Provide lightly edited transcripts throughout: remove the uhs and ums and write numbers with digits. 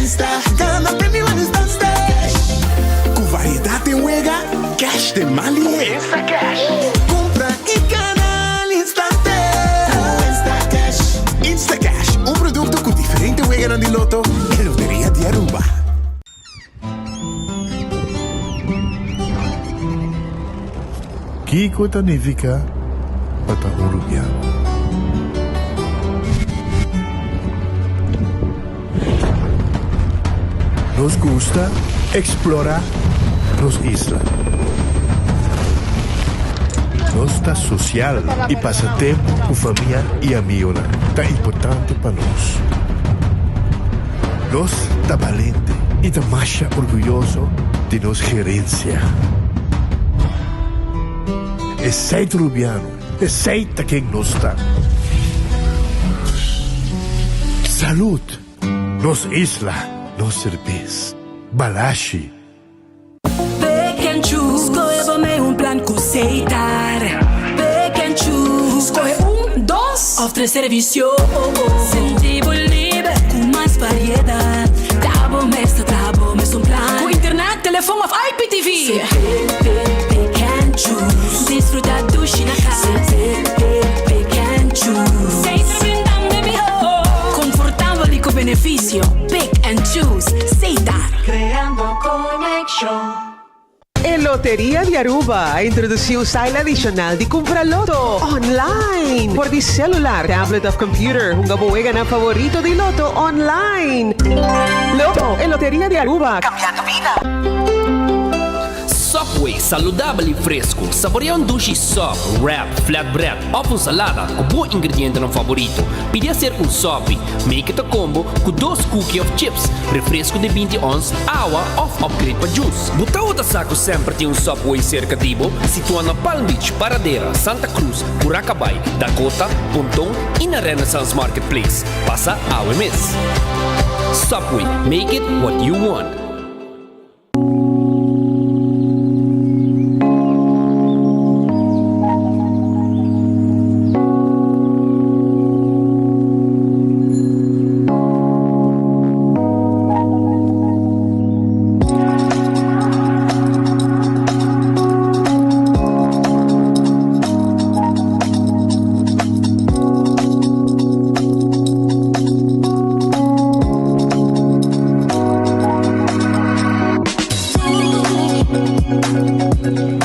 Insta, gana premio al instante. Ku variedat den wega, cash den man lihé. Instacash. Kumpra i gana al instante. Instacash. Instacash, un produkto ku diferente weganan di loto e Loteria di Aruba. Kiko ta nifiká pa ta un rubiano? Nos gusta eksplorá nos isla. Nos ta sosial i pasa tempu ku famia i amigonan ta importante pa nos. Nos ta balente i ta masha orguyoso di nos gerensia. Esei ta Rubiano, esei ta ken nos ta. Salud! Nos isla, nos serbes. Balashi. Pick and choose, skohe bo mei un plan ku Setar. Pick and choose, skohe un, dos òf tres servisio. Sinti bo liber ku mas variedat. Ta bo mes ta traha bo mes un plan. Ku internet, telefon òf IPTV. Pick, pick, pick and choose. Disfruta dushi na kas. Pick, pick, pick and choose. Setar brindando e mihó. Komfortabel i ku benefisio. Pick and choose. Setar. Creando conexion. E Loteria di Aruba a introduci un style adicional di cumpra loto online por di celular, tablet of computer. Hunga bo weganan favorito di loto online. Loto, e Loteria di Aruba, cambiando bida. Subway, saludabel y fresco. Saborea un dushi sub, wrap, flatbread of un salada cu bo ingredientenan favorito. Pidi hacer un sopi. Make it a combo cu dos cookie of chips, refresco di binti ons, awa of upgrade pa juice. Bo tawata sa cu semper tin un Subway cerca di bo? Situa na Palm Beach, Paradera, Santa Cruz, Curacabai, Dakota, Ponton y na Renaissance Marketplace. Pasa awe mes. Subway, make it what you want.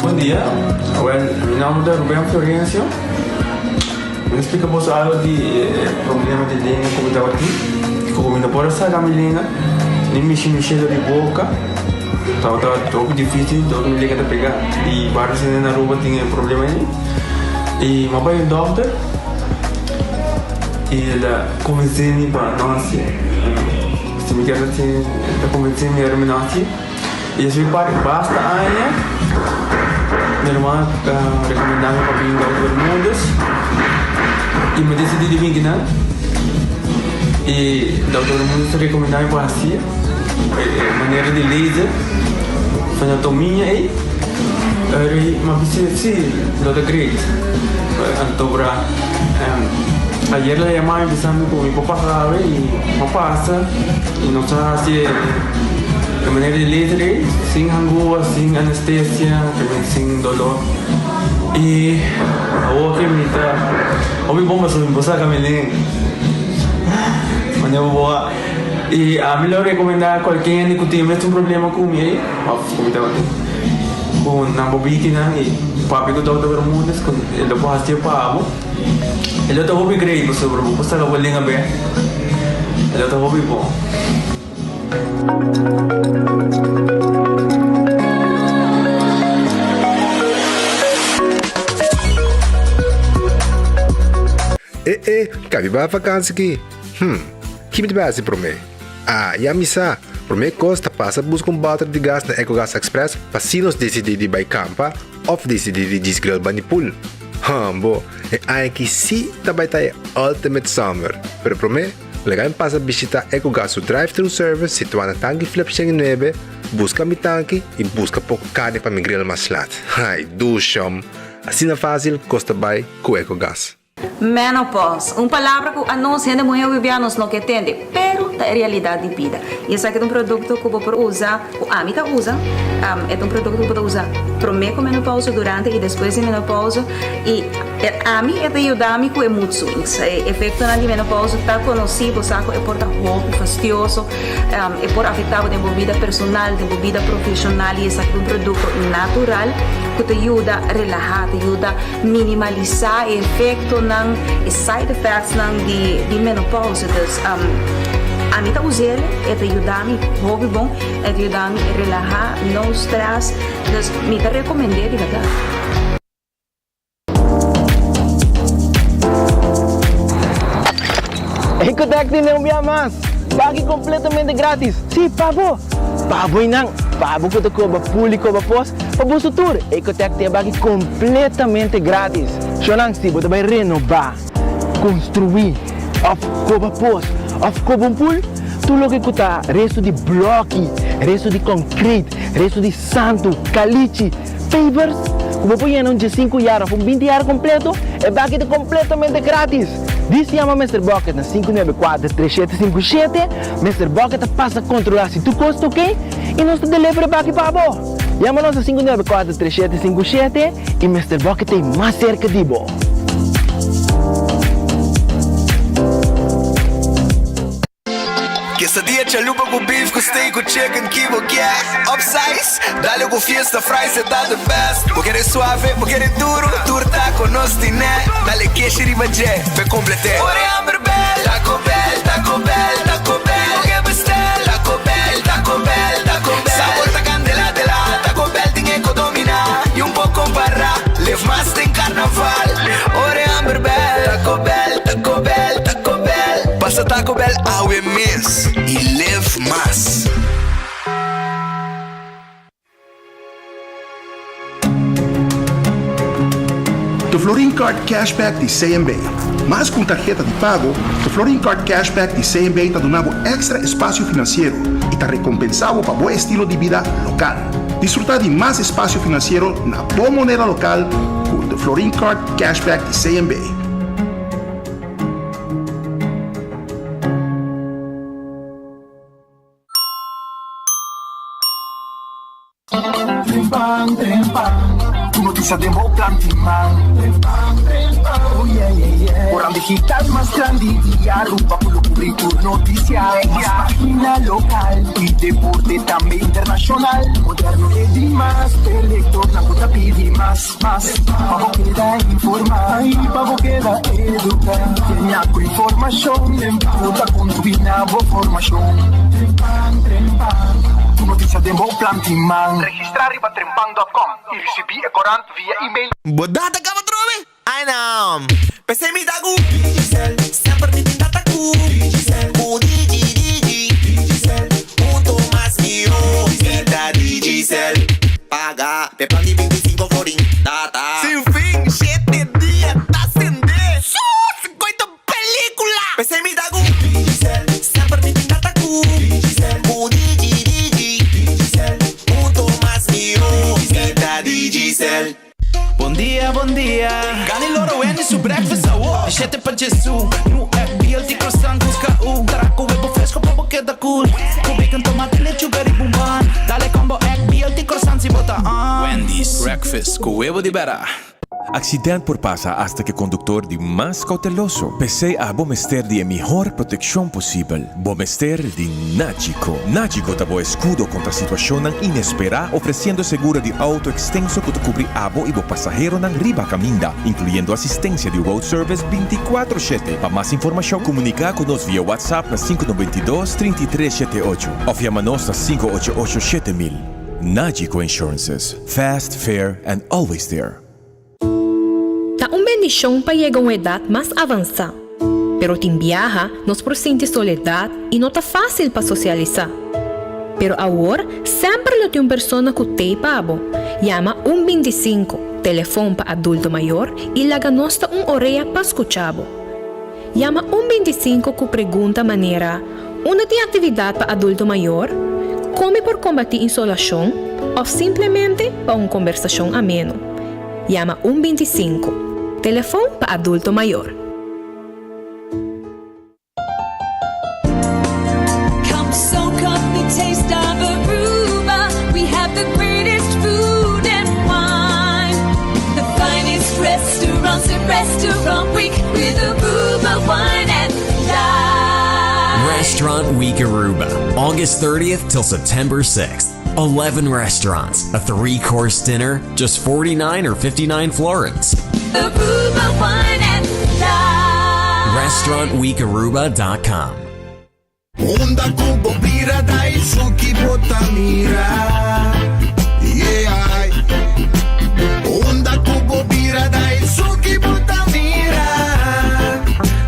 Bon dia, awel mi nomber ta Ruben Florencio. Mi ta splika boso algo di e problema di lenga ku mi tabatin. Ku mi no por a saka mi lenga, ni mishi mi shelo di boka. Tabata hopi dificil, dor ku mi lenga ta pega. I varios hende na Aruba tin e problema ei. I mi a bai un dokter i el a konvensé mi pa no hasié. Si mi kier hasi, el ta konvensé mi ora mi no hasié. I despues di basta aña, mi hermano ta rekomendá mi pa bin Dokter Bermudez i mi desidí di bin kinan. I Dokter Bermudez ta rekomendá mi pa hasié e manera di laser, anatomia ei. Ora mi a bisa si, lo ta great. Anto bra ayer el a yama mi bisa mi ku mi por pasa awe i mi a pasa i nos a hasi e manera di laser ei sin hangua, sin anestesia, sin dolor. I awor ke mi ta hopi bon pasobra mi por saka mi lenga. Manera bo a i ami lo rekomendá kualke hende ku tin e mesun problema ku mi ei. Of ku mi tabatin ku nan bo bikinan i papia ku Dòkter Bermudez ku e lo por hasié pa bo. E lo ta hopi great pasobra bo por saka bo lenga bek. E lo ta hopi bon. E e, kabi bai vakansi ki? Hm, ki mi ta bai hasi promé? Ah, ya mi sa! Promé kos ta pasa buska un bòter di gas na Ecogas Express pa si nos disidí di bai kampa òf disidí di djis grill bani pool. Hambo, e aña aki sí ta bai ta e ultimate summer! Pero promé, laga mi pasa bishitá Ecogas su drive-thru service situá na Tanki Flip 109, buska mi tanki i buska poko karni pa mi grill mas lat. Ai, dushom! Asina fásil kos ta bai ku Ecogas. Menopause, un palabra ku anos hende muhé wibiá nos no ke tende, pero. Ta e realidat di bida. I esaki ta un produkto ku bo por usa, ku ami ta usa. E ta un produkto ku bo ta usa promé ku menopausa, durante i despues di menopausa. I ami e ta yuda mi ku e mood swings. E efektonan di menopausa ta konosí, bo sa ku e por ta hopi fastioso, e por afektá bo den bo bida personal, den bo bida profeshonal i esaki ta un produkto natural ku ta yuda relahá, ta yuda minimalisá e efektonan, e side effectsnan di menopausa. Dus ami ta us'el, e ta yuda mi hopi bon, e ta yuda mi relahá, no stress, dus mi ta rekomend'é di bèrdat. Ecotec tin un bia mas! Baki completamente gratis! Si, pa bo! Pa bo y nan! Pa bo cu ta coba pul y coba pos, pa boso tur! Ecotec tin e baki completamente gratis! Shownan, si bo ta bay renoba, construi, of coba pos, of coba un pul, tur loke cu ta resto di bloki, resto di concrete, resto di santo, calichi, Pavers ku bo por yena un diesinku yar òf un binti yar kompleto, e baki ta kompletamente gratis! Dis yama Mister Bucket na 594 3757, Mister Bucket ta pasa kontrolá si tur kos ta oke i nos ta deliver e baki pa bo! Yama nos na 594 3757 i Mister Bucket ta ei mas serka di bo! Quesadilla chalupa cu beef cu steak cu chicken ki bo kier Upsize, dale cu fiesta fries e ta the best Bo kere suave, bo kere duro, tur taco nos tine Dale keshi riba dje, p'e complete Ora e hamber bel, Taco Bell, Taco Bell, Taco Bell Bo ke bestel, Taco Bell, Taco Bell, Taco Bell Sabor ta candela de la, Taco Bell tin e co domina Y un por compara, live mas den carnaval Ora e hamber bel, Taco Bell, Taco Bell, Taco Bell. Pasa Taco Bell awe mes y live mas. De Florin Card Cashback di CMB. Mas ku un tarheta di pago, De Florin Card Cashback di CMB ta duna bo èkstra espasio finansiero i ta rekompensá bo pa bo estilo di bida lokal. Disfrutá di mas espasio finansiero na bo moneda lokal ku De Florin Card Cashback di CMB. Trempan, trempan, tur noticia den bo plan tin man. Trempan, trempan, oh yeah, yeah, yeah. Oran digital mas grandi di Aruba cu lo cubri tur noticia. Mas pagina local y deporte tambe internacional. Moderno e di mas, e lectornan cu ta pidi mas. Mas pa bo keda informá i pa bo keda eduká. Keña ku informashon den bo ta kontribuí na bo formashon. Trempan, trempan, tur notisia den bo plan tin man. Registrá riba trempan dòt kòm i risibí e korant via email. Bo data kaba trobe? Ai nan! P'esei mi ta ku Digicel, semper mi tin data ku Digicel, ku Digi Digi Digicel, hunto mas mihó mi ta Digicel. Paga p'e plan di 25 florin data. Sin fin, shete dia ta sende. Sus, goito pelicula! P'esei mi ta ku Digicel, semper mi tin data ku Digicel, ku Digi Digi Digicel, hunto mas mihó mi ta Digicel. Bon dia, bon dia. Gani loro Wendy su breakfast awo. Di shete pa Jesu. New egg, BLT croissant busca u. Traha cu webo fresco pa bo keda cool. Cu bacon, tomate, lechuga riba un bun. Dale combo egg, BLT croissant si bo ta on. Wendy's breakfast cu webo di bera. Accident por pasa hasta cu e conductor di mas cauteloso. P'esey abo mester di e mihor proteccion posibel. Bo mester di Nagico. Nagico ta bo escudo contra situacionnan inespera, ofreciendo seguro di auto extenso cu ta cubri abo y bo pasaheronan riba caminda, incluyendo asistencia di road service binticuatro shete. Pa mas informacion, comunica cu nos via WhatsApp na sinku noventa i dos, trinta i tres shete ocho of yama nos na sinku ocho ocho 7000. Nagico Insurances, fast, fair and always there. Ta un bendishon pa yega un edat mas avansá, pero tin biaha nos por sinti soledat i no ta fásil pa sosialisá. Pero awor semper lo tin un persona ku t'ei pa bo. Yama un 25, telefon pa adulto mayor, i laga nos ta un orea pa skucha bo. Yama un 25 ku pregunta manera, Unda tin aktividat pa adulto mayor? Kon mi por kombatí insolashon? Òf simplemente pa un kombersashon ameno. Yama un 25, telefon pa adulto mayor. Restaurant Week with Aruba Wine and Dine. Restaurant Week Aruba, August 30th till September 6th. 11 restaurants, a three course dinner, just 49 or 59 florins. Aruba Wine and Dine. RestaurantWeekAruba.com. Unda ku bo bira Daisuki bo ta mira Yeah Unda ku bo bira Daisuki bo ta mira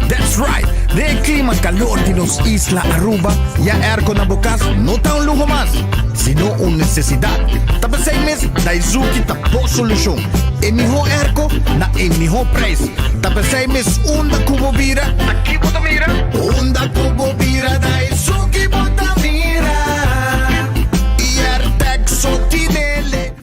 That's right! Den e clima calor di nos isla Aruba, ya airco na bo cas no ta un luho mas, sino un necesidad. Ta p'esey mes Daizuki ta bo solucion. E miho airco na e miho prijs. Ta p'esey mes unda cu bo bira, ta ki bo ta mira? Unda cu bo bira Daizuki bo ta mira Airtec so tinele.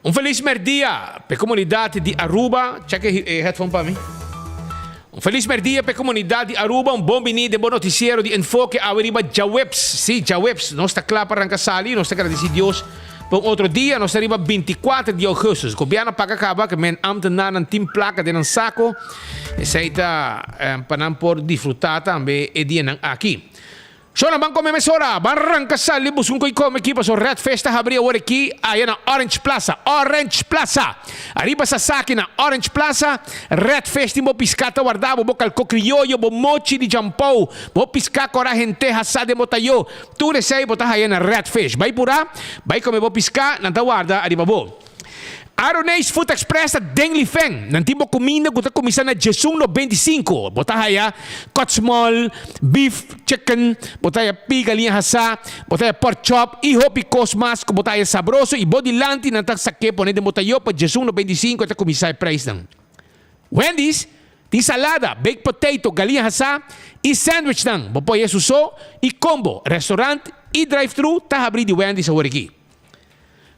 Un felis merdia p'e comunidad di Aruba. Check e headphone pa mi. Un felis merdia p'e comunidad di Aruba. Un bon bini den bo noticiero di Enfoke awe riba djaweps. Si, djaweps. Nos ta cla pa ranca sali. Nos ta gradici Dios pa un otro dia. Nos ta riba binticuater di augustus. Gobierno a paga caba ke men ambtenarnan tin placa den nan saco. Esey ta pa nan por disfruta tambe e dianan aki. Shona ban come mesora, ban ranca sali busca un coi come aki paso Red Fish ta habri awor aki aya na Orange Plaza, Orange Plaza! Ariba Sasaki na Orange Plaza, Red Fish tin bo pisca ta warda bo, bo calco crioyo, bo mochi di jampou, bo pisca cora hente hasa den bo tayo, tur esey bo ta haya na Red Fish. Bay pura, bay come bo pisca, nan ta warda ariba bo. Aroneis Food Express ta den Lifen. Nan tin bo kuminda ku ta kuminsá na djesun 95. Bo ta haya kotsmol, beef, chicken, bo ta haya pi galiña hasá, bo ta haya pork chop i hopi kos mas ku bo ta haya sabroso i bo dilanti nan ta sak'é pone den bo tayo pa djesun 95 e ta kuminsá e preisnan. Wendy's tin salada, baked potato, galiña hasá i sandwichnan. Bo por haya su so i combo. Restaurant i drive-thru ta habrí di Wendy's awor aki.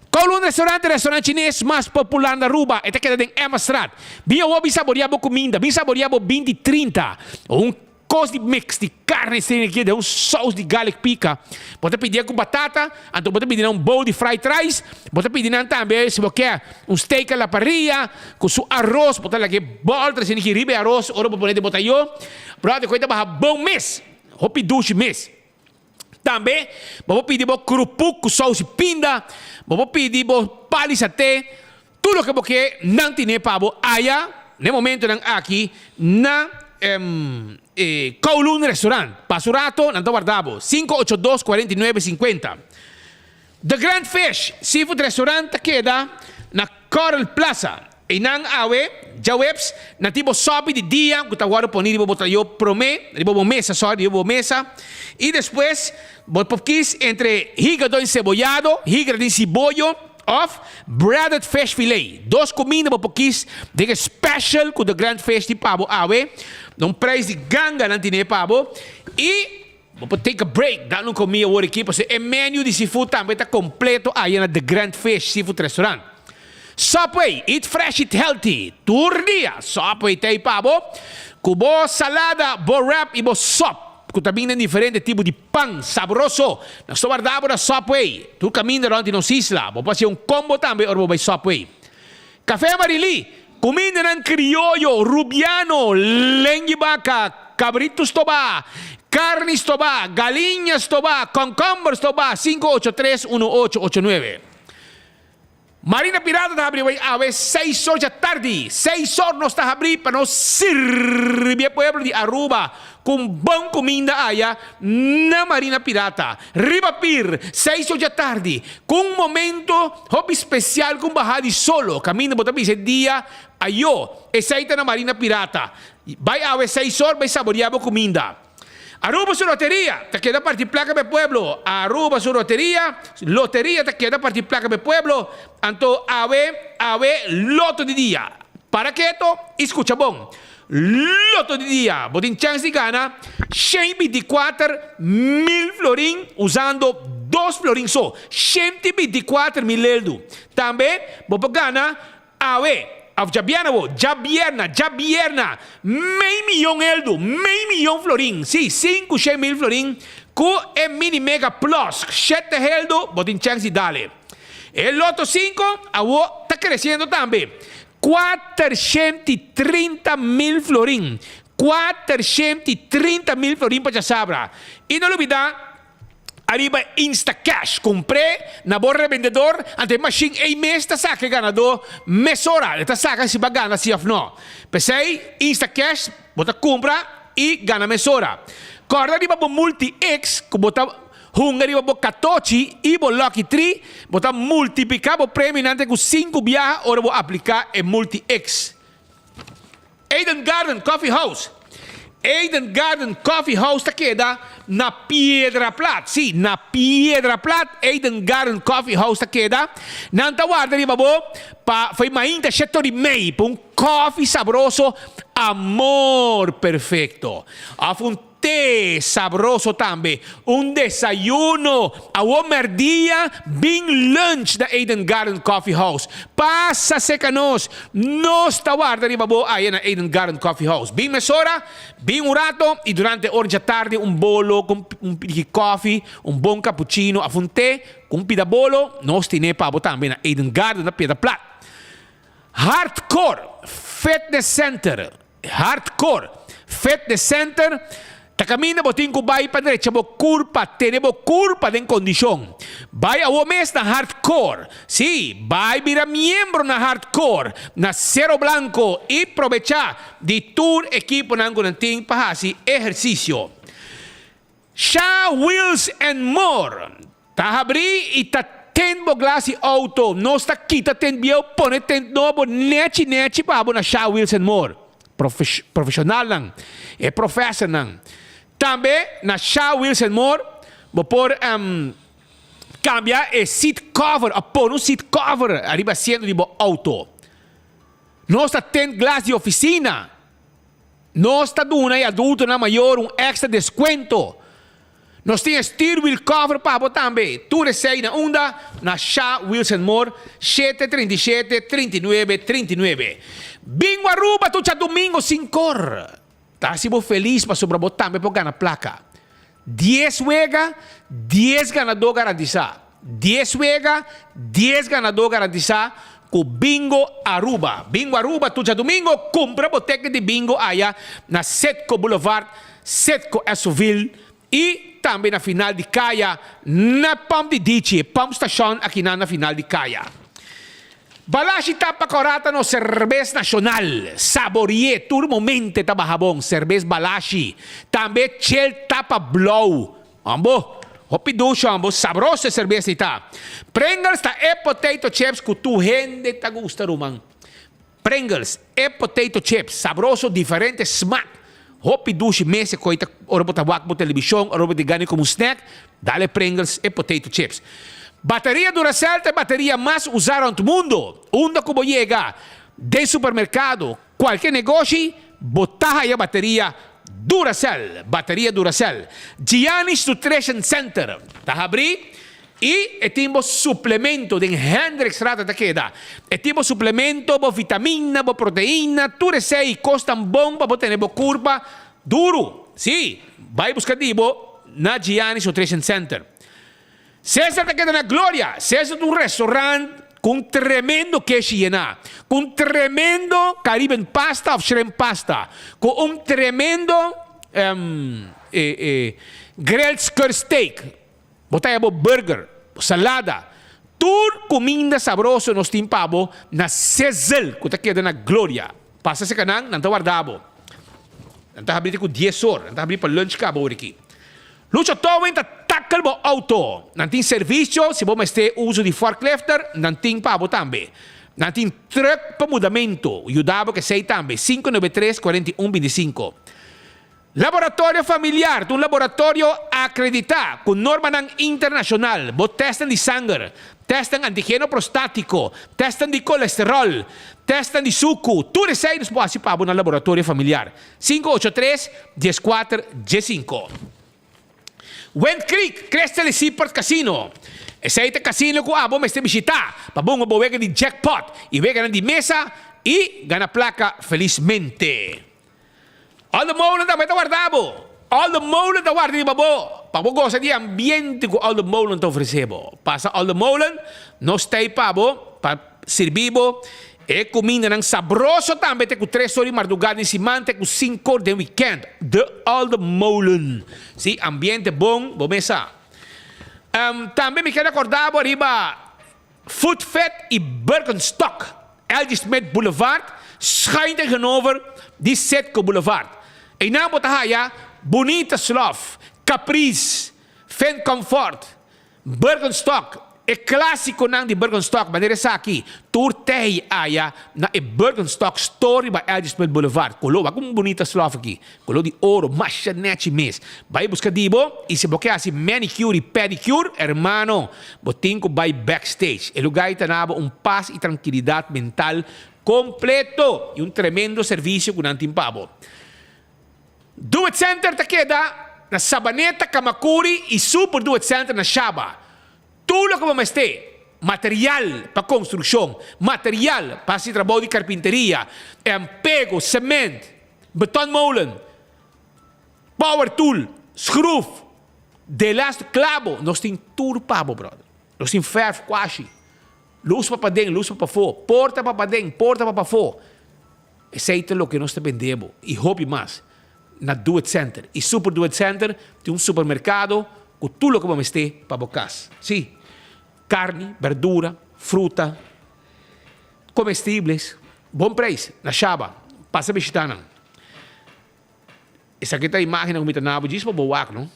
Kowloon Restaurant e restaurant chines mas popular na Aruba. E ta keda den Emmastraat. Bin awor bin saborea bo kuminda, bin saborea bo 20 trinta. Un kos di mix di karne esei aki den un saus di garlic pika. Bo ta pidié ku batata, anto bo ta pidi nan un bowl di fried rice. Bo ta pidi nan tambe si bo ke un steak a la parrilla ku su aros. Bo ta lag'é bòlter esei aki riba e aros ora bo pone den bo tayó. Brother, koe ta baha bon mes. Hopi dushi mes. Tambe bo por pidi bo krupuk ku sous i pinda, bo por pidi bo pal di saté, tur loke bo ke nan tine pa bo aya na e momentonan aki na e Kowloon Restaurant. Pasa un rato nan ta warda bo, 582 49 50. The Grand Fish Seafood Restaurant ta keda na Coral Plaza. Einan awe, djaweps, nan tin bo sòpi di dia ku ta wòrdu poni riba bo trayo promé, riba bo mesa, sòri, riba bo mesa, i despues bo por kis entre hígado enseboyado, hígado den siboyo, òf breaded fish fillet. Dos kuminda bo por kis den e special ku The Grand Fish tin pa bo awe, na un preis di ganga nan tine pa bo, i. Bo por take a break, dal un comida awor aki pasobra e menu di seafood tambe ta completo aya na The Grand Fish Seafood Restaurant. Subway, eat fresh, eat healthy, tur dia Subway ta ei pa bo cu bo salada, bo wrap y bo sop. ku ta bin den diferente tipo di pan sabroso. Nos ta warda bo na Subway. Tur kaminda rònt di nos isla. Bo por hasi un kombo tambe ora bo bai Subway. Café Amarilí, kumindanan krioyo, rubiano, lengui baka, kabritu stobá, karni stobá, galiña stobá, kònkòmber stobá, 583 1889. Marina Pirata ta habri awey awe seis or dja tardi. Seis or nos ta habri pa nos sirbi e pueblo di Aruba cu un bon cuminda aya na Marina Pirata. Riba pir, seis or dja tardi, cu un momento hopi special cu un baha di solo caminda bo ta bisa e dia ayo. Esey ta na Marina Pirata. Bay awe seis or bay saboria bo cuminda. Aruba su loteria ta keda parti placa pa e pueblo Aruba su roteria, loteria ta keda parti placa pa e pueblo Anto awe, awe loto di dia Para keto y scucha bon Loto di dia Bo tin chance di gana 124 mil florin usando dos florin so 124 mil leldu Tambe bo por gana Awe, of djabièrnè bo, djabièrnè, djabièrnè, mei miyon eldu, mei miyon florin, sí, 500.000 florin, ku e Mini Mega Plus, shete heldu, bo tin chèns di dale. E Lotto sinku awo ta kresiendo tambe, 430.000 florin, 430.000 florin pa djasabra. I no lubidá, Ariba Instacash, Kumpr'é na bo rebendedor, anto e mashin ei mes ta saka e ganadó mesora. E ta saka si bo a gana si òf no. P'esei, Instacash bo ta kumpra i gana mesora. Kòrda riba bo Multi-X ku bo ta hunga riba bo katochi i bo Lucky Tree, bo ta multipliká bo premionan te ku sinku biaha ora bo apliká e Multi-X. Eden Garden Coffee House Eden Garden Coffee House ta keda na Piedra Plat. Sí, na Piedra Plat Eden Garden Coffee House ta keda. Nan ta warda riba bo pa fo'i mainta shete ora i mei pa un koffie sabroso Amor Perfecto òf un Te sabroso tambe. Un desayuno. Awor merdia bin lunch na Eden Garden Coffee House. Pasa seca nos. Nos ta warda riba bo aya na Eden Garden Coffee House. Bin mesora, bin un rato y durante ora djatardi un bolo cu un pidi koffie, un bon cappuccino of un te cu un pida bolo, nos tine pa bo tambe na Eden Garden na Piedra Plat. Hardcore Fitness Center. Hardcore Fitness Center ta kaminda bo tin ku bai pa drecha bo kurpa, tene bo kurpa den kondishon. Bai awor mes na Hardcore. Sí, bai bira miembro na Hardcore na Cerro Blanco i probechá di tur ekiponan ku nan tin pa hasi ehersisio. Sha Wheels and More ta habrí i ta tent bo glas di outo. Nos ta kita tent bieu pone tent nobo nechi nechi pa bo na Sha Wheels and More. Profeshonalnan, e profesornan. Tambe na Sha Wheels and More bo por kambia e seat cover of pone un seat cover ariba asiento di bo outo. Nos ta tent glas di ofisina. Nos ta duna e adultonan mayor un extra descuento. Nos tin e steerwheel cover pa bo tambe. Tur esey na unda? Na Sha Wilson Moore, 737 39 39. Bingo Aruba tur djadumingo sin cor. Ta haci bo feliz pasobra bo tambe por gana placa. Dies wega, dies ganadó garantisa. Dies wega, dies ganadó garantisa ku Bingo Aruba. Bingo Aruba tur djadumingo, kumpra bo teken di bingo aya na Setco Boulevard, Setco Esoville i tambe na final di kaya na Pump di Dichi, e pump station akinan na final di kaya. Balashi tapa kòrá ta nos serbes nashonal. Sabori'é tur momente ta baha bon, serbes Balashi. Tambe chel tapa blou. Ambo, hopi dushi ambo, sabroso e serbes ei ta. Pringles ta e potato chips ku tur hende ta gusta ruman. Pringles, e potato chips, sabroso, diferente smak. Hopi dushi mes e koi ta ora bo ta wak bo telebishon, ora bo ta gana komo un snack, dale Pringles e potato chips. Bateria Duracell ta e bateria mas usa rond mundo. Unda ku bo yega, den supermerkado, kualke negoshi, bo ta haya bateria Duracell. Bateria Duracell. Gianni's Nutrition Center ta habri I e tin bo suplemento den Hendrikstraat ta keda. E tin bo suplemento, bo vitamina, bo proteina, tur esei kosnan bon pa bo tene bo kurpa duru. Sí, bai buska di bo na Gianni's Nutrition Center. Cesar ta keda na Gloria. Cesar ta un restaurant ku un tremendo keshi yená, ku un tremendo Caribbean pasta of shrimp pasta, ku un tremendo grilled skirt steak. Bo ta haya bo burger, bo salada, tur kuminda sabroso nos tin pa bo na Sizzle ku ta keda na Gloria. Pasa serka nan, nan ta warda bo. Nan ta habri te ku dies or, nan ta habri pa lunch kaba ora aki. Lucho Towing ta tackle bo auto. Nan tin servicio si bo mester uso di forklifter, nan tin pa bo tambe. Nan tin truck pa mudamento, yuda bo kesey tambe, 593 41 25. Laboratorio Familiar ta un laboratorio acredita cu normanan internacional. Bo testnan di sanger, testnan antigeno prostatico, testnan di colesterol, testnan di sucu, tur esey nos por haci pa bo na Laboratorio Familiar. 583 14 15. Wind Creek, Crystal y Seaport Casino. Esey ta casino cu abo mester bishita pa bunga bo wega di jackpot y weganan di mesa y gana placa felizmente. All the Molen tambe ta warda bo. All the Molen ta warda riba bo pa bo gosa di e ambiente ku All the Molen ta ofresé bo. Pasa All the Molen, nos ta ei pa bo pa sirbi bo e kumindanan sabroso tambe te ku tres or di mardugá den siman te ku sinku or den wikènt. The All the Molen. Si, ambiente bon, bo mes sa. Tambe mi ker rekordá bo riba Foot Fed y Birkenstock, LG Smith Boulevard, schuin tegenover di Citgo Boulevard. Einan bo ta haya bunita slof, Caprice, Finn Comfort, Birkenstock, e clasiconan di Birkenstock manera esaki, tur tei aya na e Birkenstock store riba LG Smith Boulevard. Color, wak un bunita slof aki. Color di oro, masha nechi mes. Bai busca di bo y si bo ke haci manicure y pedicure, hermano, bo tin cu bai backstage. E lugar ei ta na bo un paz y tranquilidad mental completo y un tremendo servicio cu nan tin pa bo. Do It Center ta keda na Sabaneta, Camacuri y Super Do It Center na Shaba. Tur loke bo mester, material pa construccion, material pa haci trabou di carpinteria, pego, cement, Betonmolen, power tool, schroef, delas, clabo, nos tin tur pa bo brother. Nos tin verf, kwashi, luz pa paden, luz pa pafó, porta pa paden, porta pa pafó. Esei ta loke nos ta bende bo y hopi mas na Do It Center. Y Super Do It Center tin un supermercado cu tur loke bo mester pa bo cas. Si, carni, berdura, fruta. Comestibles, bon prijs, na Shaba. Pasa bishita nan. Esaki ta imagennan ku mi ta nabo djis pa bo wak no.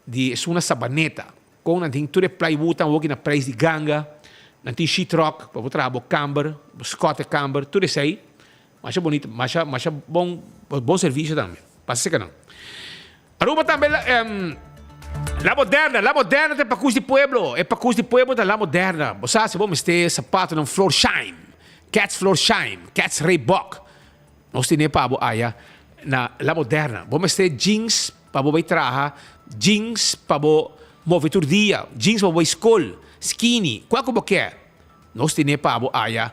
Di esun na Sabaneta. Kon nan tin tur e plywood nan woki na prijs di ganga. Nan tin sheetrock pa bo traha bo kamber, bo skote kamber, tur esei. Masha bonito, masha masha bon bon servisio tambe. Pasa seka nan. Aruba tambe La Moderna, La Moderna ta e pakus di pueblo. E pakus di pueblo ta La Moderna. Bo sa si bo mester sapatonan Florsheim, Keds Florsheim, Keds Reebok. Nos tene pa bo aya na La Moderna. Bo mester jeans pa bo bai traha, jeans pa bo move tur dia, jeans pa bo bai skol, skinny, kua ku bo ke. Nos tene pa bo aya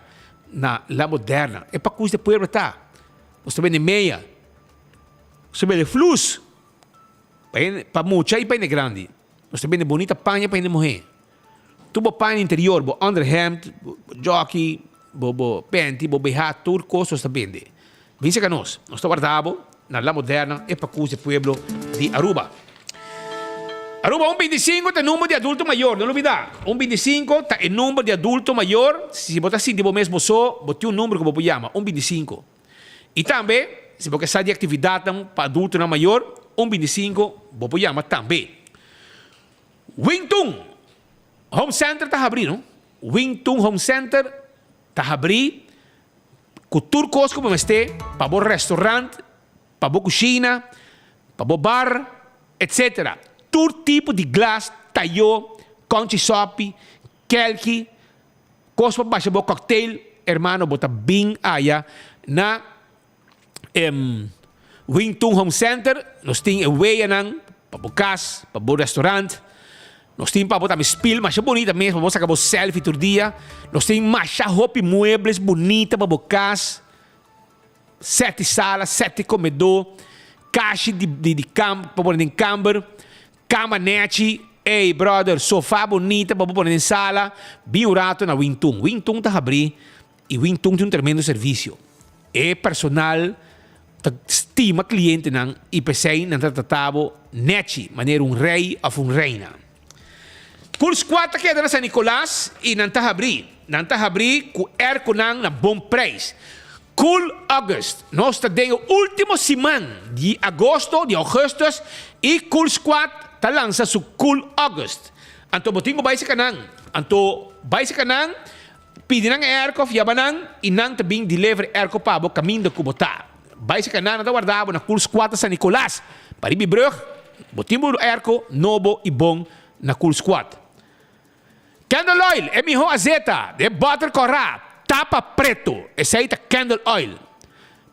na La Moderna. E pakus di pueblo ta. Nos ta bende meya. Nos ta bende flus pa hende, pa mucha i pa hende grandi. Nos ta bende bonita paña pa hende muhé. Tur bo paña interior, bo underhemd, bo jockey, bo bo panty, bo BH, tur kos nos ta bende. Bin serka nos. Nos ta warda bo na La Moderna, e pakus di pueblo di Aruba. Aruba un bintisinko ta e number di adulto mayor, no lubida. Un bintisinko ta e number di adulto mayor. Si bo ta sinti bo mes bo so, bo tin un number ku bo por yama, un bintisinko. I tambe, si bo ke sa di aktividatnan pa adultonan mayor, un bintisinko bo por yama tambe. Wing Tun Home Center ta habrí, no? Wing Tun Home Center ta habrí ku tur kos ku bo mester pa bo restaurant, pa bo kushina, pa bo bar, etcetera. Tur tipo di glas, tayó, kònchi sòpi, kèlki, Kos pa basha bo cocktail hermano bo ta bin aya na Wing Tun Home Center nos tin e weyanan pa bo kas pa bo restaurant nos tin pa bo tambe spil masha bonita mes pa bo saka bo selfie tur dia nos tin masha hopi muebles bonita pa bo kas. Seti sala, seti komedó, Kashi di di di kam pa pone den kamber, kama nechi, ey brother, sofa bunita pa bo pone den sala, bin un rato na Wing Tun. Wing Tun ta habrí y Wing Tun tin un tremendo servicio. E personal ta stima clientenan y p'esey nan ta trata bo nechi, manera un rey of un reina. Cool Squad ta keda na San Nicolas y nan ta habrí. Nan ta habrí cu airconan na bon prijs. Cool August, Nos ta den e ultimo siman di agosto, di augustus, y Cool Squad ta lansa su Cool August. Anto bo tin cu bay seca nan. Anto bay seca nan, pidi nan e airco of yaba nan y nan ta bin deliver e airco pa bo caminda cu bo ta. Bay seca nan, nan ta warda bo na Cool Squad na San Nicolas. Pariba e brug, bo tin bo airco nobo y bon na Cool Squad. Candle oil, e miho azeta, den boter corá, tapa preto, esey ta candle oil.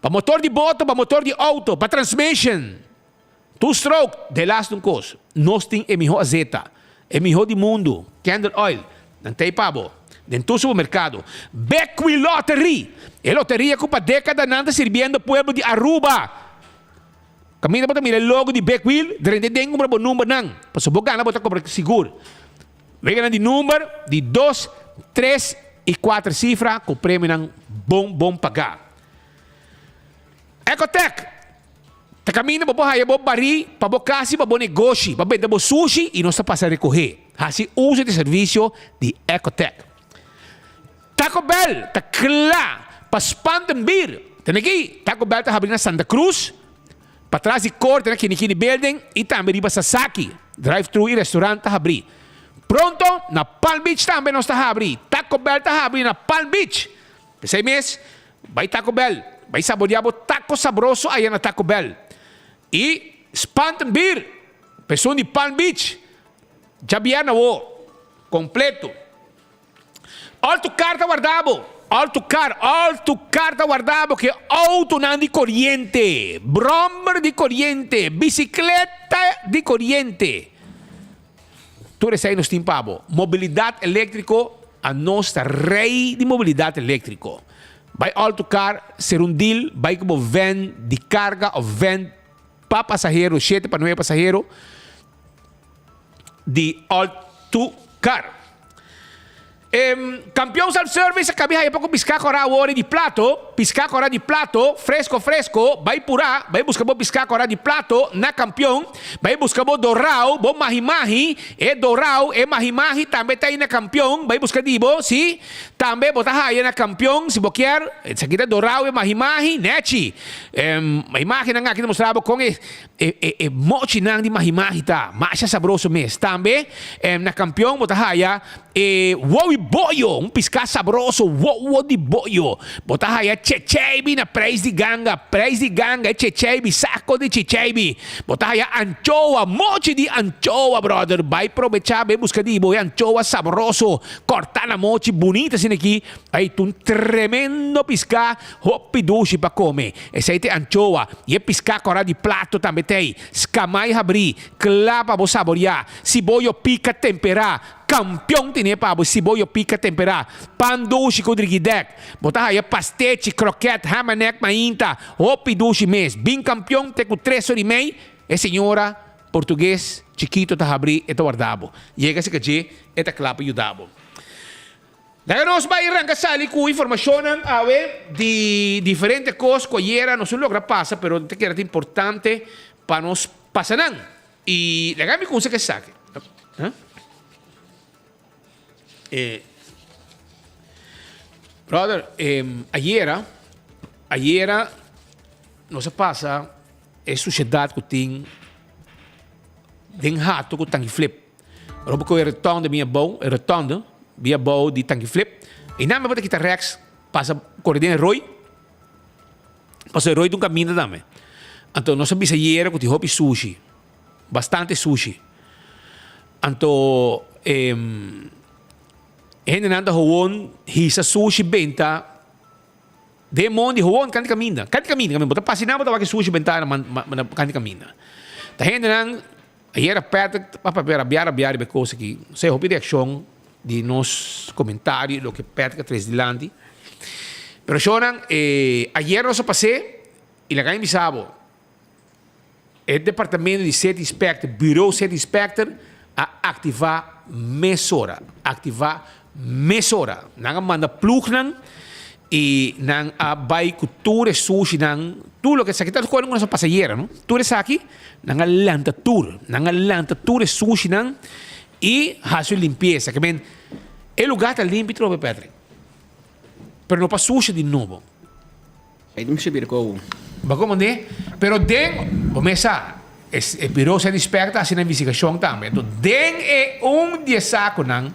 Pa motor di boto, pa motor di auto, pa transmission, two stroke, de laatste un cos, nos tin e miho azeta, e miho di mundo, candle oil, nan ta ey pa bo, den tur supermercado. Bequi Lottery, e loteria cu pa decadanan ta sirbiendo pueblo di Aruba. Caminda bo ta mira e logo di Big Wheel, drenta den cumpra bo numbernan, pasobra bo gana bo ta cobra sigur. Weganan di number di dos, tres y cuater cifra cu premionan bon bon paga. Ecotec ta caminda bo por haya bo bari pa bo cas y pa bo negoshi, pa benta bo sushi y nos ta pasa recoge. Haci uso di servicio di Ecotec. Taco Bell ta cla pa Spantenbier. Tene aki, Taco Bell ta habri na Santa Cruz, patras di Corte na Kinikini Building y tambe riba Sasaki. Drive-thru y restaurant ta habri. Pronto na Palm Beach tambe nos ta habri. Taco Bell ta habri na Palm Beach. P'esey mes, bay Taco Bell, bay saborea bo taco sabroso aya na Taco Bell. Y Spantenbier, p'esun di Palm Beach, djabièrnè awo, completo. Alto car ta warda bo. Alto car, alto car ta warda bo ke autonan di koriente, brommer di koriente, bisikleta di koriente. Tur esei nos tin pa bo. Mobilidat eléktriko, anos ta rei di mobilidat eléktriko. Bai alto car, ser un deal, bai ku bo van di karga òf van pa pasahero, shete pa nuebe pasahero. Di Alto Car. E Campeon Self Service a kabi haya poko piská kòrá awor di plato, piská kòrá di plato, fresko fresko, bai purá, bai buska bo piská kòrá di plato na Campeon, bai buska bo dorao, bo mahi mahi, e dorao, e mahi mahi tambe ta ei na Campeon, bai buska di bo, si, tambe bo ta haya na Campeon si bo kier, esaki ta dorao, e mahi mahi, nechi. E imagennan aki ta mustra bo kon e. E e e mochinan di mahi-mahi ta masha sabroso mes. Tambe na Kampion bo ta haya e wowi boyo, un piská sabroso, wowo di boyo. Bo ta haya checheibi na preis di ganga, preis di ganga e checheibi, sako di checheibi. Bo ta haya anchoa, mochi di anchoa brother. Bai probechá, bai buska di bo e anchoa sabroso, kòrtá na mochi bunita asina aki. Ai ta un tremendo piská. Hopi dushi pa kome. Esei ta e anchoa i e piská kòrá di plato tambe t'ei. Skamai habrí, kla pa bo saboriá. Siboyo pika temperá, kampion tene pa bo siboyo pika temperá. Pan dushi ku drigidèk. Bo ta haya pastechi, krokèt, hamanek mainta. Hopi dushi mes. Bin kampion te ku tres ora i mei, e señora portugues chikito ta habrí e ta warda bo. Yega si ka dje, e ta kla pa yuda bo. Laga nos bai ranka sali ku informashonnan awe di diferente kos ku ayera nos no logra pasa pero ta keda ta importante pa nos pasa nan. I laga mi kumsa ku esaki. Brother, ayera, ayera nos a pasa e sushedat ku tin den hato ku Tangi Flip. Ora bo kohe e rotonde bin abou, e rotonde bin abou di Tanki Flip, einan bo ta kita rèks pasa kore den e roi, pasobra e roi ta un kaminda tambe. Anto nos a bisa ayera ku tin hopi sushi, bastante sushi. Anto e hendenan ta howon hisa sushi benta den e mondi, howon kanti kaminda, kanti kaminda, bo ta pasa einan bo ta wak e sushi benta na kanti kaminda. Ta hendenan. Ayera Patrick a papia rabia rabia riba e kos aki. Nos haya hopi reakshon di nos komentario y loke Patrick a trese dilanti. Pero shownan, ayera nos a pas'é y laga mi bisa bo. E departamento di City Inspector, Bureau City Inspector, a activa mesora. Activa mesora. Nan a manda ploegnan y nan a bay cu tur e sushinan, tur loke esaki ta cu nos a pasa ayera, no? Tur esaki nan a lanta tur. Nan a lanta tur e sushinan y haci un limpieza. Ke men, e lugar ta limpi trobe, Patrick. Pero no pa sushi di nobo. Ei ta mester bira kou. Bo komprendé? Pero den, bo mes sa, e Bureau Cent Inspector a hasi nan investigashon tambe. Enton, den e un di e sakunan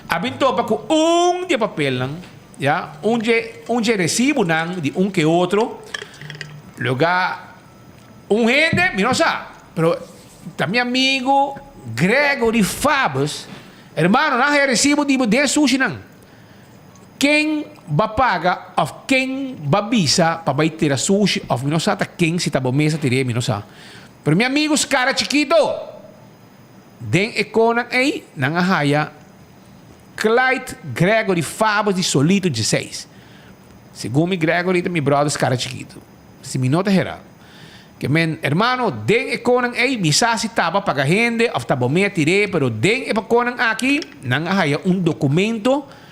a bin topa ku un di e papelnan, ya, un dje, un dje resibunan di un ke otro, lugá un hende, mi no sa, pero ta mi amigu Gregory Fabus, hermano, nan haya resibu di bo den sushinan. Ken ba paga of ken ba bisa pa bai tira sushi of mi no sa ta ken si ta bo mes a tir'é mi no sa. Pero mi amigos cara chikito! Den e konan ei nan a haya Clyde Gregory Fabus di Solito dieseis. Segun mi Gregory ta mi brothers cara chikito. Si mi no ta hera. Ke men hermano den e konan ei mi sa si taba paga hende of ta bo mea tir'é pero den e pakonan aki nan a haya un documento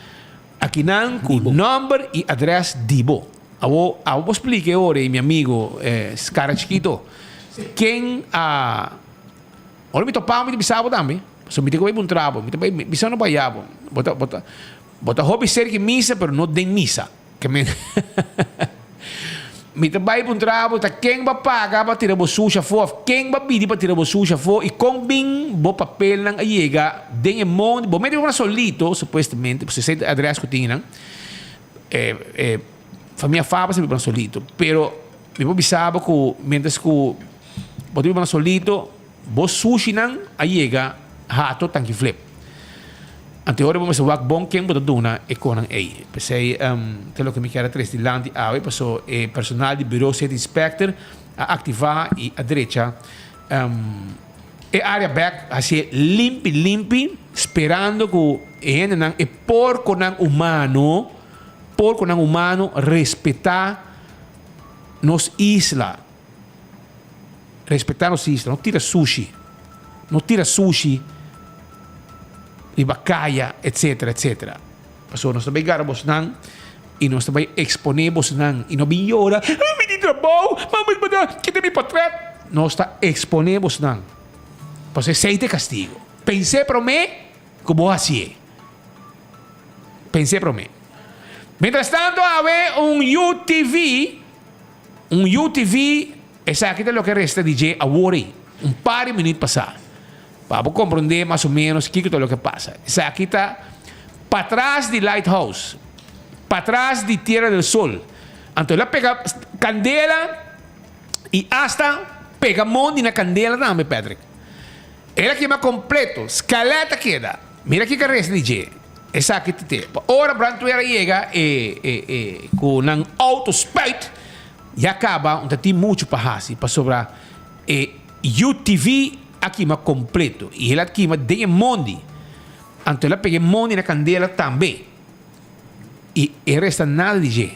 akinan ku nomber i adres di bo. Awo abo por splika e ora ei mi amigo Cara Chikito ken a ora mi topa mi ta bisa bo tambe pasobra mi ta ku bai puntra bo mi ta bai bisa no bai abo bo ta bo ta bo ta hopi serka e misa pero no den misa. Ke men Mi ta bai puntra bo ta ken bo a paga pa tira bo sushi afó òf ken bo a pidi pa tira bo sushi afó i kon bin bo papelnan a yega den e mondi. Bo mete una solito supuestamente pasobra esei ta e adrès ku tin nan. E e famia Fabra sa biba na Solito pero mi por bisa bo ku mientras ku bo ta biba na Solito Bo sushinan a yega hato tanki flip. Anto e ora bo mester wak bon ken bo ta duna e konan ei. P'esei ta loke mi kier a tres dilanti awe paso e personal di Bureau City Inspector a aktivá i a drecha e área bèk hasié limpi limpi sperando ku e hendenan e porkonan humano porkonan humano respetá nos isla. Respetá nos isla, no tira sushi, no tira sushi riba kaya, etcetera, etcetera. Pasobra nos ta bai gara bosnan i nos ta bai eksponé bosnan i no bin yora, Ay, mi tin trabou, mama mi ta kita mi potret. Nos ta eksponé bosnan. Pasobra esei ta e kastigo. Pens'é promé ku bo hasié. Pens'é promé. Mientrastanto awe un UTV. Un UTV, esaki ta loke resta di dje awor ei, un par di minuut pasá. Pa bo komprondé mas o ménos kiko ta loke pasa. Esaki ta patras di Lighthouse, patras di Tierra del Sol. Anto el a pega kandela i asta pega mondi na kandela tambe, Patrick. El a kima kompleto, skelet a keda. Mira kiko a resta di dje. Esaki ta te. Pa ora brandweer a yega e e e ku nan auto spuit ya kaba un ta tin muchu pa hasi pasobra e UTV a kima kompleto i el a kima den e mondi. Anto el a pega e mondi na kandela tambe i e resta nada di dje.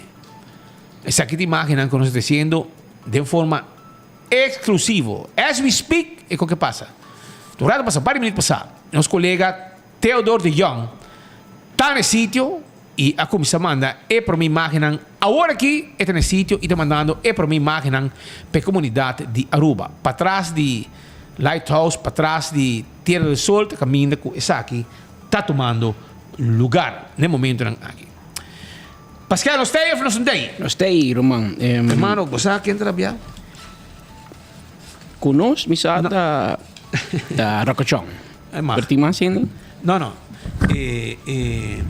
Esaki ta imagennan ku nos ta tresiendo den forma eksklusivo. As we speak e koke pasa. Un rato pasa, un par di minüt pasa, nos kolega. Theodor de Jong ta na e sitio y a cuminsa manda e prome imagennan. Awor aki e ta na e sitio y ta mandando e prome imagennan pa e comunidad di Aruba. Patras di Lighthouse, patras di Tierra del Sol ta caminda cu esaki ta tumando lugar na e momentonan aki. Pascal, nos ta ey of nos no ta ey? Nos ta ey, ruman. Hermano, bo sa ken ta rabia? Cu nos, mi sa ta Rocochon. Pero tin mas hende? No, no. E, e,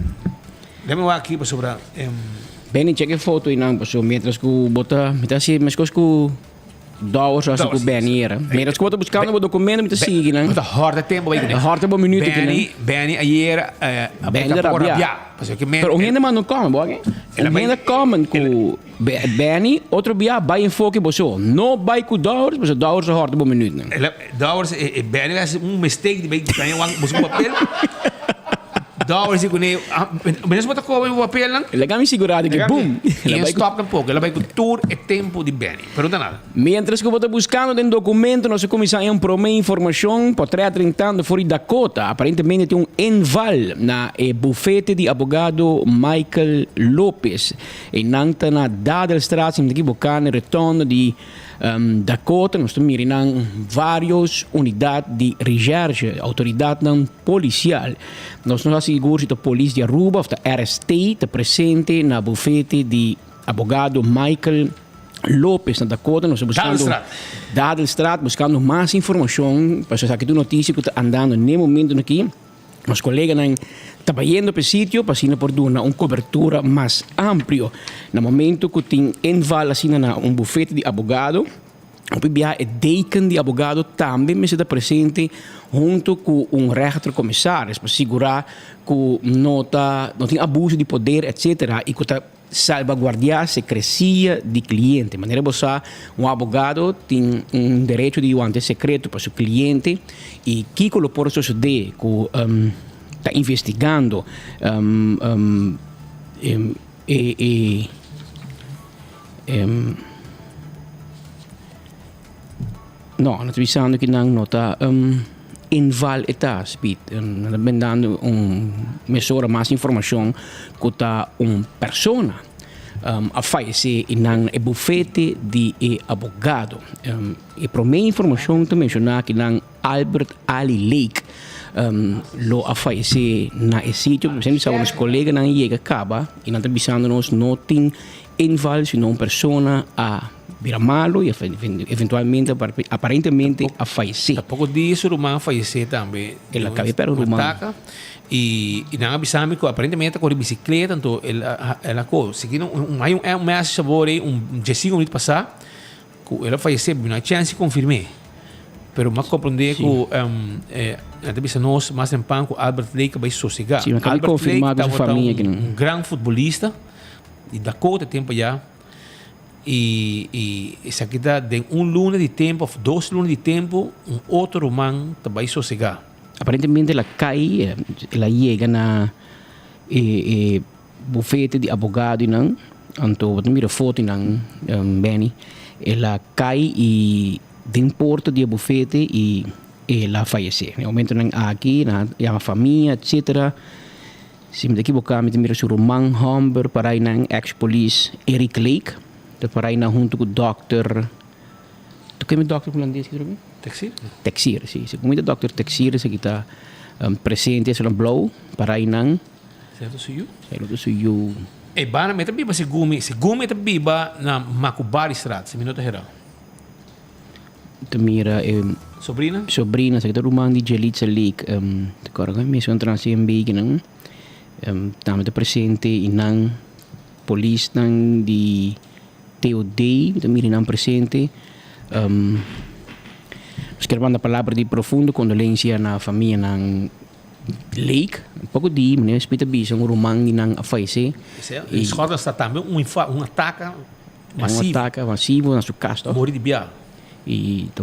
dame wak aki pasobra. Em... Benny, check e foto einan pasobra mientras cu bo ta, mi ta haci mescos cu Dowers a haci cu Benny era. Mientras cu bo ta buscando bo documento mi ta sigui nan. Bo ta horta tempo bay cune. Horta bo minuto kinan. Benny, Benny ayer a Benny ta rabia. Pero un hende manda un comment, bo aki? Un hende comment cu Benny otro bia bay enfoke boso. No bay cu Dowers pasobra Dowers a horta bo minuutnan. Dowers e Benny a haci un mistake di bay gaña wan boso papel. Dowers di kuné, menos bo ta koba bo papelnan. Laga mi sigurá di ke boom. I e stop tampoco, el a bai ku tur e tempu di Benny. Pero no ta nada. Mientras ku bo ta buskando den dokumento nos a kuminsá e un promé informashon potrèt rintando for di Dakota. Aparentemente tin un inval na e bufete di abogado Michael Lopez. Einan ta na Dadelstraat, si mi ta ekiboká, na e retondo di Dakota. Nos ta mira einan vários unidat di recherche, outoridatnan polisial. Nos no sa sigur si ta polis di Aruba òf ta RST ta presente na bufete di abogado Michael Lopez na Dakota. Nos ta buskando Dadelstraat. Dadelstraat, buskando mas informashon pasobra esaki ta un notisia ku ta andando n'e momentu aki. Nos koleganan ta bayendo pa e sitio pa asina por duna un kobertura mas amplio. Na momento ku tin inval asina na un bufete di abogado, hopi biaha e deken di abogado tambe mester ta presente hunto ku un rechter-commissaris pa sigurá ku no ta no tin abuso di poder etcetera i ku ta Salbaguardiá sekresia di kliente. Manera bo sa, un abogado tin un derecho di wanta e sekreto pa su kliente i kiko lo por sosodé ku ta investigando e No, nan ta bisando ki nan no ta inval e tas, Piet. Nan ta bendando un mesora mas informacion cu ta un persona a fayece y nan e bufete di e abogado. E prome informacion ta menciona ki nan Albert Ali Lake lo a fayece na e sitio. Mester bisa nos coleganan yega caba y nan ta bisando nos no tin inval sino un persona a bira malo y eventualmente aparentemente a fayece. Tampoco di su ruman a fayece tambe. El a cabe pero ruman. Ataca y nan a bisa mi cu aparentemente ta core bicicleta anto el a el a co sigui un hay un message abor ey un diescinco minuut pasa cu el a fayece mi no hay chance di confirme pero mi a comprende cu nan ta bisa nos mas temprano cu Albert Lake a bay sosega. Si, mi a cabe confirma cu su famia tabata un gran futbolista di Dakota tempo ya. Y y esaki ta den un luna di tempo of dos luna di tempo un otro ruman ta bay sosega. Aparentemente el a cay, el a yega na e e bufete di abogadonan, anto bo ta mira fotonan Benny, el a cay y den porta di e bufete y el a fayece. Na e momentonan aki nan a yama famia etcetera. Si mi ta ekiboká mi ta mira su ruman hòmber para einan ex polis Eric Lake ta para einan huntu ku dòkter ta keme dòkter hulandes ki trobe? Texier? Texier si segun mi ta dòkter Texier esaki ta presente esaki blou para einan. Esei ta su yu? Esei ta su yu. E banda mi ta biba segun mi segun mi ta biba na Macubaristraat si mi no ta herá. Ta mira e Sobrina? Sobrina, esaki ta ruman di Jelitza Lake. Ta kòrda ku mi mesun trans den bekinan. Tambe ta presente i nan polisnan di TOD, mi ta mira nan presente. Nos kier manda palabra di profundo kondolensia na famianan Lake. Poko di, manera mi ta bisa, un ruman di nan a fayesé. I Schotland sta tambe un ataka. Un atake masivo na su kas toch. Mori di bia. I ta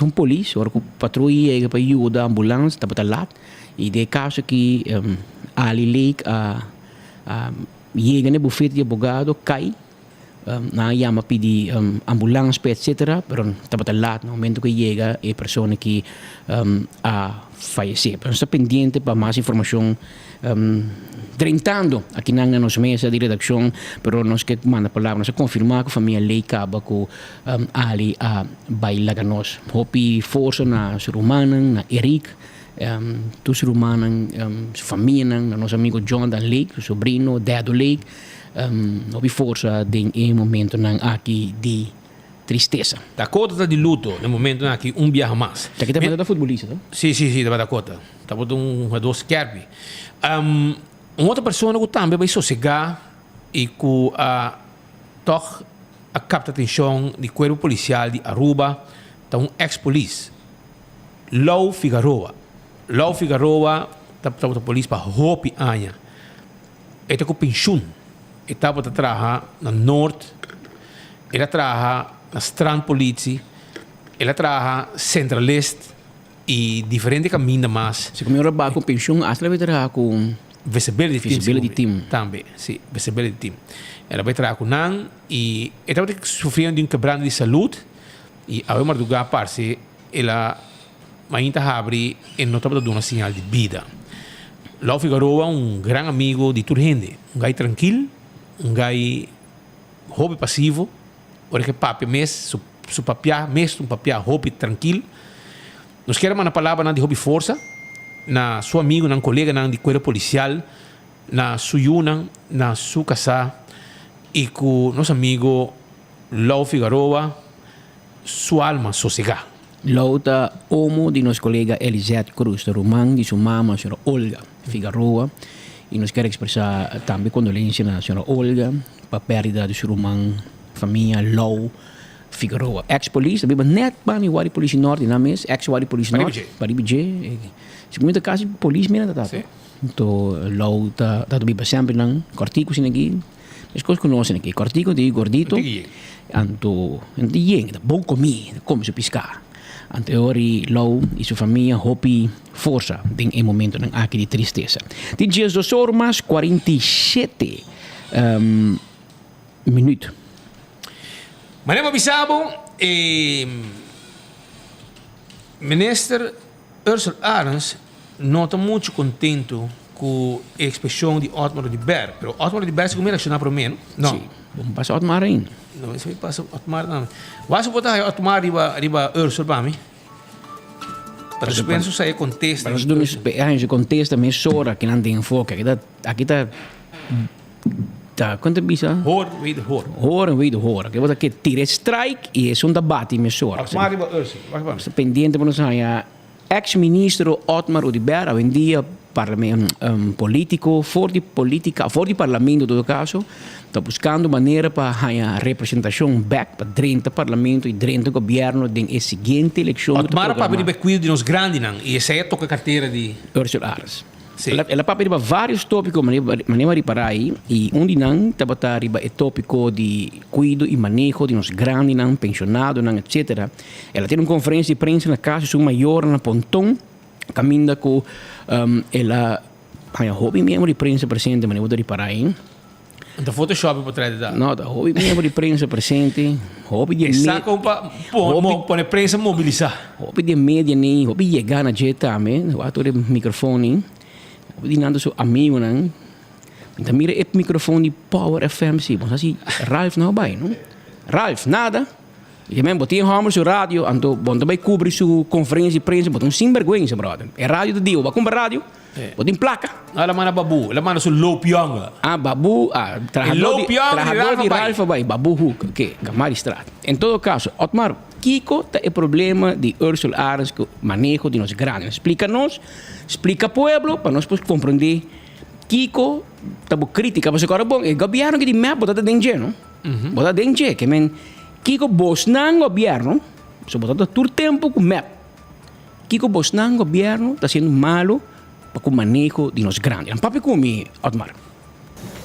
un polis ora ku patruya yega pa yuda ambulans tabata lat i den e kaso aki Ali Lake a yega na e bufete di abogado kai nan a yama pidi ambulans pa etcetera pero tabata lat na momento ku e yega e persona aki a fayesé. Nos ta pendiente pa mas informashon. Drentando akinan na nos mesa di redakshon, pero nos ke manda palabra, nos a konfirmá ku famia Ley kaba ku Ali a bai laga nos. Hopi forsa na su rumannan, na Eric, tur su rumannan, su famianan, na nos amigo Jonathan Lake, su sobrino Dedo Lake, hopi forsa den e momentonan aki di tristesa. Dakota ta di luto na e momentonan aki un biaha mas. Taki tabata ta futbolista, to? Si, si, si, tabata Dakota. Tabata un hugador skerpi. Un otro persona ku tambe bai sosegá i ku a tòg a kapta atenshon di kuerpo polisial di Aruba ta un eks polis, Lou Figaroa. Lou Figaroa tabata polis pa hopi aña. E ta ku penshun. E tabata traha na Noord, el a traha na Strandpolitie, el a traha Centralist. Y diferente caminda mas. Si cu mi ora ba cu pensioen, hasta lo traha cu. Visibility Team. Visibility Team. Tambe, si, Visibility Team. El a bai traha ku nan i e tabata sufriendo di un kebrante di salud i awe mardugá parse el a mainta habri e no tabata duna señal di bida. Lau Figaroa un gran amigo di tur hende, un gai trankil, un gai hopi pasivo, ora ke papia mes su su papia mes ta un papia hopi trankil. Nos kier a manda palabranan di hopi forsa na su amigunan, koleganan di kuerpo polisial, na su yunan, na su kasá i ku nos amigo Lau Figaroa su alma sosegá. Lau ta omo di nos kolega Elizeth Cruz, ta ruman di su mama señora Olga Figaroa i nos kier ekspresá tambe kondolensia na señora Olga pa pèrdida di su ruman famia Lau Figueroa, ex polis, ta biba net banda di Wadi Polisie Noord di nan mes, ex Wadi Polisie Noord, pariba dje, segun mi ta casi polis mira ta tata. Anto Lou ta ta biba semper nan cortico asina aki, meskos ku nos asina aki, cortico di gordito, anto ta yen, ta bon komi, ta kome su piska. Anto e ora Lou i su famia hopi forsa den e momentonan aki di tristesa. Tin diesdos or mas 47 minuut. Manera bo bisa bo, e minister Ursell Arends no ta mucho contento cu e expresion di Otmar Oduber, pero Otmar Oduber segun mi reacciona prome, no? No. Si, bo no pasa Otmar ainda. No, esei pasa Otmar tambe. Wak si bo ta haya Otmar riba riba Ursell pa mi. Pa despues nos haya contesta. Pa nos duna su contesta mesora kinan den enfoke. Aki ta aki ta. Ta kon ta bisa? Hoor, wederhoor. Hoor en wederhoor. Ke bo ta ke tira e strike i esun ta bati mesora. Otmar riba Ursel. Wak pa mi. Sta pendiente pa nos haña ex ministro Otmar Oduber awendia politico for di politica for di parlamento todo caso ta buscando manera pa haña representacion bek pa drenta parlamento y drenta gobierno den e siguiente eleccion ku ta Otmar a papia programa. riba e cuido di nos grandinan i esei a toca cartera di. Ursel Arends. El a papia riba varios tópiko manera a ripará ei i un di nan tabata riba e tópiko di kuido i maneho di nos grandinan, penshonadonan etcetera. El a tene un konferensia di prensa na kas di su mayornan na Ponton kaminda ku el a haña hopi miembro di prensa presente manera bo ta ripará ei. Ta photoshop e potret ta. No, ta hopi miembro di prensa presente, hopi di e Sa kon pa pone prensa mobilisa. Hopi di e media ni, hopi yega na dje tambe, wak tur e microfon ni. Hopi di nan ta su amigonan. Mi ta mira e microfon di Power FM si, bo sa si Ralph no a bai no. Ralph, nada. Dje men bo tin homber su radio, anto bo no ta bai cubri su conferencia di prensa, bo ta un sinberguensa brother. E radio ta di bo, bo a cumpra radio? Bo tin placa? No, el a manda Babu, el a manda su loop jongen. Ah, Babu, ah, trahador di, trahador di Ralph a bai, Babu Hoek, oké, Kamaristraat. En todo caso, Otmar, kico ta e problema di Ursula Arends cu maneho di nos grandinan? Splica nos, splica pueblo pa nos por comprende kico ta bo critica, pasobra ora bon, e gobierno ki di mep bo ta den dje, no? Bo ta den dje, ke men kiko bosnan gobierno, so bo ta ta tur tempo ku mep, kiko bosnan gobierno ta haciendo malo pa ku maneho di nos grandinan. Papia ku mi, Otmar.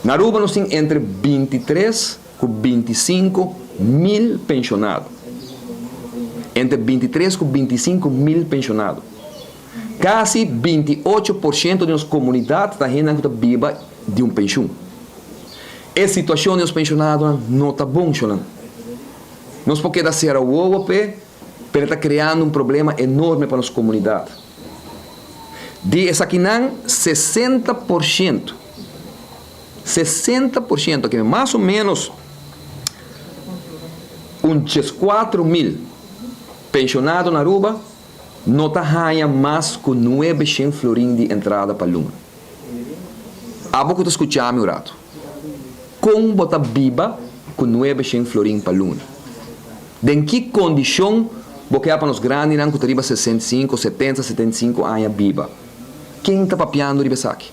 Na Aruba nos tin entre bintitres ku bintisinku mil penshonado. Entre bintitres ku bintisinku mil penshonado. Kasi binti ocho por shento di nos komunidat ta hendenan ku ta biba di un penshun. E situashon di nos penshonadonan no ta bon, shonnan. Nos por keda sera wowo p'e, pero e ta kreando un problema enorme pa nos komunidat. Di esakinan, sesenta por shento, sesenta por shento, ke mas o ménos un dieskuatro mil penshonado na Aruba, no ta haña mas ku nuebe shen florin di entrada pa luna. Abo ku ta skucha mi un ratu, kon bo ta biba ku nuebe shen florin pa luna? Den ki kondishon bo ke pa nos grandinan ku ta riba 65, 70, 75 aña biba? Ken ta papiando riba esaki?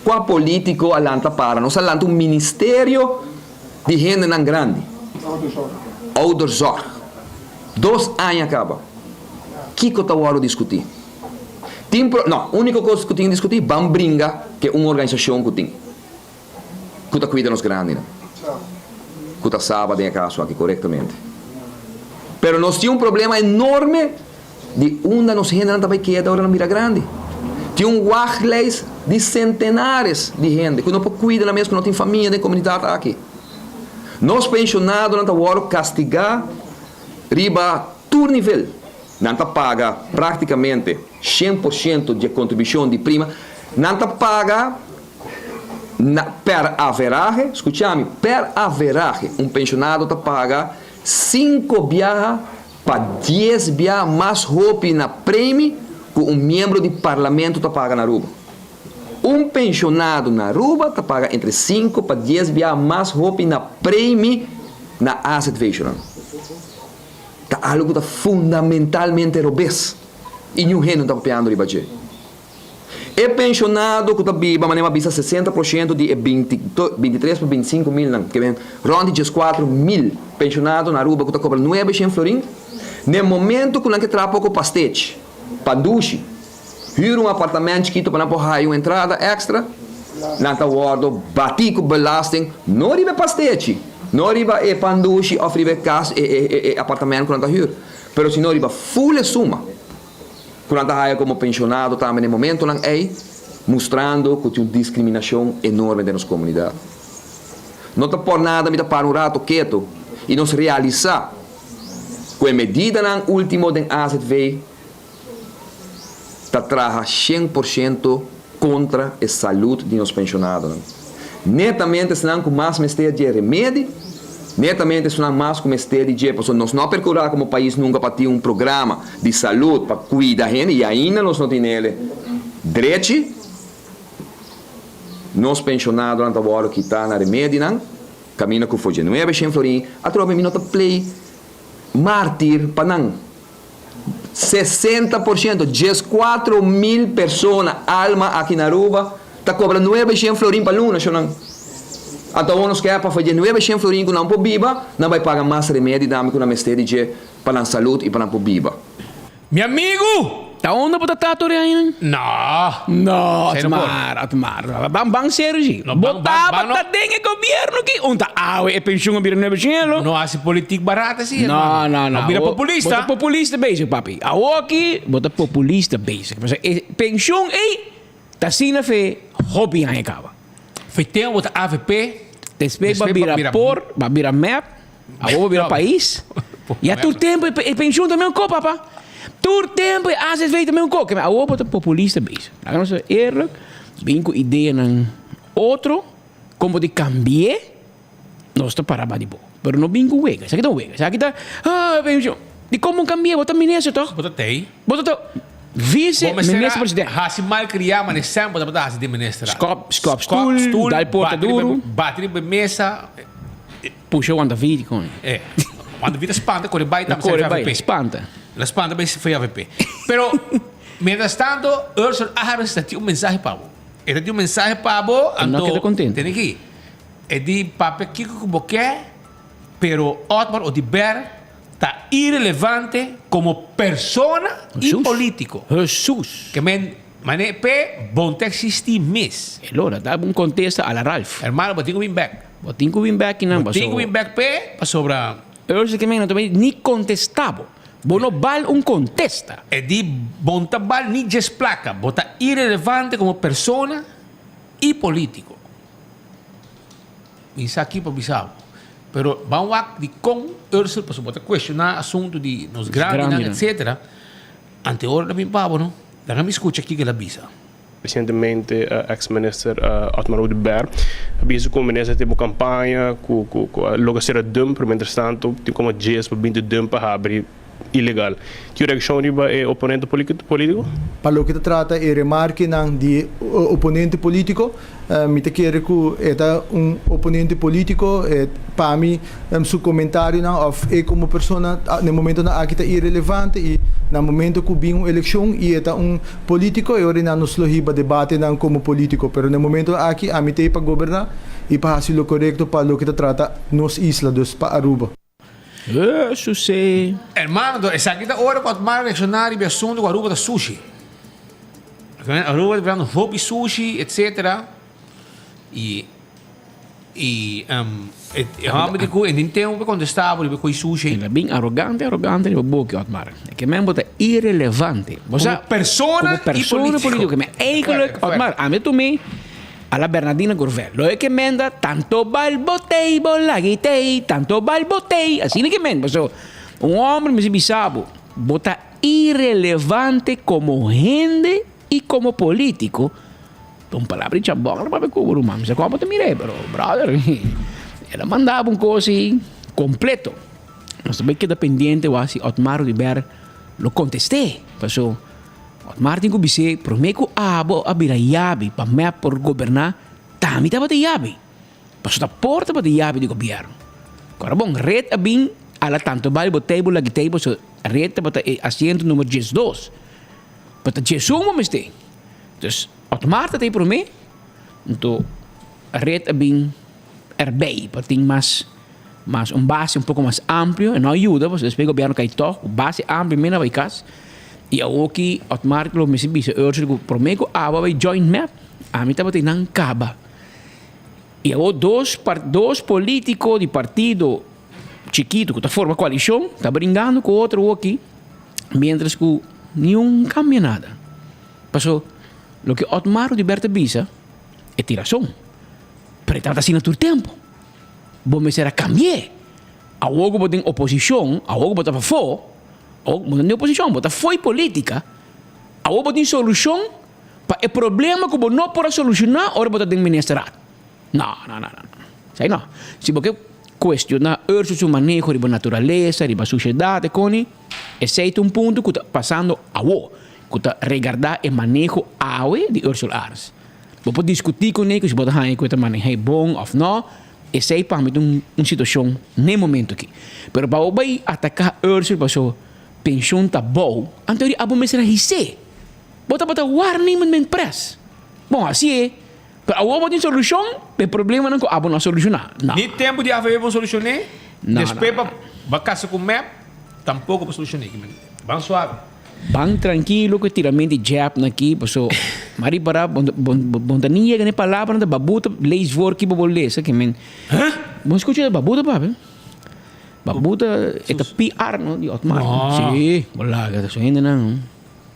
Kua polítiko a lanta para? Nos a lanta un ministerio di hendenan grandi. Ouderzorg. Dos aña kaba. Kiko ta wòrdu diskutí? Tin pro, no, úniko kos ku tin diskutí, ban bringa ke un organisashon ku tin, ku ta kuida nos grandinan, ku ta saba den e kaso aki korektamente. Pero nos tin un problema enorme di unda nos hendenan ta bai keda ora nan bira grandi. Tin un wachtlijst di centenares di hende cu no por cuida nan mes, cu no tin famia den comunidad aki. Nos pensionadonan ta wordo castiga riba tur nivel. Nan ta paga practicamente 100% di e contribucion di prima. Nan ta paga na per averahe, scucha mi, per averahe un pensionado ta paga cinco biaha pa dies biaha mas hopi na premi cu un miembro di parlamento ta paga na Aruba. Un pensionado na Aruba ta paga entre cinco pa dies biaha mas hopi na premi na azv-nan. Ta algo cu ta fundamentalmente robes y niun hende no ta papiando riba dje. E pensionado cu ta biba, manera mi a bisa, 60% di e 23 pa 25 milnan, ke ben rond di 14 mil pensionado na Aruba cu ta cobra nuebe shen florin, n'e momento cu nan ke traha poco pastech, pandushi, huur un apartament chikito pa nan por haya un entrada extra, nan ta wordo bati cu belasting, no riba e pastechi, no riba e pandushi of riba e cas, e apartament cu nan ta huur, pero sino riba full e suma. Ku nan ta haya komo penshonado tambe na e momentonan ei, mustrando ku tin un diskriminashon enorme den nos komunidat. No ta por nada mi ta para un rato ketu i nos realisá ku e medidanan último den azv ta traha 100% kontra e salud di nos penshonadonan. Netamente esnan ku mas mester dje remedi, netamente esnan mas ku mester di dje, pasobra nos no a perkurá komo pais nunka pa tin un programa di salud pa kuida hende i ainda nos no tin ele drechi. Nos penshonadonan ta wòrdu kitá na remedinan, kaminda ku for dje nuebe shen florin, atrobe mi no ta plei mártir pa nan. 60%, 14 mil persona alma aki na Aruba ta cobra 900 florin pa luna, shonan. Anto awor nos kier pa for dje 900 florin cu nan por biba, nan bay paga mas remedi dame cu nan mester di dje pa nan salud y pa nan por biba. Mi amigu! Ta unda bo ta tato ri ainda? No. No, Sei no por. Otmar, Otmar. Ban, ban serio si. No, Bo ban, ban, ban tabata no. den e gobierno ki un ta awe e pensioen a bira nuebe cielo. No hasi politiek barata si, No, hermano. no, no. No bira Bo- populista. Bo ta populista bezig, papi. Awoki bo ta populista bezig. Pasobra e pensioen ei ta asina fe hopi aña kaba. Fe tempo bo ta avp. Despues bo a Despues bira bo bira por, bo a bira mep. Awor bo bira pais. Ya tur tempo e pensioen ta meun ko, papa. Tur tempo e AZV ta meun ko. Keme awor bo ta populista bezig. Laga nos ser eerlijk, bin ku ideanan otro, kon bo di kambi'é, nos ta para ba di bo. Pero no bin ku wega. Esaki ta un wega. Esaki ta, ah, pensioen. Di kon bo kambi'é? Bo ta minister toch? Bo ta tei. Bo ta vice Bo mester minister president. hasi malkriá, ma ne semper bo tabata hasi den minister. Skòp, skòp stoel, dal porta duru. Bati riba e mesa. Pusha Juan David con. Eh, Juan David a spanta kore bai tambe Kore sa bai, AVP. spanta. La spanta bai foi AVP. Pero mientras tanto Ursel Arends ta tin un mensahe pa bo. E ta tin un mensahe pa bo, E no anto keda contento. tene aki. E di papia kiko ku bo ke, pero Otmar Oduber ta irelevante como persona y Jesus. politico. Jesus. Ke men mane p'e bon ta existi mes. E lo da un contesta a la Ralph. Hermano, bo tin ku bin bek. Bo tin ku bin bek kinan Bo tin ku bin bek p'e pasobra. Urge ke men no ta bay ni kontestá bo. Bo no bal un kontesta. E di bo no ta bal ni djes plaka. Bo ta irelevante komo persona i polítiko. Mi sa ki pa bisa bo. Pero ban wak di kon Ursel pasobra bo ta kuestioná asuntu di nos grandinan etsetera. Ante ora ta bin pa bo no. Laga mi skucha kiko el a bisa. Recientemente ex minister Otmar Oduber a bisa cu minister tin bo campaña cu cu cu a logra cera dump pero mientras tanto tin como dies pa binti dump a habri ilegal. Tin un reaccion riba e oponente politico? Pa loke ta trata e remarkenan di oponente politico, mi ta kere cu e ta un oponente politico, e pa mi su comentarionan of e como persona na e momentonan aki ta irelevante y na momento cu bin un eleccion y e ta un Politico e ora nan nos lo hiba debatenan como politico, pero na e momento aki ami ta ei pa goberna y pa haci lo corecto pa loke ta trata nos isla, dus pa Aruba. Hesus e. Hermano, esaki ta ora cu Otmar reacciona riba e asunto cu Aruba ta sushi. Aruba ta birando hopi sushi, etcetera. Y. I e hòmber di ku e tin tempu pa kontestá bo riba e koi sushi. El a bin arogante arogante riba boki Otmar. E ke men bo ta irelevante. Bo sa Komo persona komo persona i polítiko. polítiko. Ke men eigenlijk Otmar ami a tum'é a la Bernardina Gourvel. Lo e ke men ta tanto bal bo tei bo lagi tei tanto bal bo tei asina ke men paso un hòmber mester bisa bo bo ta irelevante komo hende i komo polítiko. Un palabra di chabon lo papia ku bo ruman. Mi sa kon bo ta mir'é, pero brother, el a manda bo un kos ei kompleto. Nos ta bai keda pendiente wak si Otmar Oduber lo kontest'é. Paso Otmar tin ku bis'é promé ku abo a bira yabi pa mep por goberná, ta mi tabata yabi. Paso ta por tabata yabi di gobièrnu. Kora bon, ret a bin ala tantu bai bo tei bo lagi tei paso ret tabata e asiento numero diesdos. Pero ta diesun bo mester. Dus Otmar ta ta e promé, anto red a bin erbij pa tin mas mas un base un poko mas amplio, e no a yuda pasobra despues gobièrnu kai tòg ku base amplio mena bai kas i awoki Otmar lo mester bisa Ursula ku promé ku abo a bai join mep ami tabata nan kaba i awo dos dos politiko di partido chikitu ku ta forma koalishon ta bringando ku otro awoki mientras ku niun kambia nada. Paso, loke Otmar Oduber ta bisa, e tin rason. Pero e tabata asina tur tempu. Bo mester a kambi'é. Awor ku bo den oposishon, awor ku bo ta pafó, awor bo no den oposishon, bo ta fo'i politika, awor bo tin solushon pa e problema ku bo no por a solushoná ora bo ta den ministerat. No, no, no, no. Esei no. Si bo ke kuestioná Urso su maneho riba naturalesa, riba sushedat, e koni, esei ta un punto ku ta pasando awor. Ku ta regardá e maneho awe di Ursula Arends. Bo por diskutí kuné ku si bo ta haña ku e ta maneh'é bon òf nò, esei pa mi ta un un situashon n'e momento aki. Pero pa bo bai ataká Ursula pasobra penshon ta bou, anto di abo mester a his'é. Bo tabata waarnemend pres. Bon, hasié, pero awor bo tin solushon pa e problemanan ku abo no a solushoná. No. Ni tempu di AVB bo solushoné, No, no, despues no. pa bo kasa ku mep, tampoko bo solushoné. Ban suave. Ban trankilo ku e tiramento di jab na aki paso m'a ripará bo bo ta ni yega na e palabra nan ta babuta lees voor ki bo por lesa ke men bo skucha babuta papia babuta e ta PR no di Otmar si bo laga ta su hendenan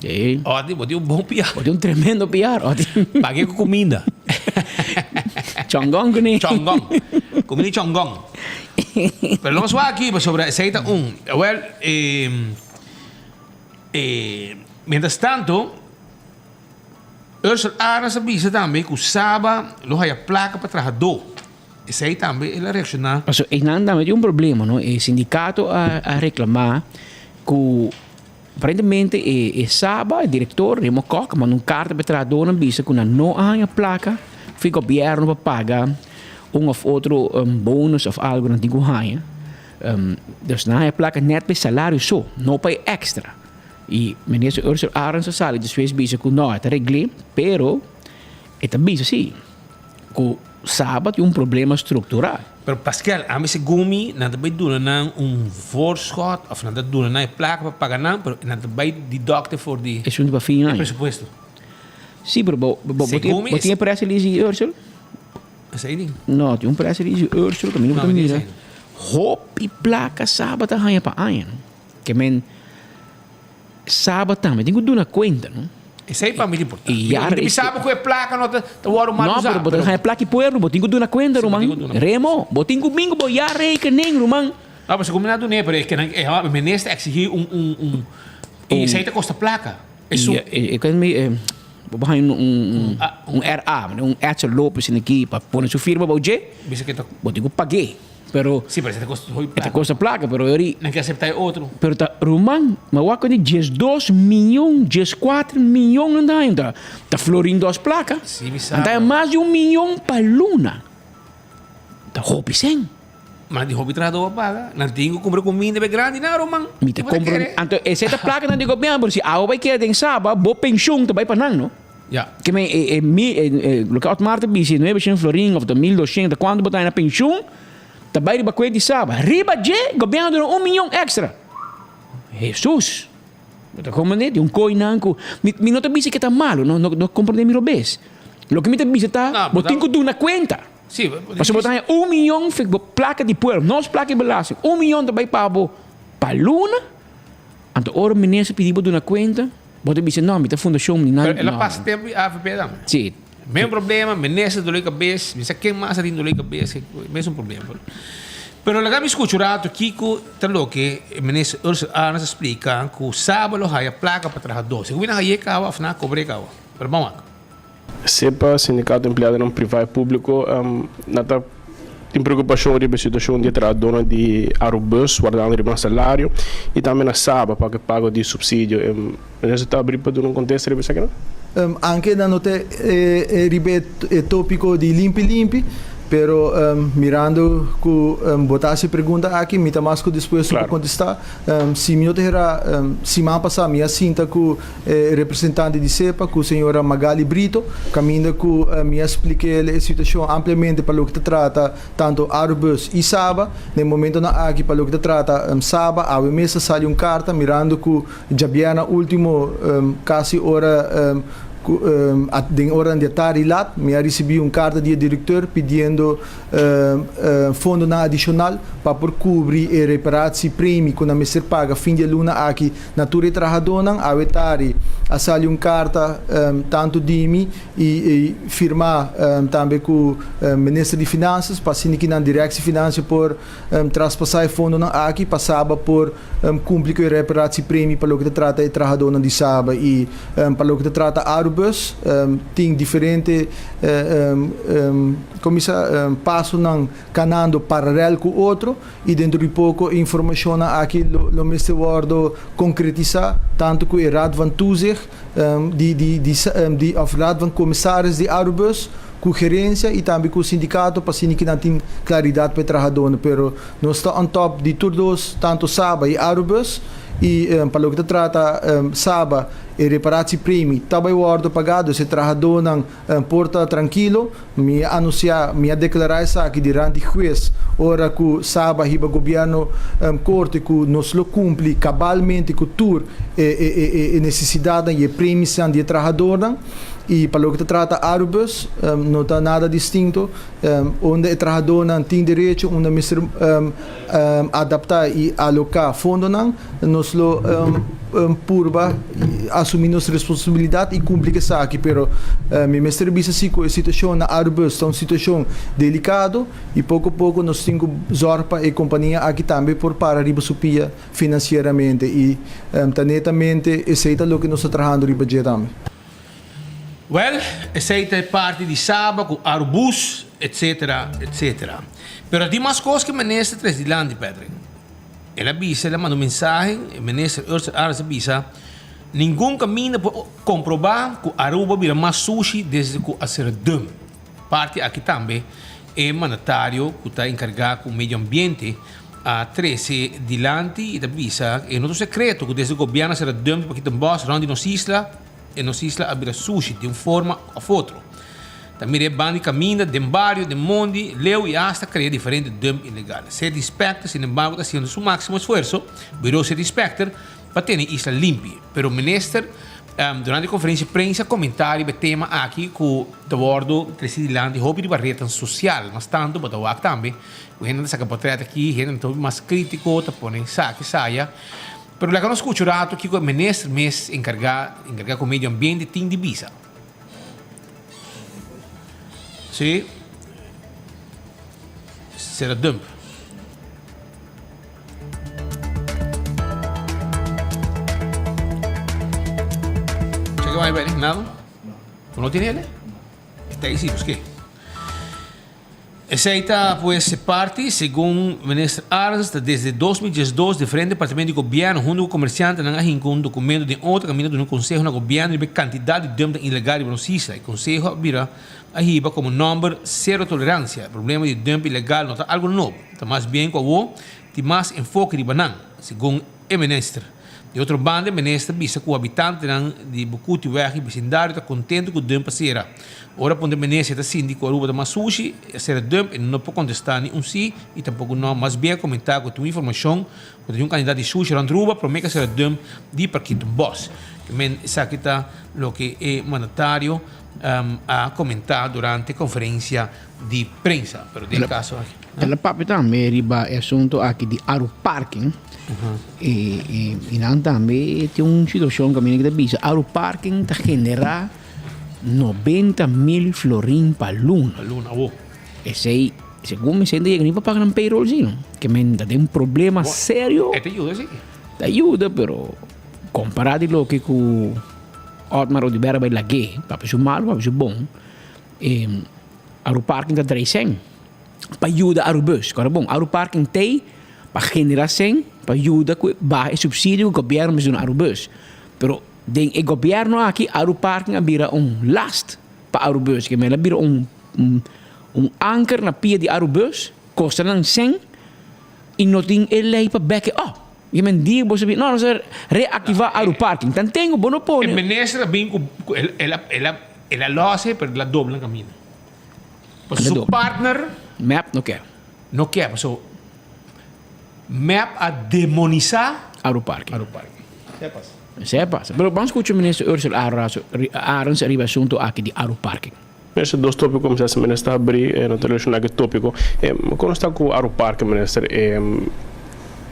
si Oti bo tin un bon PR bo tin un tremendo PR oti Pag'e ku kuminda Chongon kuné Chongon kuminda di chongon pero lo mas wak aki pasobra esei ta un awel E mientras tanto, Ursel Arends a bisa tambe ku Saba lo haya plaka pa trahadó. Esei tambe el a reakshoná. Paso einan tambe tin un problema, no? E sindikato a a reklamá ku aparentemente e e Saba, e direktor Remo Kok, a manda un karta pa e trahadónan bisa ku nan no a haña plaka for e gobièrnu pa paga un òf otro bonus òf algu nan tin ku haña. Dus nan haña plaka nèt pa e salario so, no pa e èkstra. I Minister Ursula Arends a sali despues bisa ku no, e ta regl'é, pero e ta bisa si ku Saba tin un problema struktural. Pero Pascal, ami segun mi, nan ta bai duna nan un voorschot of nan ta duna nan e plaka pa paga nan, pero nan ta bai deducte for di Esun pa fin e aña. presupuesto. Si, pero bo bo Segun mi bo tin e press release di Ursula? Esei di? No, tin un press release di Ursula ku mi no No, ta mi tin mira. esei. Hopi plaka Saba ta haña pa aña, no? Ke men Saba tambe tin ku duna kuenta, no? Esei pa mi ta importante. I ya Mi ta bisa bo ku e plaka no ta ta wòrdu mal No, usá, pero bo ta pero haña plaka di pueblo, bo tin ku duna kuenta, Si, bo ruman. tin ku duna kuenta. Remo, bo tin ku bin ku bo ya rekening, ruman. No, pero segun mi na dun'é, pero e ke nan e minister a eksigí un un un i esei ta kosta plaka. E e e mi e bo por haña un un un RA, un Edsel Lopez esaki aki pa pone su firma bou dje. Bisa ke ta. Bo tin ku pag'é, pero. Si, pero esei ta kosta hopi E ta plaka. kosta plaka, pero eri. Nan ke aseptá e otro. Pero ta ruman, mi a wak di diesdos miyon, dieskuater miyon nan ta haña, ta ta florin dos plaka. Si, mi sa. Nan ta haña mas di un miyon pa luna. Ta hopi sèn. Ma di hopi trahadó a paga. Nan tin ku kumpra kuminda pa e grandi nan, ruman. Mi ta kompra. Anto esei ta plaka nan di gobièrnu, pero si awe bai keda den Saba, bo penshun ta bai pa nan, no? Ya. Ke men e e mi e e loke Otmar ta bisa, e nuebe shen florin òf ta 1200, ta kuantu bo ta haña na penshun, ta bai riba kuenta di Saba. Riba dje, gobièrnu duna un miyon èkstra. Hesus! Bo ta komprendé? Di un koinan ku mi mi no ta bisa ke ta malu, no no no komprendé mi robes. Loke mi ta bisa ta, bo tin ku duna kuenta. Sí. Pasobra bo ta haña un miyon fi bo plaka di pueblo, nos plaka di belasting, un miyon ta bai pa bo pa luna, anto ora minister pidi bo duna kuenta, bo ta bisa no, mi ta fundashon, mi nan. Pero el a pasa tempu di avp tambe. Sí. Mesmo problema, minister dolor di kabes, mi sa ken mas a tin dolor di kabes, mesun problema. Pero laga mi skucha un rato kiko ta loke minister Ursula Arends a splika ku Saba lo haya plaka pa trahadó. Segun mi nan haye kawa òf nan a kobr'é kawa. Pero ban wak. SEPA, Sindikato di Empleadonan Privá i Públiko, nan ta tin preokupashon riba e situashon di e trahadónan di Arubus wardando riba nan salario i tambe na Saba pa ku e pago di supsidio. Minister ta abrí pa duna un kontesta riba esakinan? Anke nan no ta riba e tópiko di limpi limpi, pero mirando ku bo ta hasi e pregunta aki, mi ta mas ku dispuesto pa kontestá. Si mi no ta hera, siman pasá mi a sinta ku E representante di SEPA ku señora Magali Brito, kaminda ku mi a splik'el e situashon ampliamente pa loke ta trata tantu Arubus i Saba. Na e momentonan aki pa loke ta trata Saba, awe mes a sali un karta mirando ku djabièrnè último kasi ora ku den oranan di atardi lat mi a risibí un karta di e direkteur pidiendo fondonan adishonal pa por kubri e reparatie premie ku nan mester paga fin di e luna aki Na tur e trahadónan awe tari a sali un karta tantu di mi i firmá tambe ku Minister di Finansas pa asina ki nan Direktie Financiën por traspasá e fondonan aki pa Saba por kumpli ku e reparatiepremie pa loke ta trata e trahadónan di Saba i pa loke ta trata Arubus tin diferente komisa pasonan kanando paralel ku otro. y dentro di poco e informacionnan aki lo lo mester wordo concretisa tanto cu e Raad van Toezicht di di di di of Raad van Commissaris di Arubus cu gerencia y tambe cu sindicato pa asina ki nan tin claridad pa e trahadornan pero nos ta on top di tur dos tanto Saba y Arubus y pa loke ta trata Saba e reparatiepremie ta bay wordo paga dus e trahadornan Por ta trankilo, mi a anunsiá, mi a deklará esaki diranti hues ora ku Saba hiba gobièrnu korte ku nos lo kumpli kabalmente ku tur e nesesidatnan i e premisnan di e trahadornan. I pa loke ta trata Arubus, no ta nada distinto. Unda e trahadornan tin derecho, unda mester adaptá i aloká fondonan, nos lo purba asumí nos responsabilidat i kumpli ku esaki. Pero mi mester bisa si ku e situashon na Arubus ta un situashon delikado i poko poko nos tin ku zòrg pa e kompania aki tambe por para riba su pia finansieramente i ta netamente esei ta loke nos ta trahando riba dje tambe. Wèl, esei ta e parti di Saba ku Arubus, etsetera, etsetera. Pero tin mas kos ku e minister tres dilanti, Patrick. El a bisa, el a manda un mensahe, e minister Ursula Arends a bisa, Ningun kaminda por komprobá ku Aruba bira mas sushi desde ku a sera dump. Parti aki tambe e mandatario ku ta enkargá ku medio ambiente a trese dilanti i ta bisa e no ta un sekreto ku desde gobièrnu a sera dump di Pakitenbos rònt di nos isla, E nos isla a bira sushi di un forma of otro. Ta mira e banda di caminda, den bario, den mondi, leu y hasta crea diferente dump ilegal. City Inspector sinembargo ta haciendo su maximo esfuerzo, Bureau City Inspector, pa tene e isla limpi. Pero minister durante e conferencia di prensa a comenta riba e tema aki cu ta wordo treci dilanti hopi riba rednan social. Mas tanto bo ta wak tambe cu hende ta saca portret aki, hende ta hopi mas critico, ta pone esaki, esaya. Pero laga nos skucha un ratu kiko e minister mes enkargá enkargá ku medio ambiente tin di bisa. Sí. Sera dump. Cheque vai bem, nada? No tiene ele? Está ahí sí, pues qué? Esei ta pues e parti, segun Minister Arends, ta desde 2012 diferente departamento di gobierno hunto cu comerciantenan a hinca un documento den otro caminda duna conseho na gobierno riba e cantidad di dumpnan ilegal riba nos isla. E conseho a bira a hiba como nomber Cero Tolerancia. E problema di dump ilegal no ta algo nobo, ta mas bien cu awo tin mas enfoke riba nan, segun e minister. Di otro banda e minister bisa cu habitantenan di Bukutiweg y bisindario ta contento cu dump a cera. Ora puntra minister ta sinti cu Aruba ta mas sushi, e cera dump e no por contesta ni un si y tampoco un no. Mas bien a comenta cu tin un informacion cu ta tin un cantidad di sushi rond Aruba prome cu a cera dump di Parkietenbos. Men esaki ta loke e mandatario a comenta durante conferencia di prensa. Pero den e caso aki. El a papia tambe riba e asunto aki di Aruparking. Y nan tambe tin un situacion caminda ki ta bisa Aruparking ta genera 90 mil florin pa luna. Pa luna, awo. Esey, segun mi senti yega ni pa paga nan payroll si no. Ke men ta den un problema serio. E ta yuda si. Ta yuda pero compara di loke cu Otmar Oduber a bay lag'é, papia su malo, papia su bon, e Aruparking ta draai cen pa yuda Arubus. Kora bon, Aruparking t'ey pa genera cen pa yuda cu baha e subsidio cu gobierno mester duna Arubus. Pero den e gobierno aki Aruparking a bira un last pa Arubus, ke men a bira un un anker na pia di Arubus, kosta nan cen y no tin e ley pa back it up. Y men di bo sabi, no, nos a reactiva Aruparking. Tanten cu bo no pone. E minister a bin cu, el a, el a, el a los e, pero el a dobla camino. Pasobra su partner. Mep no kier. No kier, pasobra mep a demonisa. Aruparking. Aruparking. Esey a pasa. Esey a pasa. Pero ban scucha minister Ursell Arends ariba e asunto aki di Aruparking. Minister, dos tópiko mi sa si minister ta habrí e no ta relashoná ku e tópiko. Kon nos ta ku Aruparke, minister?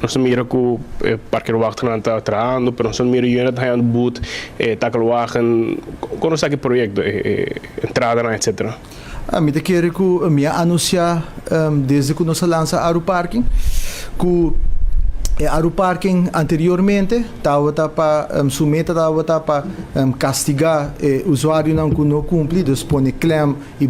Nos ta mira ku e parkeerwachtnan ta trahando, pero nos ta mira yenda ta hañando but, e takelwagen. Kon nos ta ku e proyekto, e entradanan, etcetera? Mi ta kere ku mi a anunsiá desde ku nos a lansa Aruparking ku e Aruparking anteriormente Tabata pa su meta tabata pa kastigá e usuarionan ku no kumpli, dus pone klèm i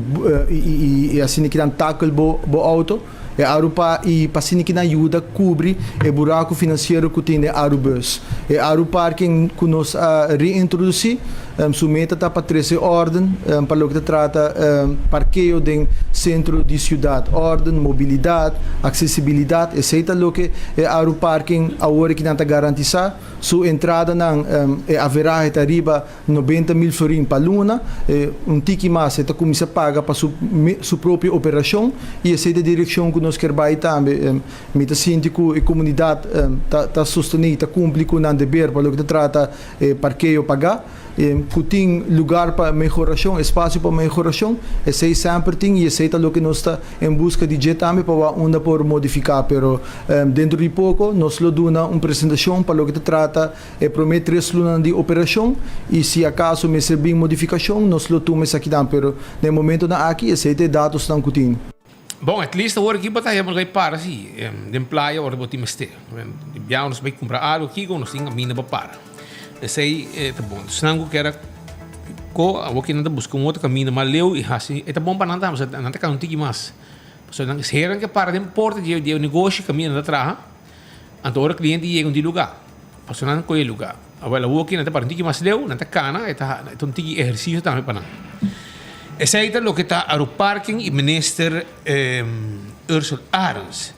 i asina ki nan takel bo bo outo. E Arupa i pa asina ki nan yuda kubri e buraku finansiero ku tin den Arubus. E Aruparking ku nos a reintrodusí, su meta ta pa trese órden pa loke ta trata parkeo den sentro di siudat. Órden, mobilidat, aksesibilidat, esei ta loke e Aruparking awor aki nan ta garantisá. Su entradanan, e averahe ta riba nobenta mil florin pa luna. Un tiki mas e ta kuminsá paga pa su su propio operashon i esei ta e direkshon ku nos kier bai tambe. Mi ta sinti ku e komunidat ta ta sostené i ta kumpli ku nan deber pa loke ta trata e parkeo pagá. Ku tin lugar pa mehorashon, espasio pa mehorashon, esei semper tin i esei ta loke nos ta en buska di dje tambe pa wak unda por modifiká. Pero dentro di poko nos lo duna un presentashon pa loke ta trata e promé tres lunanan di operashon i si akaso mester bin modifikashon nos lo tuma esakinan. Pero na e momentonan aki esei ta e datosnan ku tin. Bon, at least awor aki bo ta haya bai para si den playa ora bo tin mester. Di biaha nos bai kumpra algu kiko nos tin kaminda pa para. Esei ta bon. Esnan ku kier a ko awor ki nan ta buska un otro kaminda mas leu i hasi e ta bon pa nan tambe pasobra nan ta kanda un tiki mas. Pasobra nan hera ke para den porta di e negoshi kaminda nan ta traha anto ora kliente yega un di luga pasobra nan kohe e luga. Awel awor ki nan ta para un tiki mas leu, nan ta kana, e ta un tiki ehersisio tambe pa nan. Esei ta loke ta Aruparking i Minister Ursell Arends.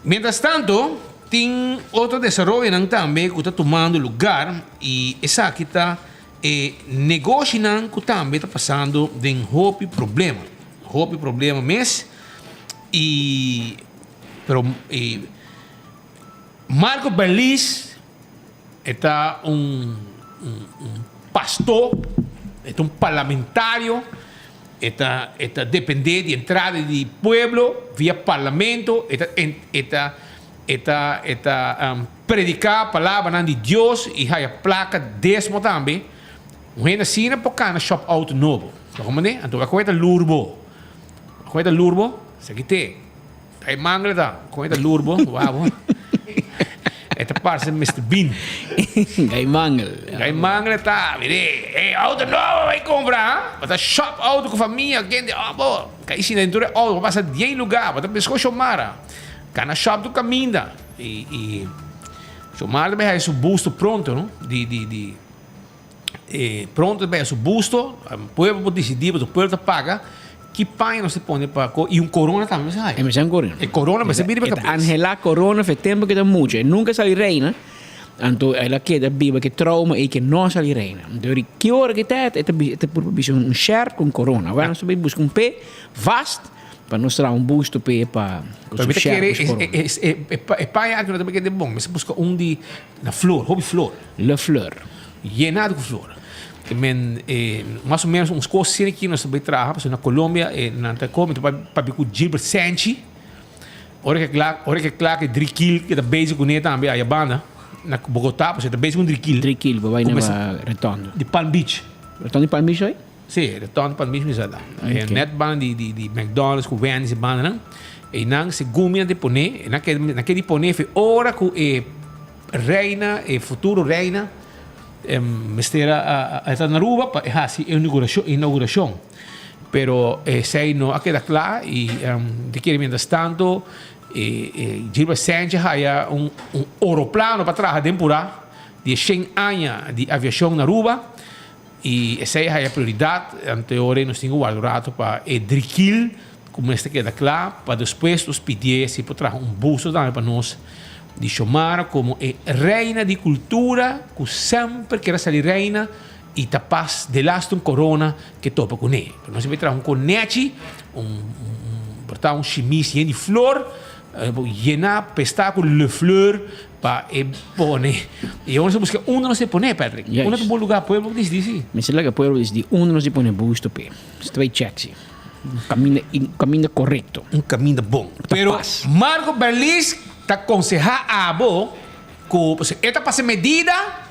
Mientras tanto, tin otro desaroyonan tambe ku ta tumando lugar i esaki ta e negoshinan ku tambe ta pasando den hopi problema. Hopi problema mes i pero i Marco Berlis E ta un un pastó, e ta un parlamentario, e ta e ta dependé di entrada di pueblo via parlamento, e ta e ta e ta e ta prediká palabranan di Dios i haya plaka desmo tambe. Un hende asina por kana shòp outo nobo. Bo komprendé? Anto a kohe ta lur bo. A kohe ta lur bo, esaki te. Ay mangel ta, con e ta lurbo, wabo. E ta parse Mr. Bean. Gai mangel. Gai mangel ta, mire, hey, auto nobo bay compra, ha? Bo ta shop auto cu famia, kende, oh, bo. Kai sina dentro de auto, bo pasa dien lugar, bo ta mesco Shomara. Cana shop tu caminda. Y, y, Shomara ta bay haya su busto pronto, no? Di, di, di. E pronto ta baya su busto, pueblo por disidí, pasobra pueblo ta paga ki paña nos ta pone pa ko i un korona tambe mester haya. E mester un korona. E korona mester bini pa E ta kabes. anhelá korona for e tempu ke ta mucha. E nunka sali reina, anto el a keda biba ku e trauma ei ke no a sali reina. Anto ori ki ora ke ta e ta e ta purba bisa un shèrt ku un korona. Awor nos ta bai buska un p'e vast pa nos traha un busto p'e pa ku Pero su mi ta shèrt kere ku su korona. e paña aki no ta keda bon. Mester buska un di na flor, hopi flor. Le fleur. Yena ku flor. Ke men mas o menos un kos asina ki nos ta bai traha pasobra na Colombia nan ta komi ta papia ku Gilbert Senchi. Ora ke kla ora ke kla ke Drikil ke ta bezig kuné tambe aya banda na Bogotá pasobra e ta bezig ku Drikil. Drikil bo bai na Retondo. Di Palm Beach. Retondo di Palm Beach hoy? Sí, Retondo di Palm Beach mi sa ta. Net banda di di di McDonald's ku Wendy's e banda nan. Einan segun mi nan ta pone nan ke nan ke di pone fe ora ku e reina e futuro reina mester a a ta na Aruba pa e hasi e inauguracion. Pero esei no a keda kla i di kere mientras tanto e Gilbert Sanchez haya un oroplano pa traha den pura di e shen aña di aviashon na Aruba i esei a haya prioridat. Anto e ora ei nos tin ku warda un rato pa e drikil ku mester keda kla pa despues nos pidié si por traha un busto tambe pa nos di Xiomara komo e reina di kultura ku semper kier a sali reina. I ta pas delaste un corona ke topa kuné. Pero nos a traha un konechi, un por ta un shimis yen di flor, yená pestá ku le fleur pa e pone. I awor nos a buska unda nos ta pone, Patrick. Unda ta un bon lugá? Pueblo por disidí si. Mester laga pueblo disidí unda nos ta pone busto p'e. Nos ta bai chèk si. Un kaminda, un kaminda korekto. Un kaminda bon. Pero Marco Berlis ta konsehá abo ku e ta pasa medida.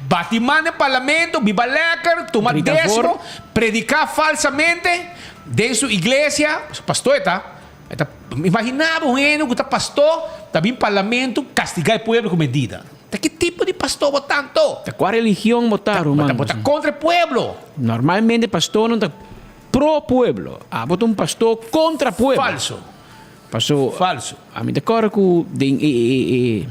Bati man den parlamento, biba lekker, tuma desmo, prediká falsamente den su iglesia. Pastor e ta. E ta imaginá bo un hende ku ta pastor ta bin parlamento kastigá e pueblo ku medida. Ta ki tipo di pastor bo ta anto? Ta kua religion bo ta, ruman? Bo ta kontra e pueblo. Normalmente pastornan ta pro pueblo. Abo ta un pastor kontra pueblo. Falso. Paso, Falso. Ami ta kòrda ku den e e e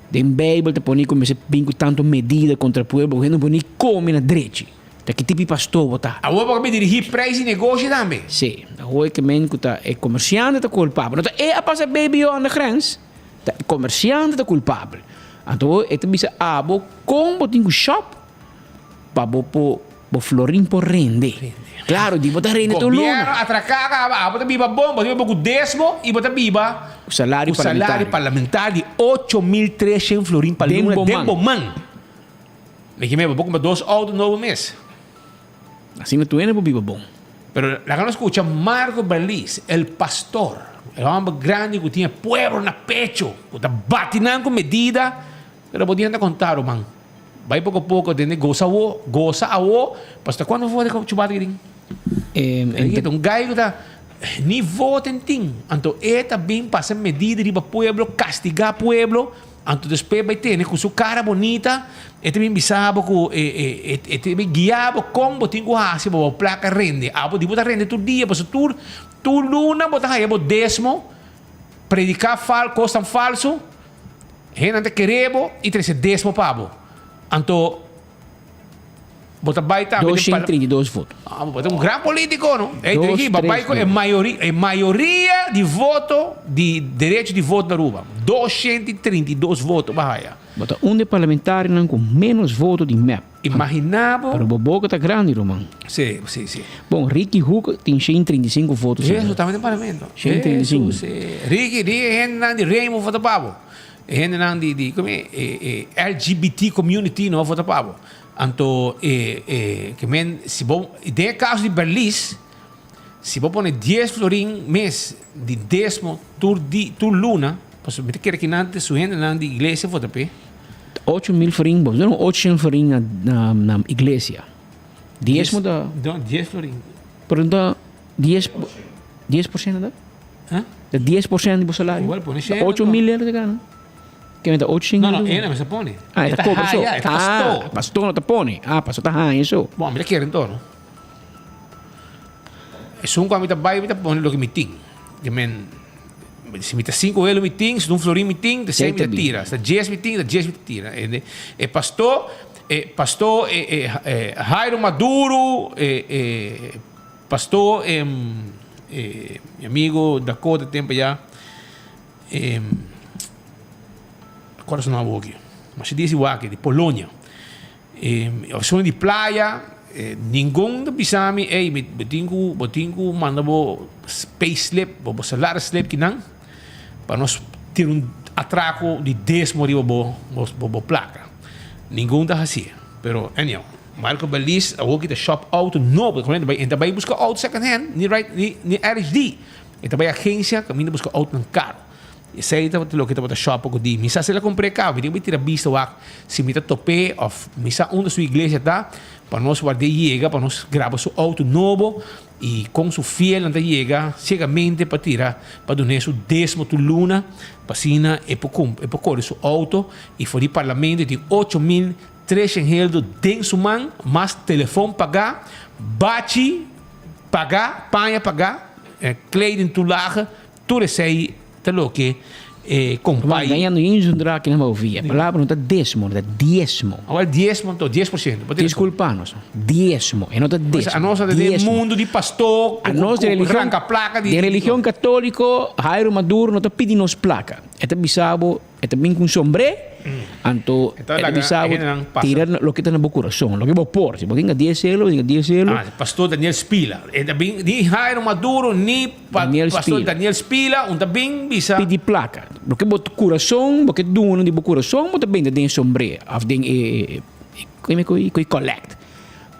den Beibel ta pone ku mester bin ku tantu medida kontra pueblo ku hende no por ni kome na drechi. Ta ki tipo di pastor bo ta? Awor bo ka bin dirigí preis di negoshi tambe. Sí. Awor e ke men ku ta e komersiante ta kulpabel. No ta e a pasa baby yo aan de grens. Ta e komersiante ta kulpabel. Anto awor e ta bisa abo kon bo tin ku shòp pa bo por Bo florin por rende. Claro, di bo ta rende tur luna. Gobierno atraca caba, abo ta biba bon, bo ta biba cu desmo y bo ta biba Cu salario cu salario parlamentario di 8300 florin pa Den luna bo den man. bo man. Mi ke meba, bo cumpra dos auto nobo mes. Asina tur hende por biba bon. Pero laga nos scucha Marco Berlis, el pastor, el homber grandi cu tin e pueblo na pecho, cu ta bati nan cu medida, pero bo dia ta conta ruman. Bai poko poko den e gosa awo, gosa awo, pasobra cuando bo vota chubata ki tin? E ta un gai cu ta ni voten tin, anto e ta bin pasa medida riba pueblo, castiga pueblo, anto despues bai tene cu su cara bonita, e ta bin bisa bo cu e ta bin guia bo con bo tin cu haci pa bo placa rende. Abo di bo ta rende tur dia, pasobra tur tur luna bo ta haya bo desmo, predica fal cosnan falso. Hendenan ta kere bo i trese desmo pa bo. Anto bo ta bai tambe den Doshen trinta i dos voto. Ah, bo ta un gran politico, no? Ey, Dos, Trigi, bo tres, bai ku e dos. mayoria, e mayoria di voto di derecho di voto na Aruba. 232 voto bo a haya. Bo ta un di e parlamentarionan ku ménos voto di mep. Imagina bo. Pero bo boka ta grandi, ruman. Sí, sí, sí. Bon, Ricky Hoek tin 135 voto. Eso tambe den parlamento. 135. Eso, sí. Ricky, di e hendenan di Rainbow vota pa bo. E hendenan di, di, como e, e, e LGBT community no vota pa bo. Anto, e, e, ke men, si bo, den e caso di Berlis, si bo pone 10 florin mes di desmo tur di, tur luna, pasobra mi ta kere kinan su hendenan di iglesia vota p'e. 8000 florin, bo no 800 florin na, na, na iglesia. Diesmo ta. No, 10 florin. Pero no ta 10, 10% ta? Huh? Ta 10% di bo salario. Well, pone shen. 8000 euro ta gana. Ke men ta 800 No, no, e na mester pone. Ah, e ta cobra so. E ta pastor. Ah, pastor no ta pone. Ah, pastor ta haña so. Bon, mi ta kere enton, no? Esun ku ami ta bai, mi ta pone loke mi tin. Ke men, si mi ta sinku elo mi tin, si ta un florin mi tin, ta sei mi ta tira. Si ta dies mi tin, ta dies mi ta tira. E pastor, e pastor e e e Jairo Maduro, e e pastor e e mi amigo Dakota tempo ya, e kòrda su nòmber awoki, mas si di esi wak di Polonia. E opcion di playa, ningun ta bisa mi, ey, mi bo tin cu, bo tin cu manda bo pay slip, bo salaris slip kinan, pa nos tira un atraco di desmo riba bo, bo, bo placa. Ningun ta hasié. Pero anyhow, Marco Beliz awor ki ta shop auto nobo, ta bai, e ta bai buska auto second hand, ni right, ni, ni RHD. E ta bai agencia kaminda buska autonan karo. Esei tabata loke tabata shop ku di. Mi sa si el a kumpr'é kaba, mi tin ku bai tira bista wak si mi ta top'é òf mi sa unda su iglesia ta pa nos ward'é yega pa nos graba su auto nobo i kon su fielnan ta yega siegamente pa tira pa dun'é su desmo tur luna pa asina e por kump e por kore su auto i for di parlamento e tin 8300 heldo den su man mas telefon pagá, bachi pagá, paña pagá. Kleding toelage, tur esei ta loke e kompai. Wak, no yin zundra ki nan ba ovi. E palabra no ta desmo, ta diesmo. Awel diesmo anto, 10%. Disculpa nos, diesmo, e no ta desmo. Anos ta den mundu di pastor ku ranka plaka di. Den religion katoliko, Jairo Maduro no ta pidi nos plaka. E ta bisa bo. E ta bin ku un sombré, anto e ta bisa bo tira loke ta na bo kurason, loke bo por. Si bo tin dies elo, bo tin dies elo. Ah, Pastor Daniel Spila. E ta bin ni Jairo Maduro ni Pastor Daniel Spila un ta bin bisa. Pidi plaka. Loke bo kurason, bo ke duna di bo kurason, bo ta benta den e sombré òf den e e collect.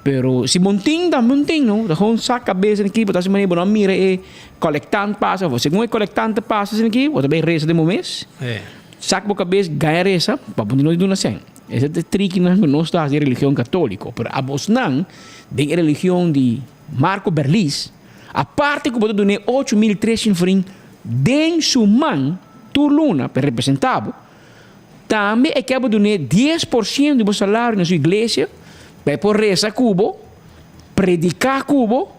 Pero si bo tin ta bo tin no, ta gewoon sak kabes aki, bo ta hasi manera bo no a mira e kolektant pasa, of segun e kolektant ta pasa asina aki, bo ta bay resa den bo mes, sak bo kabes gaya resa pa bo no duna sèn. Esa ta e trikinan ku nos ta hasi den religion katoliko, pero abosnan den e religion di Marco Berlis, aparte ku bo ta dun'é 8300 florin den su man tur luna pa e representá bo, Tambe e ke bo dun'é 10% di bo salario na su iglesia pa e por resa ku bo, prediká ku bo,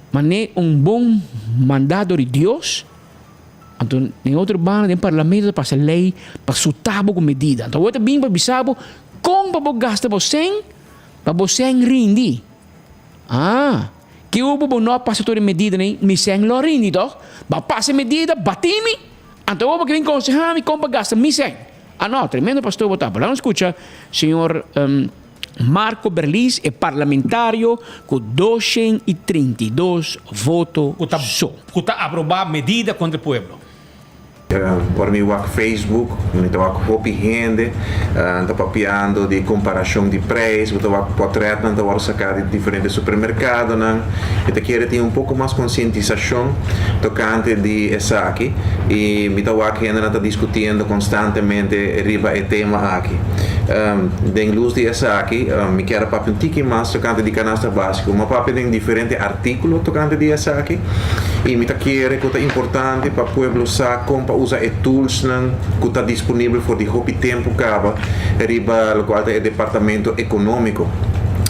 manera un bon mandado di Dios. Anto den otro banda den parlamento ta pasa lei pa suta bo ku medida. Anto awor ta bin pa bisa bo kon pa bo gasta bo sèn pa bo sèn rindi. Ah, ke obo bo no a pasa tur e medidanan ei, mi sèn lo rindi tòg? Bo a pasa e medida, bati mi! Anto bo ke bin konseha mi kon pa gasta mi sèn. Ah no, tremendo pastor bo ta. Bo laga nos skucha señor Marco Berlis, e parlamentario ku 232 voto so. Ku ta aproba medida kontra e pueblo. Ora mi wak Facebook, mi ta wak hopi hende ta papiando di komparashon di preis, bo ta wak pòtretnan ta wòrdu saká di diferente supermerkadonan. Mi ta kere tin un poko mas konsientisashon tokante di esaki i mi ta wak hendenan ta diskutiendo konstantemente riba e tema aki. Den lus di esaki mi kier a papia un tiki mas tokante di kanasta básiko. Mi a papia den diferente artíkulo tokante di esaki i mi ta kere ku ta importante pa pueblo sa kon pa usa e toolsnan ku ta disponibel for di hopi tempu kaba riba lokual ta e departamento ekonómiko.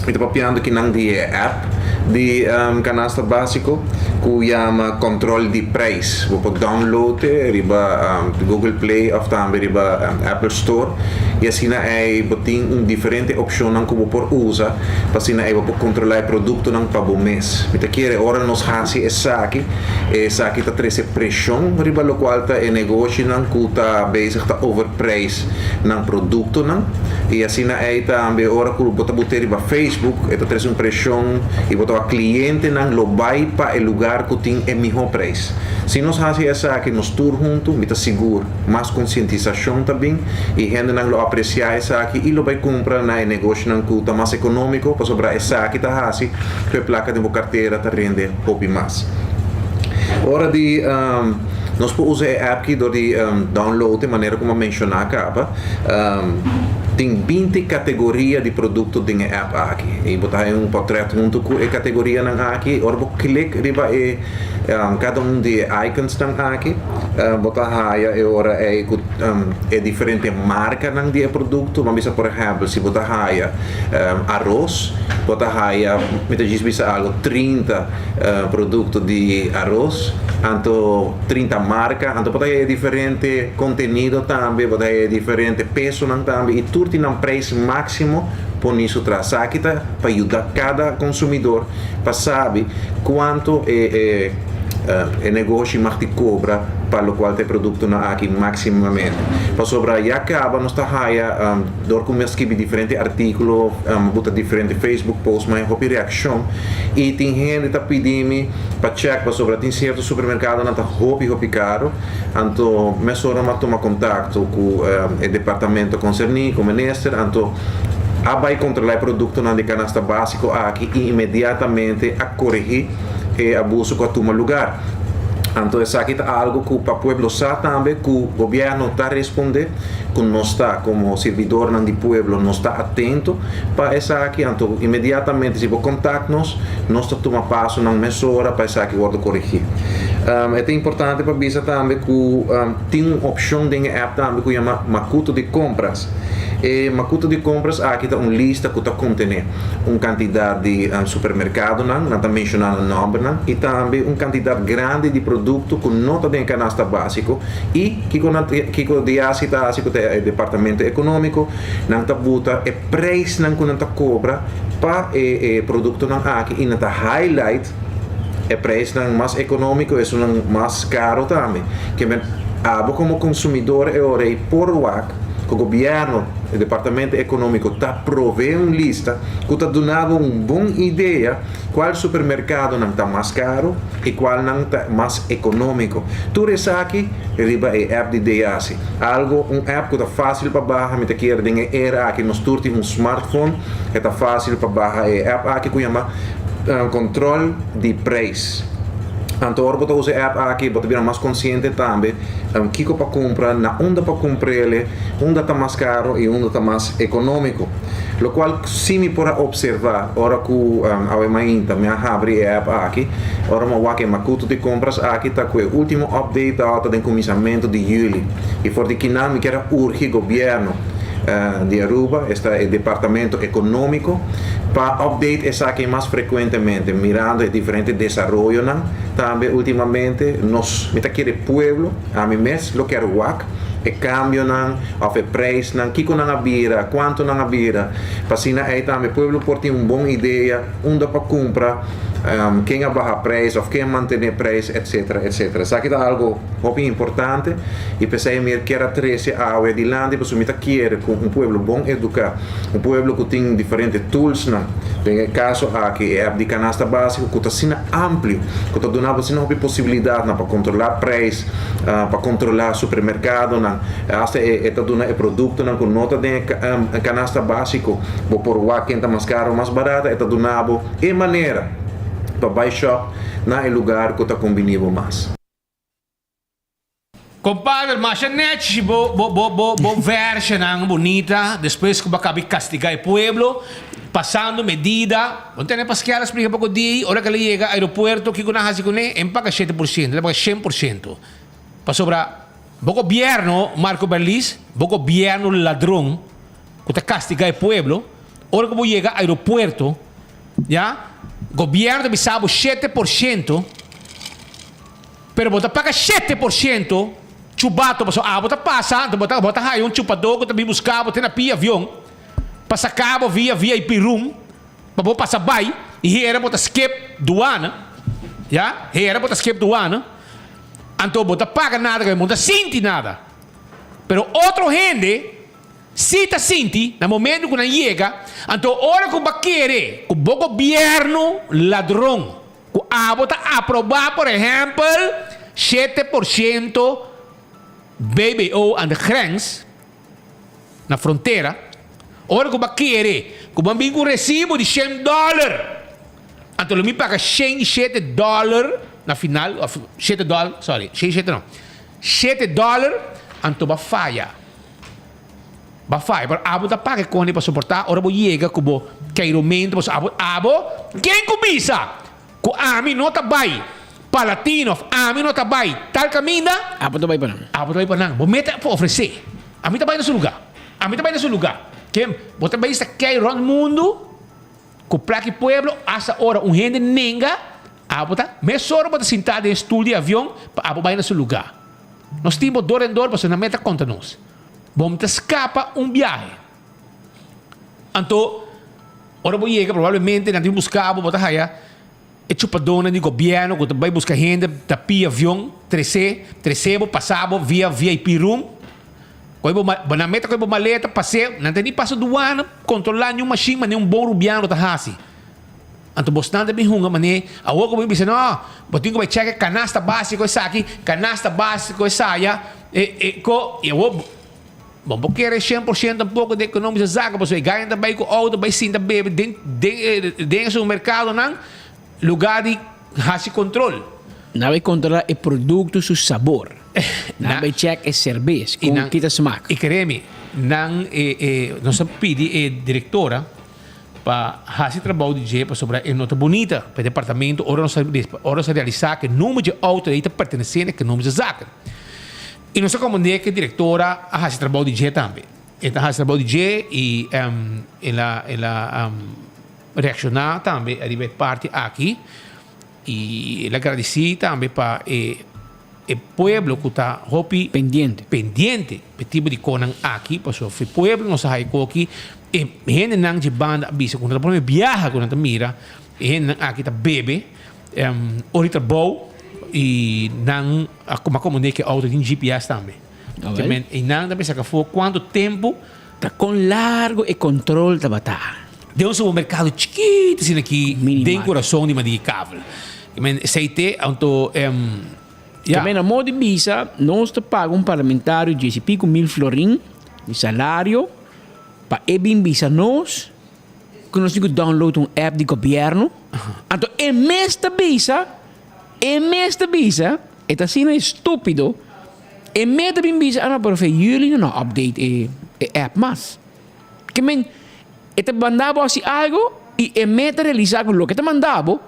Mi ta papiando kinan di e app di Canasta Basico ku yama Control di Prijs. Bo por download e riba Google Play of tambe riba Apple Store i asina ei bo tin un diferente opshonnan ku bo por usa pa asina ei bo por kontrolá e produktonan pa bo mes. Mi ta kere ora nos hasi esaki, esaki ta trese preshon riba lokual ta e negoshinan ku ta bezig ta overprijs nan produktonan i asina ei tambe ora ku bo ta bot'é riba Facebook e ta trese un preshon i bo ta wak klientenan lo bai pa e lugar ku tin e mihó preis. Si nos hasi esaki nos tur huntu mi ta sigur mas konsientisashon ta bin i hendenan lo apresiá esaki i lo bai kumpra na e negoshonan ku ta mas ekonómiko pasobra esaki ta hasi ku e plaka den bo kartera ta rende hopi mas. Ora di nos por usa e app ki dor di download e manera ku mi a menshoná kaba. Tin 20 kategoria di produkto den e app aki i bo ta haña un pòtrèt huntu ku e kategorianan aki. Ora bo klik riba e kada un di e iconsnan aki bo ta haña e ora ei ku e diferente markanan di e produkto. Bo a bisa por ehèmpel si bo ta haña aros bo ta haña mi ta djis bisa algu 30 Producto di aros, anto 30 marca, anto bo ta haya diferente contenido tambe, bo ta haya diferente pesonan tambe y tur tin nan prijs maximo poni su tras. Esaki ta pa yuda cada consumidor pa sabi cuanto e e negoshi mag di cobra. pa locual ta e productonan aki maximamente. Pasobra ya caba nos ta haya dor cu mi a skibi diferente articulo, mi buta diferente Facebook post mi a haya hopi reaccion y tin hende ta pidi mi pa check pasobra tin cierto supermercadonan ta hopi hopi caro. Anto mesora mi a tuma contacto cu e departamento concerni, cu minister, anto a bay controla e productonan di canasta basico aki y inmediatamente a coregi e abuso cu a tuma lugar. Anto esaki ta algo cu pa pueblo sa tambe cu gobierno ta responde, cu nos ta como sirbidornan di pueblo nos ta atento pa esaki, anto inmediatamente si bo contact nos, nos ta tuma pasonan mesora pa esaki wordo coregi. E ta importante pa bisa tambe cu tin un opcion den e app tambe cu yama Macuto di Compras. E Macuto di Compras aki ta un lista cu ta contene un cantidad di supermercadonan, nan ta menciona nan nombernan, y tambe un cantidad grandi di producto cu no ta den e canasta basico y kico nan kico DIASI ta haci cu ta e departamento economico, nan ta buta e prijsnan cu nan ta cobra pa e e productonan aki y nan ta highlight e prijsnan mas economico y esunnan mas caro tambe. Kimen abo como consumidor e ora ey por wak cu gobierno, e departamento economico ta provee un lista cu ta duna bo un bon idea cual supermercadonan ta mas caro y cualnan ta mas economico. Tur esaki riba e app di DAC. Algo, un app cu ta facil pa baha, mi ta kere den e era aki nos tur tin un smartphone, e ta facil pa baha e app aki cu yama Control di Prijs. Anto ora bo ta usa e app aki bo ta bira mas consciente tambe kiko pa cumpra, na unda pa cumprele, unda ta mas caro y unda ta mas economico. Locual si mi por a observa ora cu awe mainta mi a habri e app aki, ora mi a wak e macuto di compras aki ta cu e ultimo update tabata den cuminsamento di juli y for di kinan mi kier a urgi gobierno di Aruba, esta e departamento economico, pa update esaki mas frecuentemente mirando e diferente desaroyonan tambe ultimamente. Nos, mi ta kere pueblo, ami mes lo kier wak e cambionan of e prijsnan, kico nan a bira, cuanto nan a bira, pa asina ey tambe pueblo por tin un bon idea unda pa cumpra, ken a baha prijs of ken a mantene prijs, etcetera, etcetera. Esaki ta algo hopi importante y p'esey mi kier a trece awe dilanti pasobra mi ta kiere cu un pueblo bon educa, un pueblo cu tin diferente toolsnan, den e caso aki e app di Canasta Basico cu ta asina amplio, cu ta duna bo asina hopi posibilidadnan pa controla prijs, pa controla supermercadonan, hasta e ta duna e productonan cu no ta den e canasta basico, bo por wak ken ta mas caro o mas barata, e ta duna bo e manera pa bai shop na e lugar cu ta combini bo mas. Compadre, masha nechi bo bo bo bo bo versenan bunita despues cu bo a cabi castiga e pueblo pasando medida. Bo tene Pascal a splica poco di ora cu el a yega aeropuerto kico nan a haci cune? E paga 7%, el a paga 100%. Pasobra bo gobierno Marco Berlis, bo gobierno ladron cu ta castiga e pueblo, ora cu bo yega aeropuerto ya, gobierno ta bisa bo 7%, Pero bo ta paga 7% chubato pasobra abo ta pasa anto bo ta bo ta haya un chupadó ku ta bin buska bo te na pia avion pa saka bo via VIP room pa bo pasa bai i hera bo ta skip duana ya hera bo ta skip duana anto bo ta paga nada bo no ta sinti nada pero otro hende si ta sinti na momento ku nan yega anto ora ku bo a kere ku bo gobierno ladron. Ku abo ta aprobá por ehèmpel 7% BBO aan de grens, na frontera, ora ku bo a kere ku bo a bin ku un resibo di shen dòler, anto lo mi paga 107 dòler na final, òf shete dòler, sorry, 107 no, shete dòler, anto bo a faya. Bo a faya, pero abo ta paga e koni pa soportá ora bo yega ku bo keiromentu, pasobra abo, abo, ken ku bisa ku ami no ta bai Palatino òf ami no ta bai tal kaminda? Abo ta bai pa nan. Abo ta bai pa nan. Bo meta por ofresé. Ami ta bai na su lugá. Ami ta bai na su lugá. Ken, bo ta bai sta kei rònt mundu ku plak i pueblo asta ora un hende nenga, abo ta, mesora bo ta sintá den e stul di avion pa abo bai na su lugá. Nos tin bo dor en dor pasobra nan meta kontra nos. Bo ta skapa un biahe. Anto, ora bo yega, probablemente nan tin buska bo, bo ta haya. E chupadónan di gobièrnu ku ta bai buska hende ta pia avion, tres'é, tres'é bo, pasa bo via VIP room. Kohe bo ma, nan meta kohe bo maleta, pas'é, nan ta ni pasa duana, kontrolá niun mashin manera un bon rubiano ta hasi. Anto bosnan ta bin hunga manera, awor ku bo bin bisa, no, bo tin ku bai chèk e kanasta básiko esaki, kanasta básiko esaya, e, e, ko, i awor Bo por kere 100% tampoco den economische zaken, pasobra e gaña ta bay cu auto bay sinta bebe den den den e supermercadonan lugar di haci control. Nan bay controla e producto su sabor. Nan bay check e cerbes con ki ta smaak. Y kere mi, nan e e nos a pidi e directora pa haci trabou di dje pasobra e no ta bunita pa e departamento ora nos a ora nos a realisa cu e number dje auto ey ta pertenece na economische zaken. I nos a komprendé ku e direktora a hasi trabou di dje tambe. E ta hasi trabou di dje i el a el a reakshoná tambe ariba e parti aki i el a gradisí tambe pa e e pueblo ku ta hopi Pendiente. pendiente pa e tipo di konan aki pasobra fi pueblo nos a haña koki e hendenan dje banda a bisa ku nan ta prome biaha ku nan ta mira e hendenan aki ta bebe ora di trabou i nan a kuma komprendé ku e outo tin GPS tambe. Ke men i nan ta bisa kafó kuantu tempu. Ta kon largu e kontrol tabata. Den un supermerkado chikitu asina aki den kurason di Madigi Kavel. Ke men esei te anto ya. Ke men a modo di bisa nos ta paga un parlamentario dies i piku mil florin di salario pa e bin bisa nos ku nos tin ku download un app di gobièrnu. Anto e mes ta bisa. E mes ta bisa, e ta asina estúpido, e mes ta bin bisa, ah no, pero fe jullie no update e e app mas. Ke men, e ta manda bo hasi algo i e mes ta realisa ku loke e ta manda bo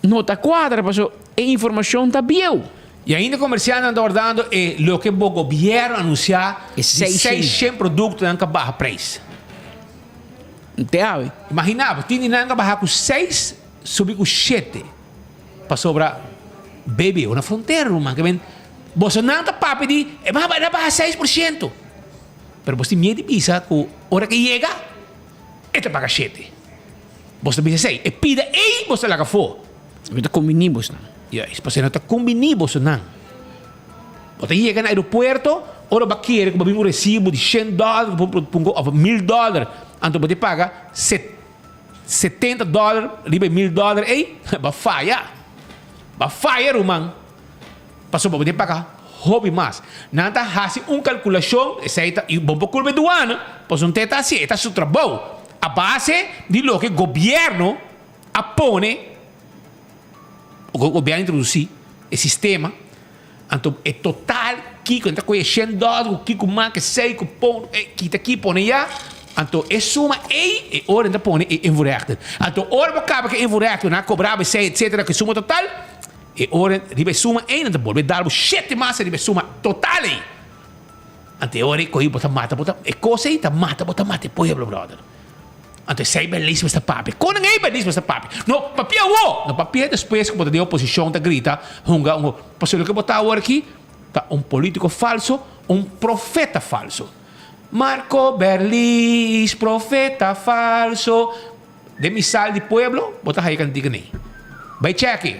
no ta kuadra paso e informashon ta bieu. I ainda komersiantenan ta wardando e loke bo gobièrnu anunsiá di seishen produktonan ka baha preis. Te awe. Imaginá bo, tin di nan ka baha ku seis, subi ku shete. Pasobra baby una frontera ruman ke men bosonan ta papia di e baha a baha 6%. Pero bos tin miedu di bisa ku ora ke yega e ta paga shete. Bos ta bisa esei e pida ei bos ta laga afó. No ta kumbiní bosnan. Juist, pasobra no ta kumbiní bosonan. Bo ta yega na aeropuerto ora bo a kere ku bo bin un resibo di shen dòler òf mil dòler anto bo ta paga set. 70 dollar riba e mil dollar ei, bo a faya. Bo a faya ruman. Pasobra bo tin paga hopi mas. Nan ta hasi un kalkulashon, esei ta, i bo por kulpa e duana, pasobra un ta e ta hasi, e ta su trabou. A base di loke gobièrnu a pone, gobièrnu a introdusí e sistema. Anto e total kiko nan ta kohe shen dòler ku kiko mas esei ku pon e kita aki pone ya anto e suma ei e ora nan ta pone e invoerrechten anto ora bo kaba ku e invoerrechten nan a kobra bo esei etsetera ku e suma total e ora riba e suma ei nan ta bolbe dal bo shete mas riba e suma total ei anto e ora ei kohe bo ta mata bo ta e kos ei ta mata bo ta mata e pueblo brother. Anto esei Berlis mester papia. Kon nan ei Berlis mester papia? No papia awor! No papia despues ku bo ta den oposishon ta grita hunga un Pasobra loke bo ta awor aki ta un politiko falso, un profeta falso. Marco Berlis, profeta falso. Den misal di pueblo bo ta haya kantika nei. Bai chèk'e,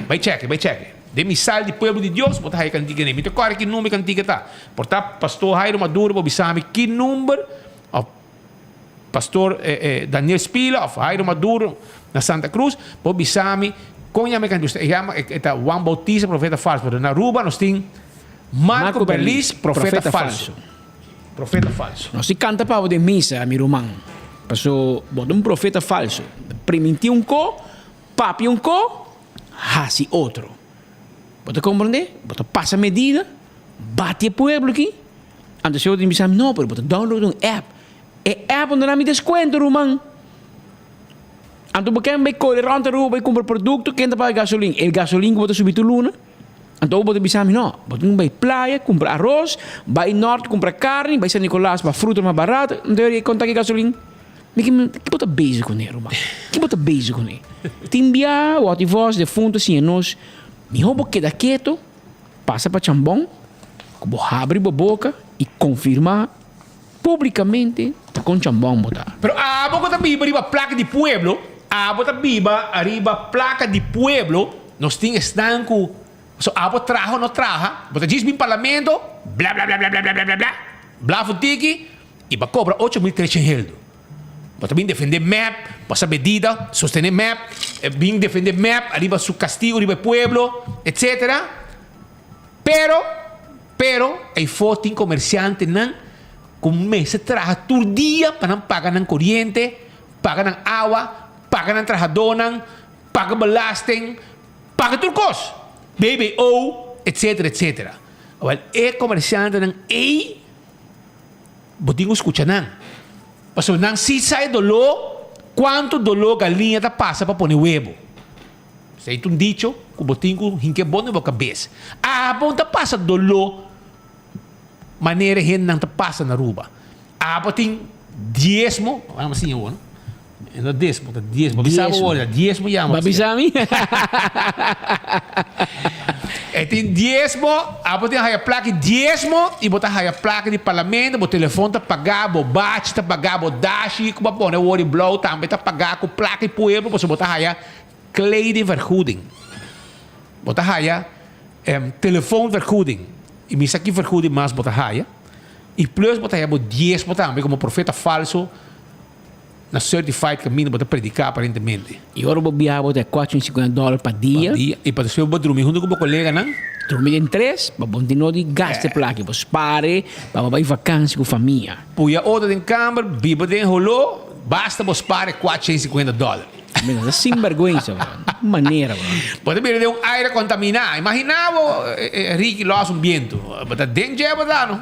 bai chèk'e, bai chèk'e. Den misal di pueblo di Dios bo ta haya kantika nei. Mi ta kòrda ki number e kantika ta. Por ta Pastor Jairo Maduro bo bisa mi ki number òf. Pastor Daniel Spila of Jairo Maduro na Santa Cruz por bisa mi kon yama e kandidato. E yama e ta Juan Bautista profeta falso pero na Aruba nos tin Marco Berlis profeta falso. Profeta falso. Nos tin kanta pa bo den misa mi ruman paso bo ta un profeta falso priminti un ko papia un ko hasi otro bo ta komprende bo ta pasa medida bati e pueblo aki. Anto si otro bisa mi, no, pero bo ta download un app. E app no ta dami descuento, ruman. Anto bo ken bai kore rond Aruba bai kumpra produkto, ken ta paga gasolin? E gasolin ku bo ta subi tur luna. Anto bo ta bisa mi, no, bo tin ku bai playa, kumpra aros, bai nort kumpra karni, bai San Nicolas pa fruta mas barato. Anto e konta ki gasolin. Mi ki, ki bo ta bezig kuné, ruman? Ki bo ta bezig kuné? Tin bia, wòrdu vòs, defuntu a siña nos, mihó bo keda keto. Pasa pa chambon ku bo habri bo boka i konfirmá públikamente ta kon chambon bo ta. Pero abo ku ta biba riba plaka di pueblo. Abo ta biba ariba placa di pueblo, nos tin esnan cu so abo traha o no traha, bo ta djis bin parlamento, bla bla bla bla bla bla bla bla, blaf un tiki y bo a cobra 8300 heldo. Bo ta bin defende mep, pasa medida, sostene mep, bin defende mep ariba su castigo riba e pueblo, etc. Pero, pero, eyfo tin comerciantenan cu mester traha tur dia pa nan paga nan coriente, paga nan awa, paga nan trahadónan, paga belasting, paga tur kos, BBO, etcetera, etcetera. Awel, e komersiantenan ei, bo tin ku skucha nan. Pasobra nan si sa e doló, kuantu doló galiña ta pasa pa pone webo. Esei ta un dicho ku bo tin ku hinka e bon den bo kabes. Abo ta pasa doló manera e hendenan ta pasa na Aruba. Abo tin diesmo, vamos siña awor, no? No desmo, ta diesmo. Bisa bo awor, diesmo yama. Ba bisa mi? E tin diesmo, abo tin haya plaka di diesmo i bo ta haya plaka di parlamento, bo telefon ta pagá, bo bachi ta pagá, bo dashi ku bo a pone awor di blou tambe ta pagá ku plaka di pueblo pasobra bo ta haya kledingvergoeding. Bo ta haya telefoonvergoeding i mi sa ki vergoeding mas bo ta haya. I plus bo ta haya bo diesmo tambe komo profeta falso na certified kaminda bo ta prediká aparentemente. I ora bo biaha bo ta 450 dòler pa dia. Pa dia. I pa despues bo drumi huntu ku bo koleganan. Drumi den tres, pa bo no tin nodi gasta e plaka. Bo spare pa bo bai vakansi ku famia. Puya otro den kamber, biba den holó, basta bo spare 450 dòler. Mira, ta sinbergüenza, bro. Manera, bro. Bo ta bira den un aire contaminá. Imaginá bo, Ricky, los un bientu. Bo ta den dje bo ta, no?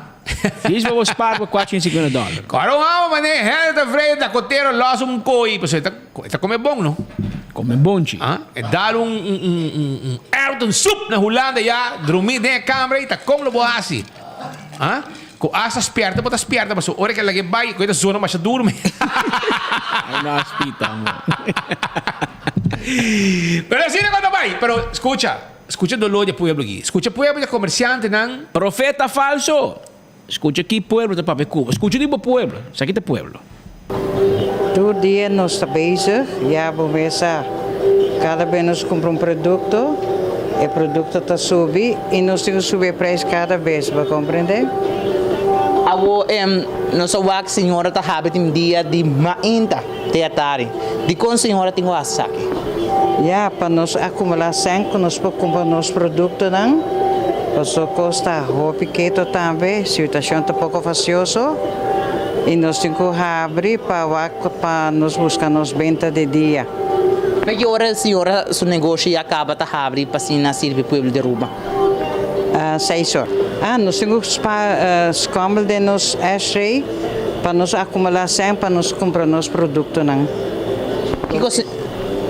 Dies bo bo spaar bo 450 dòler. Kòrda un hòmber manera Henry ta vrede dakotero los un koi, pasobra e ta, e ta kome bon, no? Kome bonchi. Ah, e dal un, un, un, un, un erwtensoep na Hulanda ya, drumí den e kamber ei, ta kon lo bo hasi? Ah? Ku asa spierta bo ta spierta pasobra ora ke lag'é bai ku e ta zona masha duru mi. Ay no aspita amor. Pero asina ku ta bai. Pero skucha, skucha dolor di e pueblo aki. Skucha pueblo di e komersiantenan. Profeta falso! Skucha ki pueblo ta papia ku bo. Skucha di bo pueblo. Esaki ta pueblo. Tur dia nos ta bezig, ya bo mes sa. Kada bes nos kumpra un produkto, e produkto ta subi i nos tin ku subi e preis kada bes, bo komprendé? Awo nos a wak señora ta habri tin dia di mainta te atari. Dikon señora tin ku hasi esaki? Ya, pa nos akumulá sèn ku nos por kumpra nos produktonan, pasobra kos ta hopi keto tambe, situashon ta poko fasioso. I nos tin ku habri pa wak pa nos buska nos benta di dia. Na ki ora señora su negoshi ya kaba ta habri pa asina sirbi pueblo di Aruba? Seis or. Ah, nos tin ku spa skombel den nos ashtray pa nos akumulá sèn pa nos kumpra nos produktonan. Kiko si.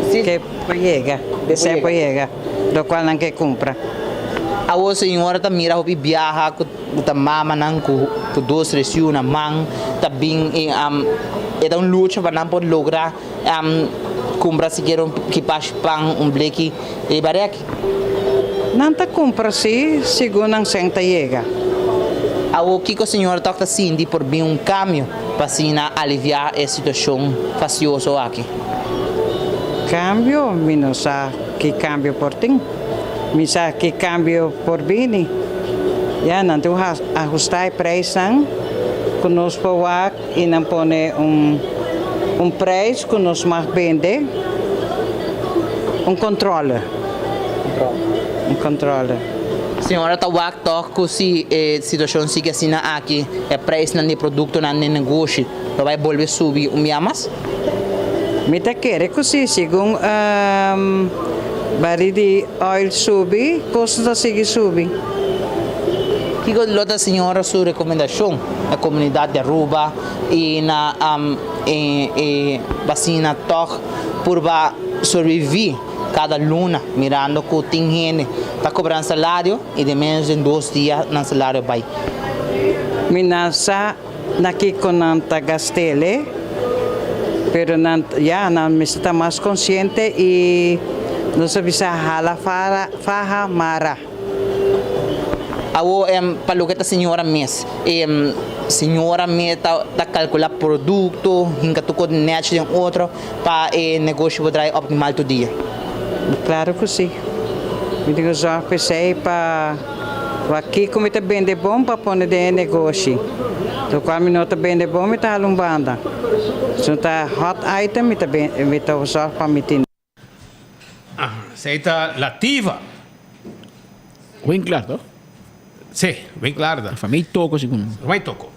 Ke por yega, sèn por yega, lokual nan ke kumpra. Awor señora ta mira hopi biaha ku. Ku ta mamanan ku ku dos tres yu na man ta bin i e ta un lucha pa nan por logra kumpra sikiera un kipashi pan, un bleki riba rèk. Nan ta kumpra si segun nan sèn ta yega. Awor kiko señora tòg ta sinti por bin un kambio pa asina aliviá e situashon fastioso aki? Kambio? Mi no sa ki kambio por tin. Mi sa ki kambio por bini. Ya, nan tin ku ahustá e preisnan ku nos por wak i nan pone un un preis ku nos mag bende, un kontrole. Un kontrole. Señora ta wak tòg ku si e situashon sigui asina aki, e preisnan di e produktonan den negoshi lo bai bolbe subi un bia mas? Mi ta kere ku si, segun bari di oil subi, kosto ta sigui subi. Kiko lo ta señora su rekomendashon na komunidat di Aruba i na e basina tòg purba sobreviví kada luna mirando ku tin hende ta kobra nan salario i den menos den dos dia nan salario bai? Mi na sa Na kiko nan ta gast'el, pero nan ya nan mester ta mas konsiente i nos a bisa hala faha mara. Awo pa loke ta señora mes. Señora mes ta ta calcula producto, hinca tur cos nechi den otro pa e negoshi por draai optimal tur dia. Claro cu si. Mi tin cu zorg p'esey pa wak kico mi ta bende bon pa pone den e negoshi. Locual mi no ta bende bon mi ta hala un banda. Si no ta hot item mi ta mi ta zorg pa mi tin. Esei ta Lativa. Winklaar toch? Sí, Winklaar ta. Famia Toko segun. Famia Toko.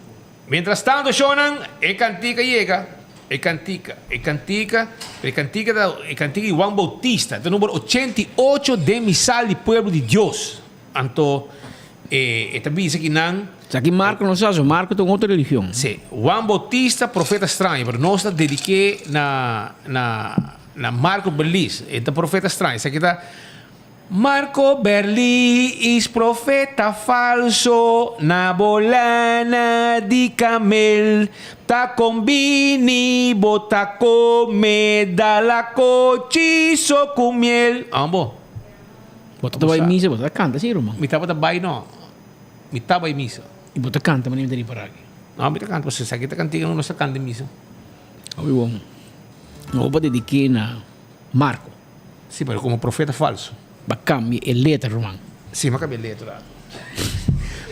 Mientras tanto shownan e kantika yega, e kantika, e kantika, e kantika ta e kantika di Juan Bautista, ta number 88 den misal di pueblo di Dios. Anto e e ta bisa ki nan. Sa ki Marko no sa, so Marko ta un otro religion. Sí, Juan Bautista profeta straño, pero nos ta dedik'é na na Na Marco Berlies, e ta profeta straño. Esaki ta Marco Berlies, profeta falso, na bo lana di kamel, ta kombini bo ta kome dalakochi so ku miel. Ambo. Bo ta bai misa, bo ta kanta si ruman. Mi tabata bai no. Mi ta bai misa. I bo ta kanta manera mi ta ripará aki. No, mi ta kanta pasobra esaki ta kantiga no nos ta kanta den misa. Hopi bon. No pa dediké na Marko. Sí, pero komo profeta falso. Ba kambia e letra, ruman. Sí, m'a kambia e letra.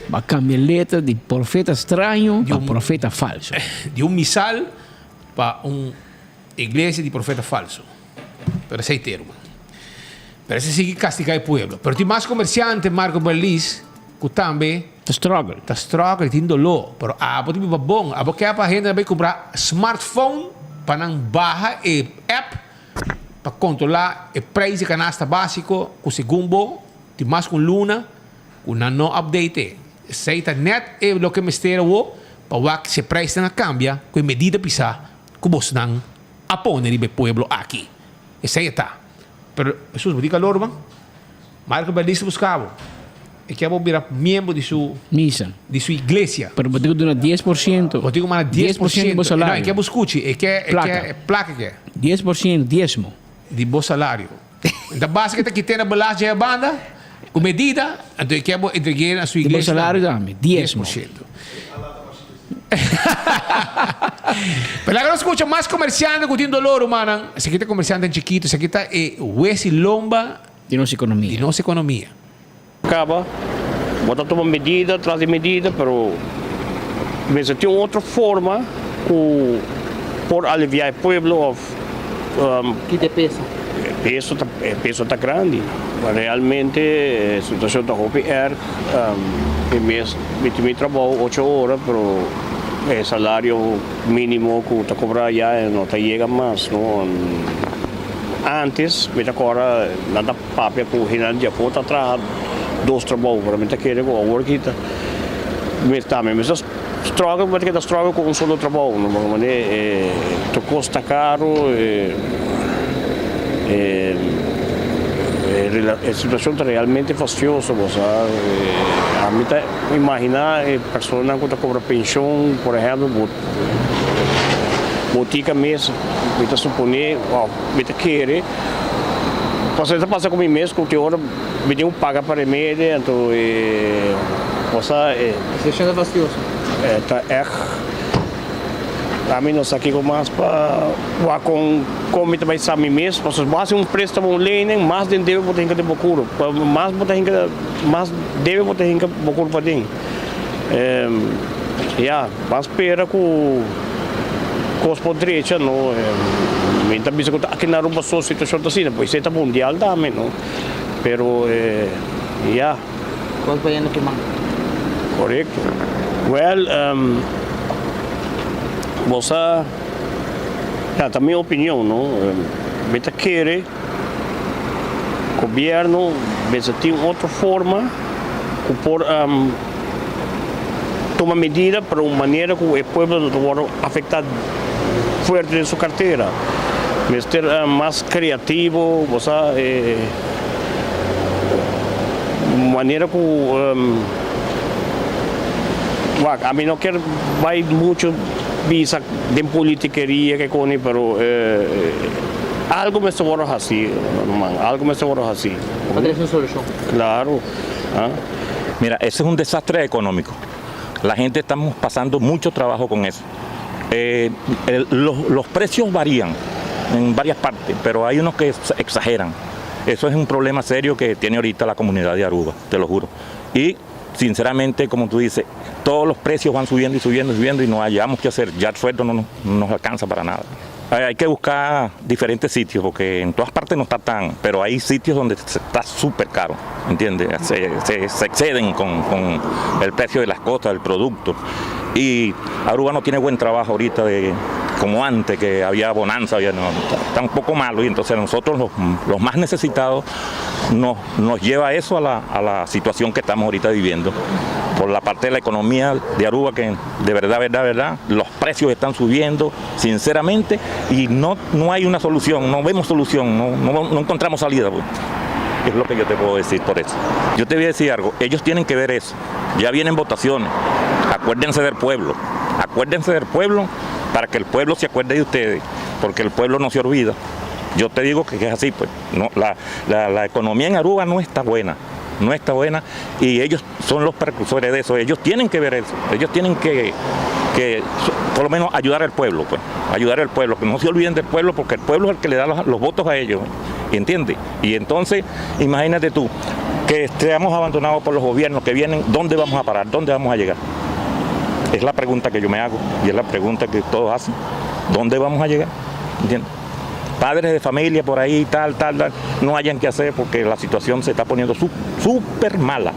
Ba kambia e letra di profeta straño pa profeta falso. Di un misal pa un iglesia di profeta falso. Pero esei te, ruman. Pero esei sigui kastigá e pueblo. Pero tin mas komersiante, Marko Berlis, ku tambe. Ta struggle. Ta struggle, tin doló. Pero abo ta biba bon. Abo ke pa hende nan bai kumpra smartphone pa nan baha e app pa kontrolá e preis di kanasta básiko ku segun bo tin mas ku un luna ku nan no update e. Esei ta nèt e loke mester awo pa wak si e preisnan a kambia ku e medida pisá ku bosnan a pone riba e pueblo aki. Esei e ta. Pero Hesus bo tin kalor man. Marco Berlis ta buska bo. E kier bo bira miembro di su Misa. Di su iglesia. Pero bo tin ku duna 10%. Bo tin ku manda 10% di bo salario. No, e kier bo skuchi. E kier, e kier, plaka e kier. 10%, diesmo. Di bo salario. Enta basta ke ta kit'e na belas dje e banda, ku medida, anto e kier bo entreg'e na su Di bo iglesia salario tambe, diesmo. 10%. Pero laga nos skucha mas komersiante ku tin dolor, rumannan. Esaki ta komersiantenan chikitu, esaki ta e wes i lomba. Di nos ekonomia. Di nos ekonomia. Kaba, bo ta tuma medida tras di medida, pero mester tin un otro forma ku por aliviá e pueblo òf. Kita e peso. E peso ta, e peso ta grandi. Realmente e situashon ta hopi erg. Mi mes mi tin mi trabou ocho ora, pero e salario mínimo ku ta kobra ya no ta yega mas, no. Antes mi ta kòrda nan ta papia ku hende di afó ta traha dos trabou, pero mi ta kere ku awor ki ta mi tambe mi ta struggle, mi ta keda struggle ku un solo trabou, no pasobra manera e tur kos ta karu, e e situashon ta realmente fastioso bo sa, ami ta imaginá e personanan ku ta kobra penshon por ehèmpel bo. Botica mes mi ta supone of mi ta kere pasobra e ta pasa ku mi mes ku tin ora mi tin ku paga pa remedi anto e cosa e Situacion ta fastioso. E ta ègt ami no sa kiko mas pa wak kon kon mi ta bai sa mi mes pasobra bo hasi un prestamo un lening mas den debe bo ta hinka den bo kuro mas bo ta hinka mas debe bo ta hinka bo kuro paden. Ya, ban spera ku kos por drecha, no. Mi ta bisa ku ta aki na Aruba so situashon ta asina, pues esei ta mundial tambe, no. Pero ya. Kos bayendo ku man. Korekto. Wèl, bo sa, ya, ta mi opinion, no. Mi ta kere. Gobierno mester tin otro forma cu por tuma medida pero un manera cu e pueblo no ta wordo afecta fuerte den su cartera. Mester mas creativo, bo sa, manera cu wak ami no kier bay mucho bisa den politikeria ke koni pero. Algo mester wòrdu hasí, ruman, algo mester wòrdu hasí. Pa trese un solushon. Klaru, ah. Mira, ese es un desastre económico. La gente estamos pasando mucho trabajo con eso. Eh, los, los precios varían en varias partes, pero hay unos que exageran. Eso es un problema serio que tiene ahorita la comunidad de Aruba, te lo juro. Y sinceramente, como tú dices, todos los precios van subiendo y subiendo y subiendo y no hallamos qué hacer. Ya el sueldo no nos alcanza para nada. Hay que buscar diferentes sitios porque en todas partes no está tan, pero hay sitios donde está súper caro, ¿entiendes? Se, se, exceden con, con, el precio de las cosas, del producto. Y Aruba no tiene buen trabajo ahorita de, como antes, que había bonanza, había, no, está un poco malo y entonces nosotros los, los más necesitados nos, nos lleva eso a la, a la situación que estamos ahorita viviendo. Por la parte de la economía de Aruba, que de verdad, verdad, verdad, los precios están subiendo, sinceramente, y no, no hay una solución, no vemos solución, no, no, no encontramos salida. Pues. Es lo que yo te puedo decir por eso. Yo te voy a decir algo, ellos tienen que ver eso. Ya vienen votaciones. Acuérdense del pueblo. Acuérdense del pueblo para que el pueblo se acuerde de ustedes, porque el pueblo no se olvida. Yo te digo que es así, pues. No, la, la, la economía en Aruba no está buena no está buena y ellos son los precursores de eso, ellos tienen que ver eso, ellos tienen que, que por lo menos ayudar al pueblo, pues, ayudar al pueblo, que no se olviden del pueblo porque el pueblo es el que le da los, los votos a ellos, ¿entiendes? Y entonces, imagínate tú, que estemos abandonados por los gobiernos que vienen, ¿dónde vamos a parar? ¿Dónde vamos a llegar? Es la pregunta que yo me hago y es la pregunta que todos hacen. ¿Dónde vamos a llegar? ¿Entiendes? Padres de familia por ahí, tal, tal, tal, no hayan que hacer porque la situación se está poniendo súper mala.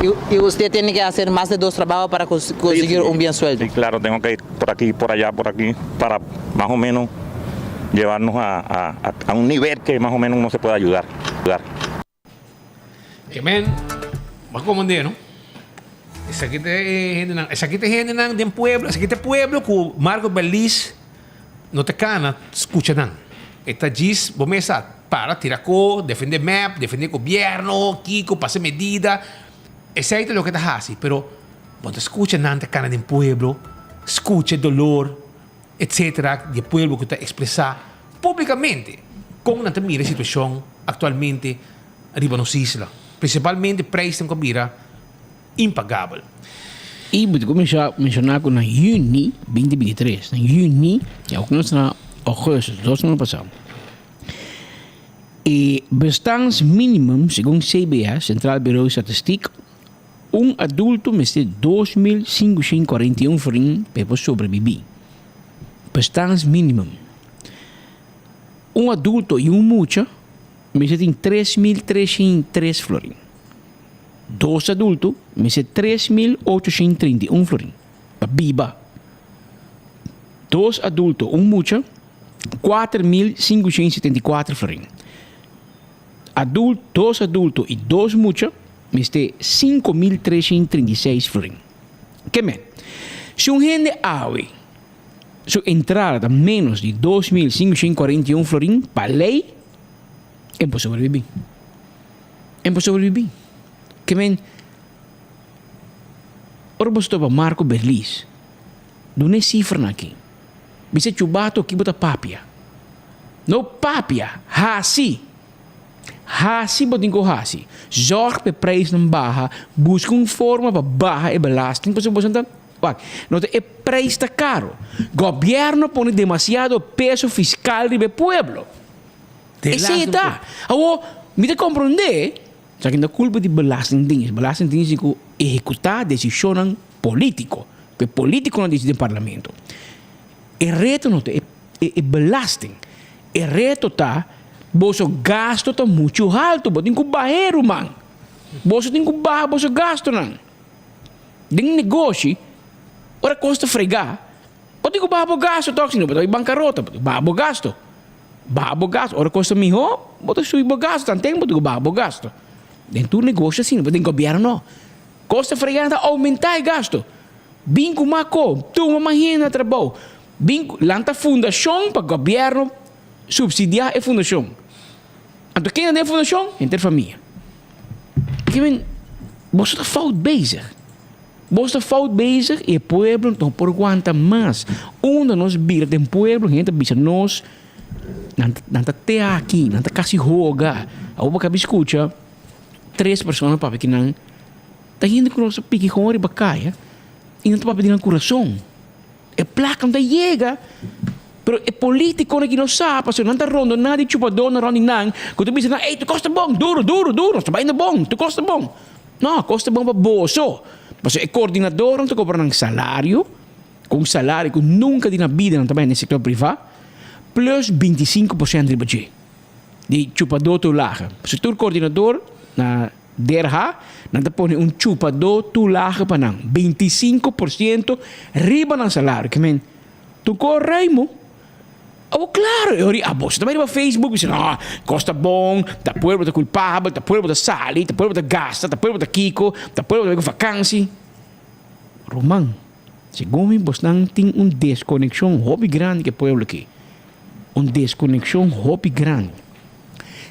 Y, y, usted tiene que hacer más de dos trabajos para cons conseguir sí, sí. un bien sueldo. Sí, claro, tengo que ir por aquí, por allá, por aquí, para más o menos llevarnos a, a, a un nivel que más o menos uno se pueda ayudar. ayudar. Amen. Bo a komand'é, no? Esaki ta e hendenan, esaki ta e hendenan den pueblo, esaki ta e pueblo ku Marco Berlis no ta kana skucha nan. E ta djis, bo mes sa, para tira ko, defende mep, defende gobierno, kiko, pasa medida. Esei ta loke ta hasi, pero bo ta skucha nan ta kana den pueblo, skucha e dolor, etcetera, di e pueblo ku ta ekspresá públikamente kon nan ta mira e situashon aktualmente riba nos isla, prinsipalmente prijsnan ku a bira impagabel. I bo ta kuminsá menshoná ku na yüni 2023, na yüni, ya ku nos na ougùstus, dos luna pasá, e bestaansminimum segun CBS, Centraal Bureau Statistiek, un adulto mester 2541 florin pa e por sobrebibí. Bestaansminimum. Un adulto i un mucha mester tin 3303 florin. Dos adulto mester 3831 florin pa biba. Dos adulto, un mucha, 4574 florin. Adul dos adulto i dos mucha mester 5336 florin. Ke men, si un hende awe su entrada ta ménos di 2541 florin, pa lei e por sobrebibí. E por sobrebibí. Ke men, ora bo topa Marco Berlis, duna e sifranan aki. Bisa Chubato ki bo ta papia. No papia, hasi! Hasi bo tin ku hasi. Zorg pa e prijsnan baha, buska un forma pa baha e belasting pasobra boso ta wak, no ta e prijs ta karo. Gobièrnu a pone demasiado peso fiskal riba e pueblo. Esei ta. Awor, mi ta komprondé, esaki no ta kulpa di belastingdienst. Belastingdienst tin ku ehekutá desishonnan polítiko, ku e polítikonan disidí den parlamento. E reto no ta e e belasting. E reto ta boso gasto ta muchu haltu, bo tin ku bah'é ruman. Boso tin ku baha boso gastonan. Den negoshi, ora kos ta fregá, bo tin ku baha bo gasto tòg, si no bo ta bai bankarota. Bo tin ku baha bo gasto. Baha bo gasto. Ora kos ta mihó, bo ta subi bo gasto. Tanten bo tin ku baha bo gasto. Den tur negoshi asina, pero den gobièrnu no. Kos ta fregá nan ta oumentá e gasto. Bin ku mako, tuma mas hende na trabou. Bin ku lanta fundashon pa gobièrnu supsidiá e fundashon. Anto ken ta den e fundashon? Henter famia. Ke men, boso ta fout bezig. Boso ta fout bezig i e pueblo no por wanta mas. Unda nos bira den pueblo hende ta bisa nos, nan nan ta te aki, nan ta kasi hoga. Awor bo kabi skucha tres persona papia ki nan. Ta hende ku nos a piki kon riba kaya. I nan ta papia di nan kurason. E plaka no ta yega, pero e politikonan ki no sa pasobra nan ta rondoná di chupadónan rònt di nan ku ta bisa nan, ey, tur kos ta bon, duru, duru, duru, nos ta bayendo bon, tur kos ta bon. No, kos ta bon pa boso, pasobra e koordinadornan ta kobra nan salario, ku un salario ku nunka di nan bida nan ta bay den sektor privá, plus 25% riba dje di chupadó toelage. Pasobra tur koordinador na. Derha, nan ta pone un chupadó toelage pa nan, 25% riba nan salario. Ke men, tokó ruimo. Awor klaro, e ora abo ta bai riba Facebook bisa, no, kos ta bon, ta pueblo ta kulpabel, ta pueblo ta sali, ta pueblo ta gasta, ta pueblo ta kiko, ta pueblo ta bai ku vakansi. Ruman, segun mi bosnan tin un deskonekshon hopi grandi ku e pueblo aki. Un deskonekshon hopi grandi.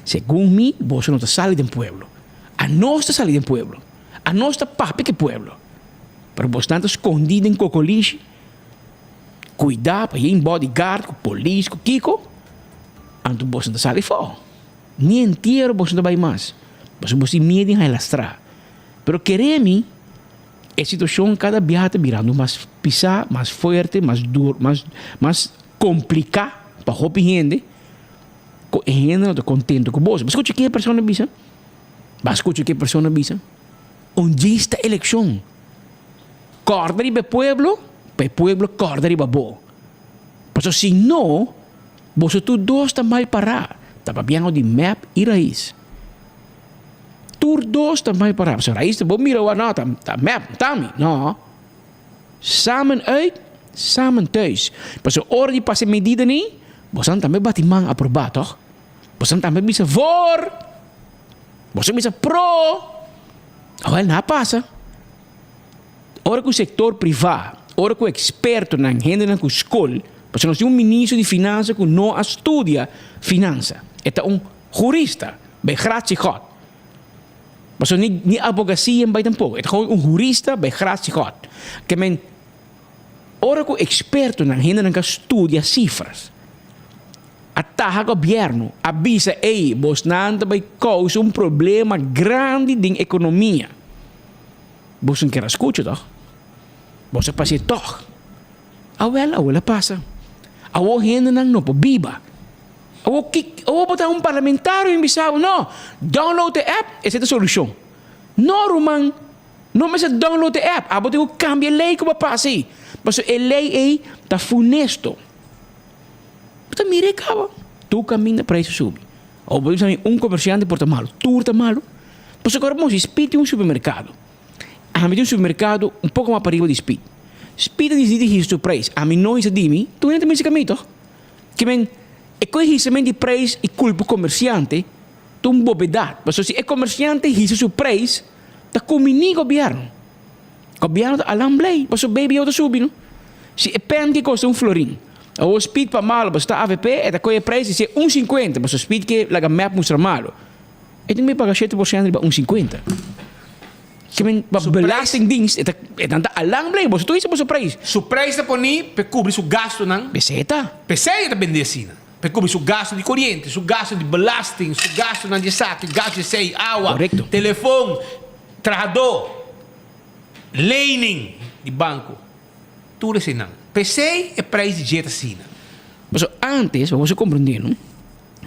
Segun mi, boso no ta sali den pueblo. Anos ta sali den pueblo. Anos ta papia ku e pueblo. Pero bosnan ta skondí den kokolishi, kuidá pa yen bodyguard ku polis ku kiko, anto boso no ta sali afó. Ni entiero boso no ta bai mas, pasobra boso tin miedu di haña lastrá. Pero kere mi, e situashon kada biaha ta birando mas pisá, mas fuerte, mas duru, mas mas kompliká pa hopi hende. Ku e hende no ta kontento ku bo. Bo skucha ke e persona bisa? Bo a skucha ke e persona bisa? Un djis ta elekshon. Kòrda riba e pueblo, pa e pueblo kòrda riba bo. Pasobra si no, boso tur dos ta mal pará. Ta papiando di mep i Rais. Tur dos ta mal pará. Pasobra Rais ta bo mira wak, no, ta mep, ta mi. No. Samen uit, samen thuis. Pasobra ora di pasa e medidanan ei, boso tambe bati man aprobá, tòg? Boso tambe bisa voor! Boso bisa pro! Awèl, nan a pasa. Ora ku sektor privá, ora ku ekspertonan, hendenan ku skol, pasobra nos tin un ministro di finansa ku no a studia finansa. E ta un hurista, bij gratie God. Pasobra ni ni abogacia en bai tampoco. E ta gewoon un hurista bij gratie God. Ke men ora ku expertonan, hendenan ka studia cifras, a taha gobierno, a bisa ey bosnan ta bai causa un problema grandi den economia. Boso no kier a scucha toch? Boso a pas'e toch. Awel, awel a pasa. Awor hendenan no por biba. Awor ki awor bo ta un parlamentario i bisa bo no, download e app, esei ta solushon. No ruman, no mester download e app, abo tin ku kambia e lei ku bo a pasa ei, pasobra e lei ei ta funesto. Bo ta mira e kaba, tur kaminda preis a subi. Awor bo ta bisa mi un komersiante por ta malu, tur ta malu. Pasobra ora bo mos Speed tin un supermerkado, ami tin un supermerkado un poko mas pariba di Speed. Speed a disidi hisa su preis, ami no hisa di mi, tur hende ta mester kami tòg. Ke men, e koe hisament di preis i kulpa komersiante ta un bobedat, pasobra si e komersiante hisa su preis ta kuminí gobièrnu. Gobièrnu ta alan blei, pasobra BBO ta subi no. Si e pènki kosta un florin, awor Speed pa malo pasobra ta avp e ta koe e preis di se un sinkuenta, pasobra Speed ke laga mep mustra malo, e tin ku paga 7% riba un sinkuenta. Ke men pa belastingdienst e ta e nan ta alang blei boso tur hisa boso prijs. Su prijs ta poni p'e kubri su gastunan. P'esei e ta. P'esei e ta bende asina. P'e kubri su gastu di koriente, su gastu di belasting, su gastunan di esaki, gastu di esei, awa, Korekto. telefon, trahadó, lening di banko. Tur eseinan. P'esei e prijs di dje ta asina. Pasobra antes, pa boso komprendé no,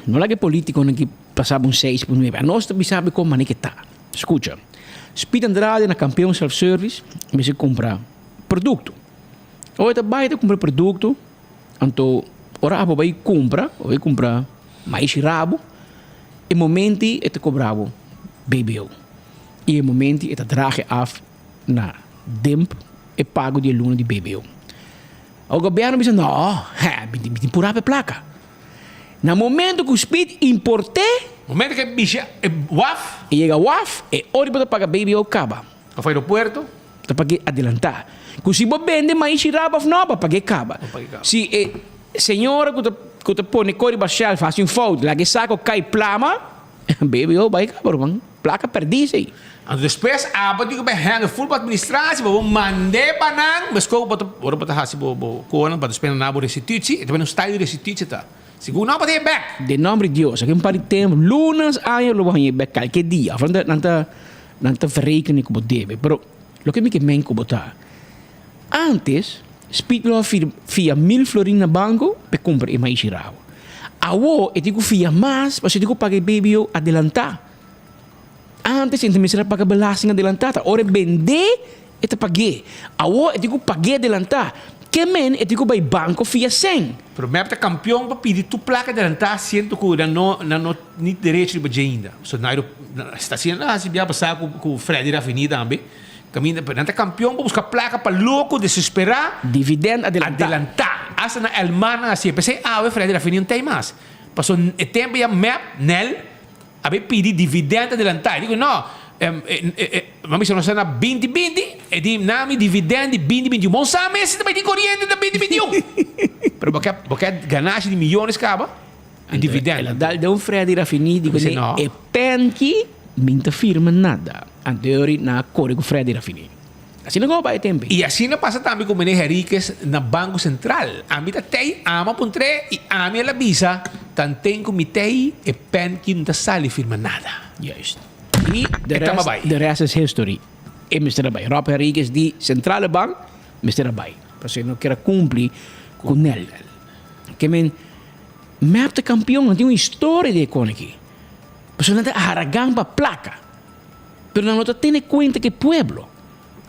no laga e politikonan ki pasaba un seis por nuebe. Anos ta bisa bo kon manera ke ta. Skucha, Speed Andrade na Kampeon Self Service mester kumpra produkto. Ora e ta bai ta kumpra produkto, anto ora abo bai kumpra, abo bai kumpra maishi rabo, e momenti e ta kobra bo BBO. I e momenti e ta draag e af na demp e pago di e luna di BBO. Awor gobièrnu bisa, no, hè, mi tin purá pa e plaka. Na momento ku Speed import'é. Momento ku e bisha e waf. E yega waf, e ora bo ta paga BBO kaba. Of aeropuerto. Ta pag'é adelantá. Ku si bo bende maishi raba of no, bo pag'é kaba. Si e señora ku ta ku ta pone kos riba shelf hasi un fout, laga e sako kai plama, BBO bai kaba ruman. Plaka pèrdí esei. Anto despues abo tin ku bai hèndel ful bo administratie, bo bo mand'é pa nan, meskos bo ta ora bo ta hasi bo bo konan pa despues nan na bo restitutie, e ta bini un style di restitutie ta. Segun nan bo ta haña bèk. Den nòmber di Dios, aki un par di tempu, lunas, aña lo bo haña bèk kalke dia. Of nan ta nan ta nan ta verrekenen ku bo debe. Pero loke mi ke men ku bo ta. Antes, Speed lo a fia mil florin na banco p'e cumpra e maishi rabo. Awo e tin cu fia mas pasobra e tin cu paga e BBO adelanta. Antes e mester a paga belasting adelantá, ta ora e bendé e ta pag'é. Awor e tin ku pag'é adelantá. Ke men e tin ku bai banko fia sèn. Pero mep ta kampion pa pidi tur plaka adelantá siento ku nan no nan no ni derecho riba dje ainda. So Nairo sta haciendo nan hasi bia pasá ku ku Freddy Rafini tambe. Kaminda pero nan ta kampion pa buska plaka pa loko desesperá. Dividend adelantá. Adelantá. Asta na Elmar nan hasié. P'esei awe Freddy Rafini no ta ei mas. Paso e tempo ya mep, Nel. A bay pidi dividend adelantá. E di ku no, mi a bisa nos ta na binti binti, e di na mi dividend di binti binti un. Bon sa mes si ta bay tin koriente ta binti binti un. Pero bo ke bo ke ganashi di miyones kaba di dividend. El a dal den un Freddy Rafini di kuné e penki min ta firma nada. Anto e ori nan a kore ku Freddy Rafini. Asina ku a bai e tempu. I asina pasa tambe ku Meneer Henriquez na Banko Sentral. Ami ta tei, ama puntr'é i ami el a bisa, Tanten ku mi tei, e pen ki no ta sali firma nada. Juist. I de rest, de rest is history. E mester a bai. Rob Henriquez di Centrale Bank mester a bai. Pasobra e no kier a kumpli ku Nel. Ke men, mep ta kampion, nan tin un historia di e kon aki. Pasobra nan ta haragan pa plaka. Pero nan no ta tene kuenta ku e pueblo.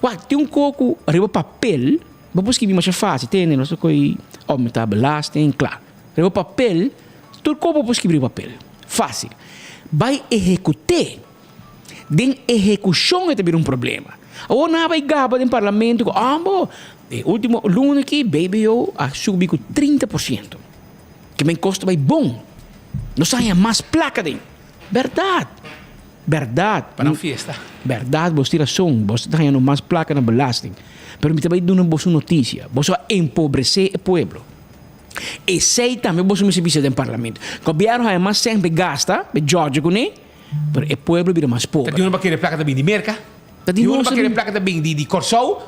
Wak, tin un kos ku riba papel bo por skibi masha fásil, tende nos ta kohe oumentá belasting, kla. Riba papel, tur kos bo por skibi riba papel, fásil. Bai ehekut'é. Den ehekushon e ta bira un problema. Awor nan a bai gaba den parlamento ku ambo e último luna aki BBO a subi ku 30%. Ke men kos ta bai bon. Nos a haña mas plaka den. Bèrdat. Bèrdat. Pa nan fiesta. Bèrdat, bos tin rason. Bos ta hañando mas plaka na belasting. Pero mi ta bai duna bos un notisia. Boso a empobresé e pueblo. Esei tambe boso mester bisa den parlamento. Gobièrnu haña mas sèn p'e gasta, p'e djòdje kuné, pero e pueblo bira mas pober. Ta di unda pa kere plaka ta bin di Merka? Ta di unda nos pa kere plaka ta bin di Kòrsou?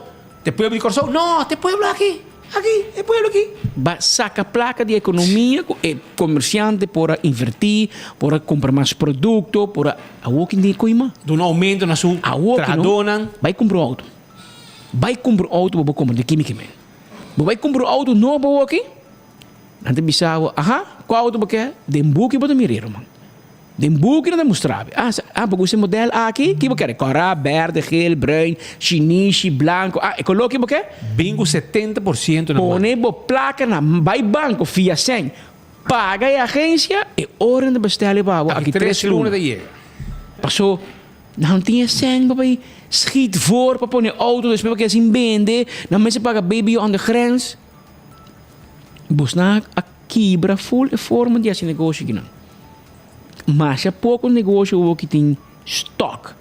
Ta e pueblo di Kòrsou? No, ta e pueblo aki. Aki, e pueblo aki. Ba saca placa di economia cu e comerciante por a inverti, por a cumpra mas producto, por a. Awor kin tin coima? Duna aumento na su trahadornan. Bay cumpra un auto. Bay cumpra un auto bo por cumpra di kimi kimen. Bo bay cumpra un auto nobo awor aki, nan ta bisa bo, aha, cua auto bo ke? Den buki bo ta mira, ruman. Den buki nan ta mustra bo. Ah, ah, bo gusta e model aki? Ki bo kere? Kòrá, bèrdè, gel, bruin, shinishi, blanko. Ah, e koló ki bo ke? Bin ku 70% na man. Pone bo plaka na bai banko fia sèn, paga e agensia, e ora nan ta bestèl e pa bo Aki aki tres tres luna luna. ta yega. Paso nan no tin e sèn pa bai schiet voor pa pone outo despues pa keda sin bende, nan mester paga baby on de grens. Bosnan a kibra ful e forma di hasi negoshi kinan. Masha poko negoshi awor ki tin stock.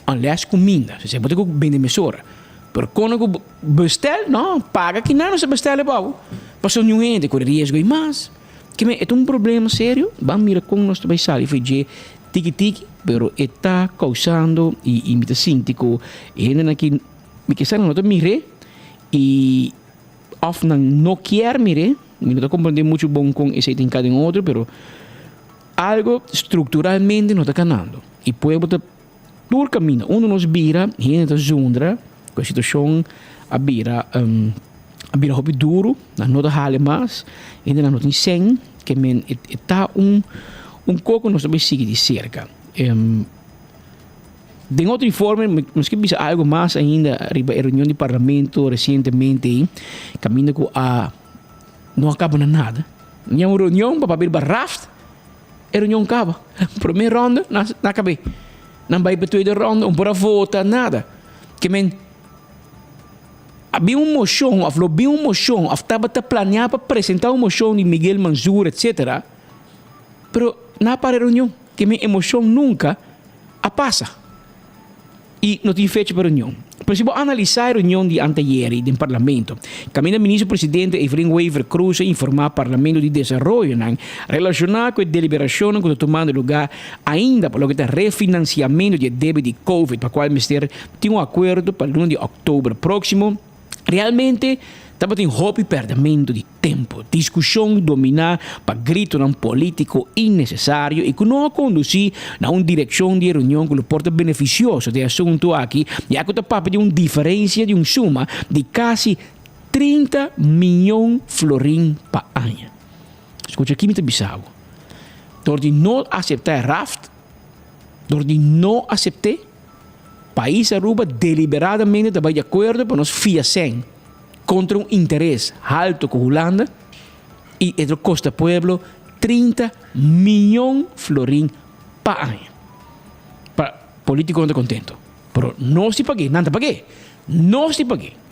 Unless kuminda. Si bo ta ku bende mesora. Pero kono ku bestel, no, paga kinan nos a bestel e bou. Pasobra niun hende kore riesgo i mas. Kimen e ta un problema serio. Ban mira kon nos ta bai sali for dje tiki tiki. Pero e ta kousando i i mi ta sinti ku e hendenan ki mi ke sa nan no ta mir'é i Of nan no kier mir'é, mi no ta comprende mucho bon con esey ta hinca den otro, pero algo structuralmente no ta canando. Y pueblo ta tur caminda. Unda nos bira, hende ta zundra cu e situacion a bira, a bira hopi duro, nan no ta hale mas, hendenan no tin cen, ke men e ta un un coco nos ta bay sigui di cerca. Den otro informe, nos ke bisa algo mas ainda riba e reunion di parlamento recientemente ei, caminda cu a no a caba na nada. Nia un reunion pa papia riba raft, e reunion caba. Prome ronda, nan a cabe. Nan bay pa tweede ronda, un por a vota, nada. Ke men, a bin un mocion, of lo bin un mocion, of tabata planea pa presenta un mocion di Miguel Manzur, etcetera, pero nan a para e reunion. Ke men e mocion nunca a pasa y no tin fecha pa reunion. Pero si bo analisa e reunion di anteayeri den Parlamento, caminda Minister Presidente Evelyn Wever-Croes a informa Parlamento di desaroyonan relaciona cu e deliberacionnan cu ta tumando lugar ainda pa loke ta refinanciamento di e debe di Covid pa cual mester tin un acuerdo pa luna di october proximo, realmente. Tabatin hopi pèrdèmentu di tempu, diskushon dominá pa gritonan polítiko innesesario i ku no a kondusí na un direkshon di e reunion ku lo por ta benefisioso den e asuntu aki, ya ku ta papia di un diferensia di un suma di kasi 30 miyon florin pa aña. Skucha ki mi ta bisa bo. Dor di no aseptá e raft, dor di no asept'é, pais Aruba deliberadamente ta bai di akuerdo pa nos fia sèn kontra un interes halto ku Hulanda i e lo kosta pueblo 30 miyon florin pa aña. Pa politikonan ta kontento, pero nos di pag'é, nan ta pag'é, nos di pag'é.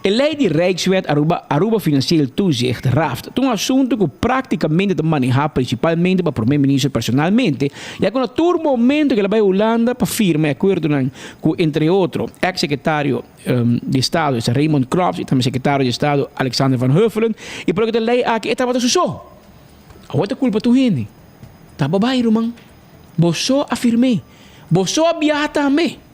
E lei di Rijkswet Aruba, Aruba Financieel Toezicht, RAFT, ta un asuntu ku práktikamente ta manehá prinsipalmente pa Prome Minister personalmente, ya ku na tur momento ku el a bai Hulanda pa firma e akuerdonan ku entre otro eks sekretario di Estado esta Raymond Knops i tambe sekretario di Estado Alexander van Huffelen i por loke ta e lei aki e tabata su so. Awor ta kulpa tur hende. Ta bo bai ruman. Bo so a firm'é. Bo so a biaha tambe.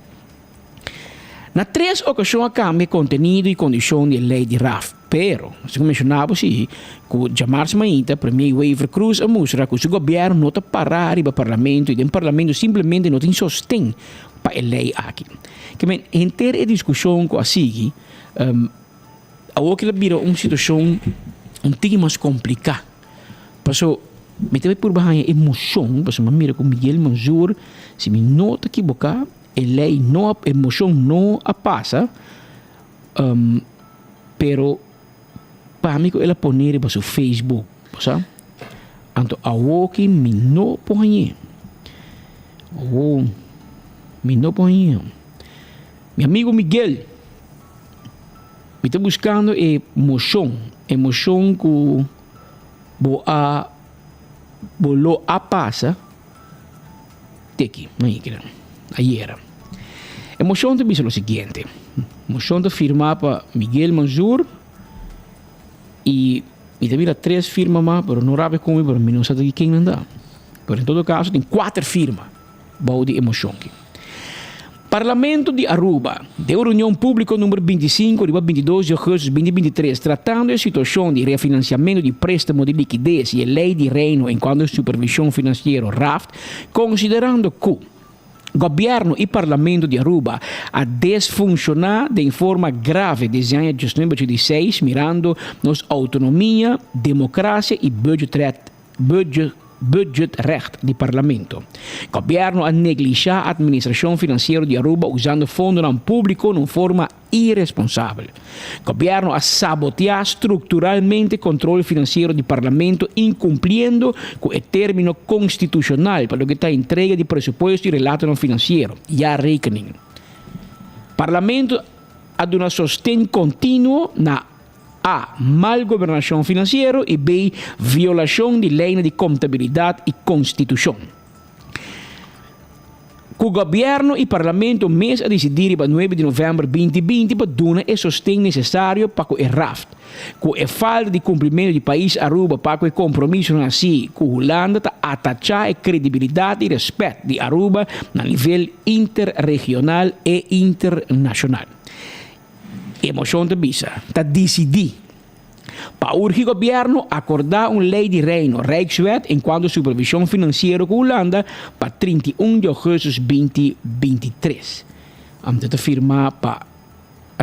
Na tres okashon a kambia e kontenido i kondishon di e lei di raf, pero, segun menshoná bo si, ku djamars mainta Premier Wever Croes a mustra ku su gobièrnu no ta pará riba parlamento i den parlamento simplemente no tin sosten pa e lei aki. Ke men, henter e diskushon ku a sigui, awor kila bira un situashon un tiki mas kompliká. Paso, mi ta bai purba haña e moshon, pasobra mi a mira ku Miguel Manzur, si mi no ta kiboká, E ley no a, e mocion no a pasa, pero pa mi cu el a pone riba su Facebook, bo sa? Anto awoki mi no por hañ'é. Awo mi no por hañ'é. Mi amigo Miguel, mi ta buscando e mocion, e mocion cu bo a, bo lo a pasa. Teki, no yekina. Ayera. E mocion ta bisa lo siguiente. Mocion ta firma pa Miguel Manzur y mi ta mira tres firma mas, pero no rabia con mi, pero mi no sa di ken nan ta. Pero en todo caso tin cuater firma bou di e mocion aki. Parlamento di Aruba, den un reunion publico number 25 riba 22 di augustus 2023, tratando e situacion di refinanciamento di prestamo di likides y e Ley di Reino en cuanto Supervision Financiero, RAFT, considerando cu Gobierno y Parlamento di Aruba a desfunciona den forma grave desde aña 1986 mirando nos autonomia, democracia y budgetrecht, budgetrecht di Parlamento. Gobierno a neglisha administracion financiero di Aruba usando fondonan publico na un forma iresponsabel. Gobierno a sabotea structuralmente control financiero di Parlamento incumpliendo cu e termino constitucional pa loke ta entrega di presupuesto y relatonan financiero, jaarrekening. Parlamento a duna sosten continuo na A. Mal gobernashon finansiero i B. Violashon di leinan di kontabilidat i konstitushon. Ku gobièrnu i parlamento mes a disidí riba nuebe di novèmber 2020 pa duna e sosten nesesario pa ku e raft. Ku e falta di kumplimentu di pais Aruba pa ku e kompromisonan hasí ku Hulanda ta atachá e kredibilidat i rèspèt di Aruba na nivel interregional e internashonal. E mocion ta bisa, ta dicidi pa urgi gobierno acorda un ley di Reino, Rijkswet, en cuanto supervision financiero cu Hulanda pa 31 di augustus 2023. Anto ta firma pa,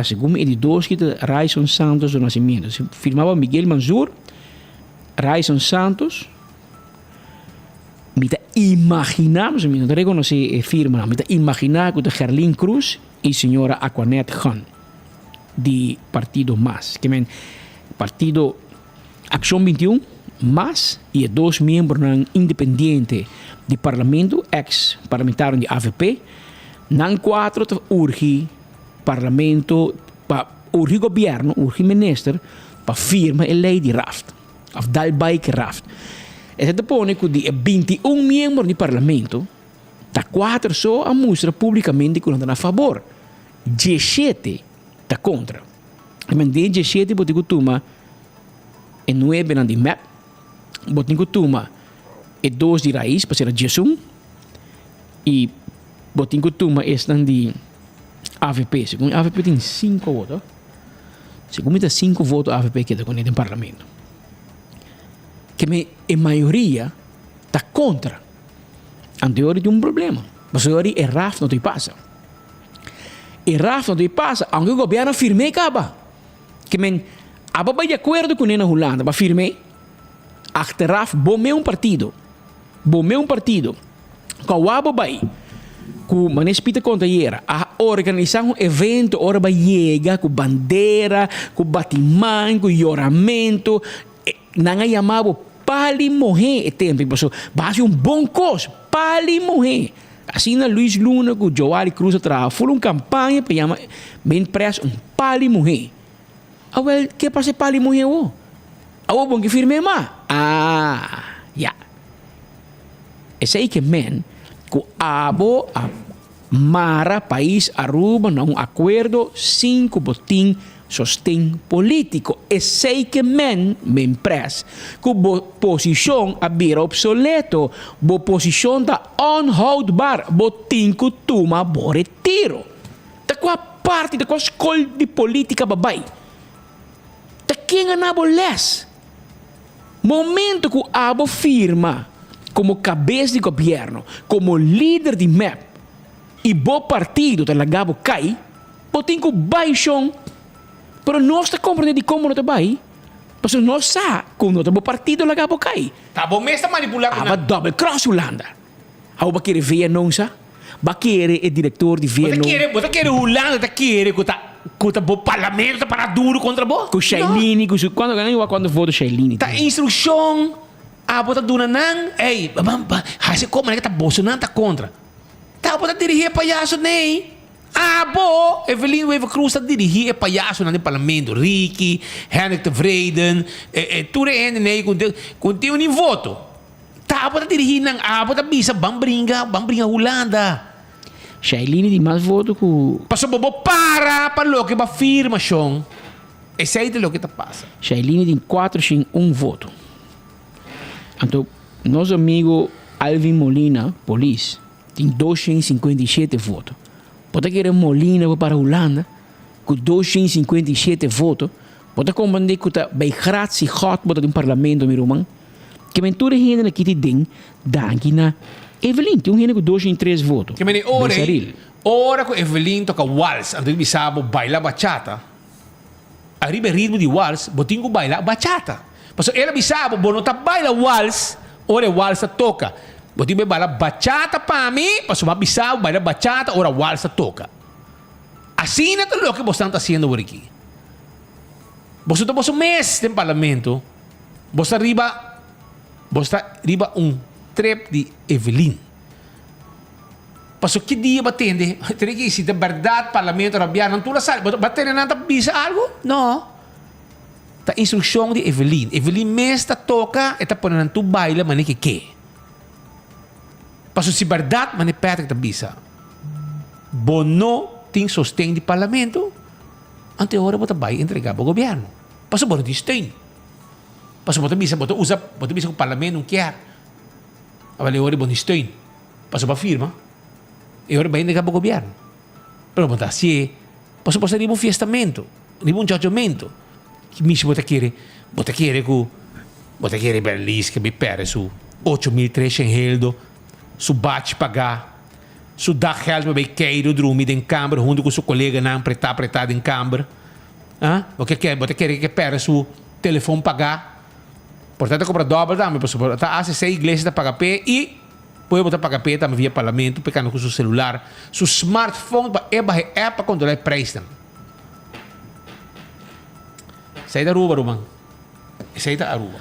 segun mi e di dos ki ta Ryson Santos do Nascimento. Firma pa Miguel Manzur, Ryson Santos, mi ta imagina, mi no ta reconoce e firmanan, mi ta imagina cu ta Gerlin Cruz, y señora Aquanette Gun di partido mas. Ke men partido Accion 21 mas y e dos miembronan independiente di parlamento, ex parlamentarionan di avp, nan cuatro ta urgi parlamento pa urgi gobierno, urgi minister pa firma e ley di raft of dal bay ke raft. Esei ta pone cu di e 21 miembro di parlamento, Ta kuater so a mustra publicamente cu nan ta na fabor. Dieshete ta contra. I men den dieshete bo tin cu tuma e nuebenan di mep, bo tin cu tuma e dos di Raiz, pa sera diesun, y bo tin cu tuma esnan di avp. Segun avp tin cinco awor, to? Segun mi ta sinku voto avp keda kuné den parlamento. Ke men e mayoria ta kontra. Anto e ora tin un problema. Pasobra e ora e raf no ta pasa. E raf no ta pasa aunke gobièrnu a firm'é kaba. Ke men aba bai di akuerdo kuné na Hulanda pa firm'é. Achteraf bo me un partido. Bo me un partido. Kua bo bai ku Manes Pieter konta ayera a organisá un evento ora bo a yega ku bandera, ku batiman, ku yoramentu. Nan a yama bo pali mohé e tempu pasobra bo a hasi un bon kos, pali mohé. Asina Luis Luna ku Joali Cruz a traha ful un kampaña pa yama Min Pres un pali mohé. Awel, ke pasa e pali muhé awor? Awor bon ke firm'é ma? Ah, ya. Esei ke men ku abo a mara pais Aruba na un akuerdo sin ku bo tin sosten polítiko. Esei ke men, men pres, ku bo posishon a bira opsoleto, bo posishon ta onhoudbaar, bo tin ku tuma bo retiro. Ta kua parti, ta kua skol di politika bo bai? Ta ken a na bo les? Momento ku abo firma komo kabes di gobièrnu, komo lider di mep i bo partido ta laga bo kai, bo tin ku bai shon. Pero nos ta komprendé dikon bo no ta bai, pasobra nos sa ku no ta bo partido laga bo kai. Ta bo mes ta manipulá ku nan. Aba double cross Hulanda. Abo ba kere VNO sa? Ba kere e director di VNO. Bo ta kere Hulanda ta kere ku ta ku ta bo parlamento ta para duro kontra bo? Ku Shailini ku su kuantu nan wak kuantu voto Shailini Ta instrukshon abo ta duna nan ey ban ban hasi kon manera ta boso nan ta kontra. Ta abo ta dirigi e payaso ney. Abo Evelyn Wever Croes ta dirigi e payasonan den parlamento Ricky, Hendrik Tevreden e tur e hende ney ku ku tin un voto. Ta abo ta dirigí nan, abo ta bisa ban bringa, ban bringa Hulanda. Shailene di mas voto ku. Pasobra bo para pa loke bo a firma, shon. Esei ta loke ta pasa. Shailene tin 401 voto. Anto nos amigo Alvin Molina, polis, tin 257 voto. Bo ta kere Molina por para Hulanda ku 257 voto? Bo ta komprendé ku ta bij gratie God bo ta den parlamento, mi ruman? Ke men tur e hende na kiti den danki na Evelyn. Tin un hende ku 203 voto. Ke men e ora ei, Besaril. ora ku Evelyn toka wals, anto di bisa bo baila bachata, ariba e ritmo di wals bo tin ku baila bachata. Pasobra el a bisa bo, bo no ta baila wals ora e wals ta toka. Bo tin ku bai baila bachata pa mi, pasobra mi a bisa bo baila bachata ora wals ta toka. Asina ta loke bosnan ta hasiendo awor aki. Boso ta boso mes den parlamento. Bo sta riba bo sta riba un trip di Evelyn. Paso ki dia bo a tende tene ki si ta berdad parlamento rabia nan tur a sali bo a tende nan ta bisa algo? No. Ta instrukshon di Evelyn. Evelyn mes ta toka e ta pone nan tur baila mane ke ke. Paso si berdad mane Patrick ta bisa bo no tin sosten di parlamento anto e ora bo ta bai entrega bo gobierno. Paso bo no tin steun. Pasobra bo ta bisa, bo ta usa, bo ta bisa ku parlamento no kier. Awel e ora bo ni steun. Pasobra bo a firma. E ora bai nega bo gobierno. Pero bo ta hasié. Pasobra bo sta riba un fiestamento, riba un chochomento. Ki mishi bo ta kere? Bo ta kere ku, bo ta kere Berlies ke bai perde su 8300 heldo, su bachi pagá, su daggeld pa bai keiru drumi den kamber huntu ku su koleganan pretá pretá den kamber. Ah, bo ke ke, bo ta kere ke perde su telefon pagá. Por ta ta kobra dòbel tambe, pasobra ta ACC iglesia ta paga p'e i pueblo ta paga p'e tambe via parlamento p'e kanda ku su selular, su smartphone pa e baha e app pa kontrolá e preisnan. Esei ta Aruba, ruman. Esei ta Aruba.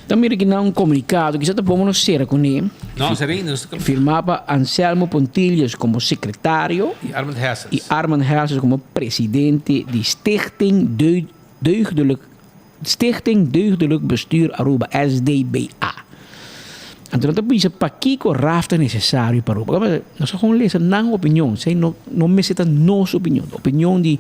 Ta mira ki na un komunikado, kisa ta bon nos sera kuné. No, sera ainda nos ta. Firmá pa Anselmo Pontilius komo sekretario. I Armand Hessels. I Armand Hessels komo presidente di Stichting Deugdelijk Stichting Deugdelijk Bestuur Aruba, SDBA. Anto nan ta bisa pakiko raf ta nesesario pa Aruba. Nos ta gewoon lesa nan opinion, esei no no mester ta nos opinion. Opinion di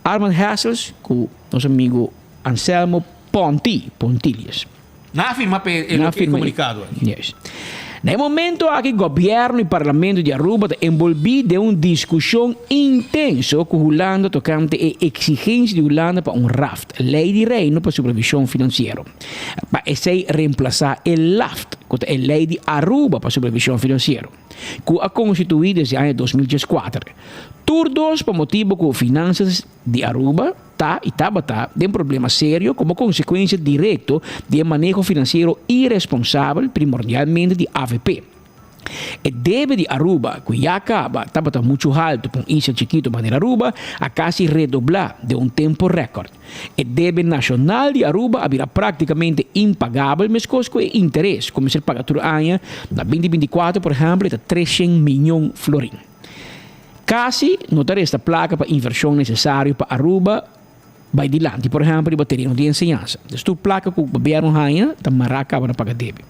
Armand Hessels ku nos amigo Anselmo Ponti, Pontilius. Nan a firma pa e Nan a firma komunikado aki. Juist. Na e momento aki Gobierno y Parlamento di Aruba ta enbolbi den un discusion intenso cu Hulanda tocante e exigencia di Hulanda pa un raft, Ley di Reino pa Supervision Financiero. Pa esey reemplasa e LAFT, cu ta e Ley di Aruba pa Supervision Financiero, cu a constitui desde aña 2014. Tur dos pa motibo cu finanzas di Aruba ta y tabata den problema serio como consecuencia directo di e maneho financiero iresponsabel primordialmente di avp. E debe di Aruba, cu ya caba tabata mucho halto pa un isla chikito manera Aruba, a casi redobla den un tempo record. E debe nacional di Aruba a bira practicamente impagabel mescos cu e interes cu mester paga tur aña, na 2024 por ehempel e ta 300 miyon florin. Casi no ta resta placa pa inversion necesario pa Aruba bay dilanti, por ehempel riba tereno di enseñansa. Des tur placa cu gobierno haña ta mara caba na paga debe.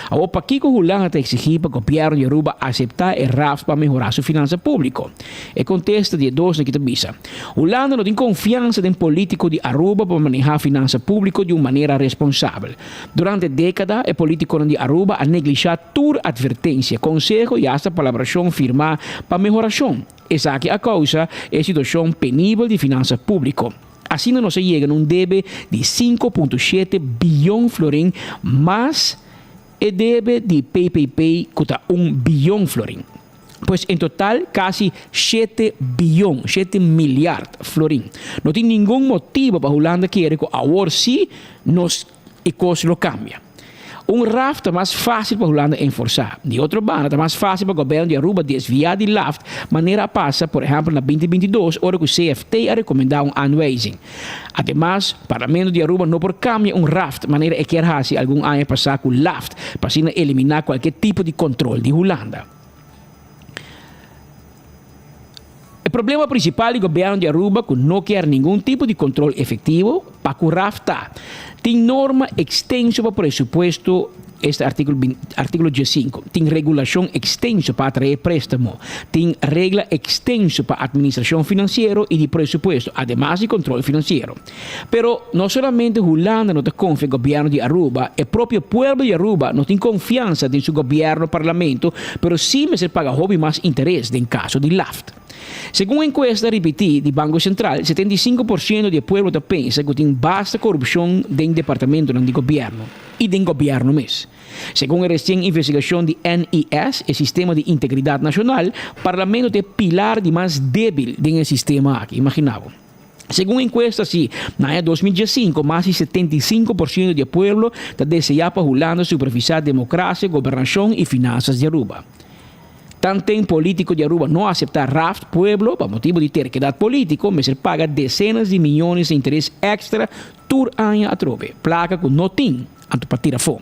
Awor pakico Hulanda ta exigi pa gobierno di Aruba acepta e RAF pa mehora su finansa publico? E contesta di e dosnan aki ta bisa, Hulanda no tin confiansa den politico di Aruba pa maneha finansa publico di un manera responsabel. Durante dékada e polítikonan di Aruba a neglishá tur atvertensia, konseho i asta palabrashon firmá pa mehorashon. Esaki a kousa e situashon penibel di finansa públiko. Asina nos a yega na un debe di 5.7 biyon florin mas e debe di PPP ku ta un biyon florin. Pues en total casi shete biyon, shete milyard florin. No tin ningun motibo pa Hulanda kere cu awor si nos e cos lo cambia. Un raf ta mas facil pa Hulanda enforsa. Di otro banda ta mas facil pa gobierno di Aruba desvia di laft manera a pasa por ehempel na 2022 ora cu CFT a recomenda un aanwijzing. Ademas, Parlamento di Aruba no por cambia un raft manera e kier haci algun aña pasa cu laft pa asina elimina cualkier tipo di control di Hulanda. E problema principal di gobierno di Aruba cu no kier ningun tipo di control efectivo pa cu raft ta, tin norma extenso pa presupuesto, esta articulo articulo diescinco, tin regulacion extenso pa atrae prestamo, tin regla extenso pa administracion financiero y di presupuesto, ademas di control financiero. Pero no solamente Hulanda no ta confia gobierno di Aruba, e propio pueblo di Aruba no tin confiansa den su gobierno, parlamento, pero si mester paga hopi mas interes den caso di laft. Segun encuesta ripiti di Banco Central, 75 por ciento di e pueblo ta pensa cu tin basta corupcion den departamentonan di gobierno y den gobierno mes. Segun e recien investigacion di NIS, e sistema di integridad nacional, parlamento ta e pilar di mas debil den e sistema aki. Imagina bo. Segun encuesta si, na aña 2015 mas di 75% di e pueblo ta desea pa Hulanda supervisa democracia, gobernacion y finanzas di Aruba. Tanten politico di Aruba no acepta raft pueblo pa motibo di terkedad politico mester paga decenas di miyones di interes extra tur aña atrobe, placa cu no tin, anto pa tira afo.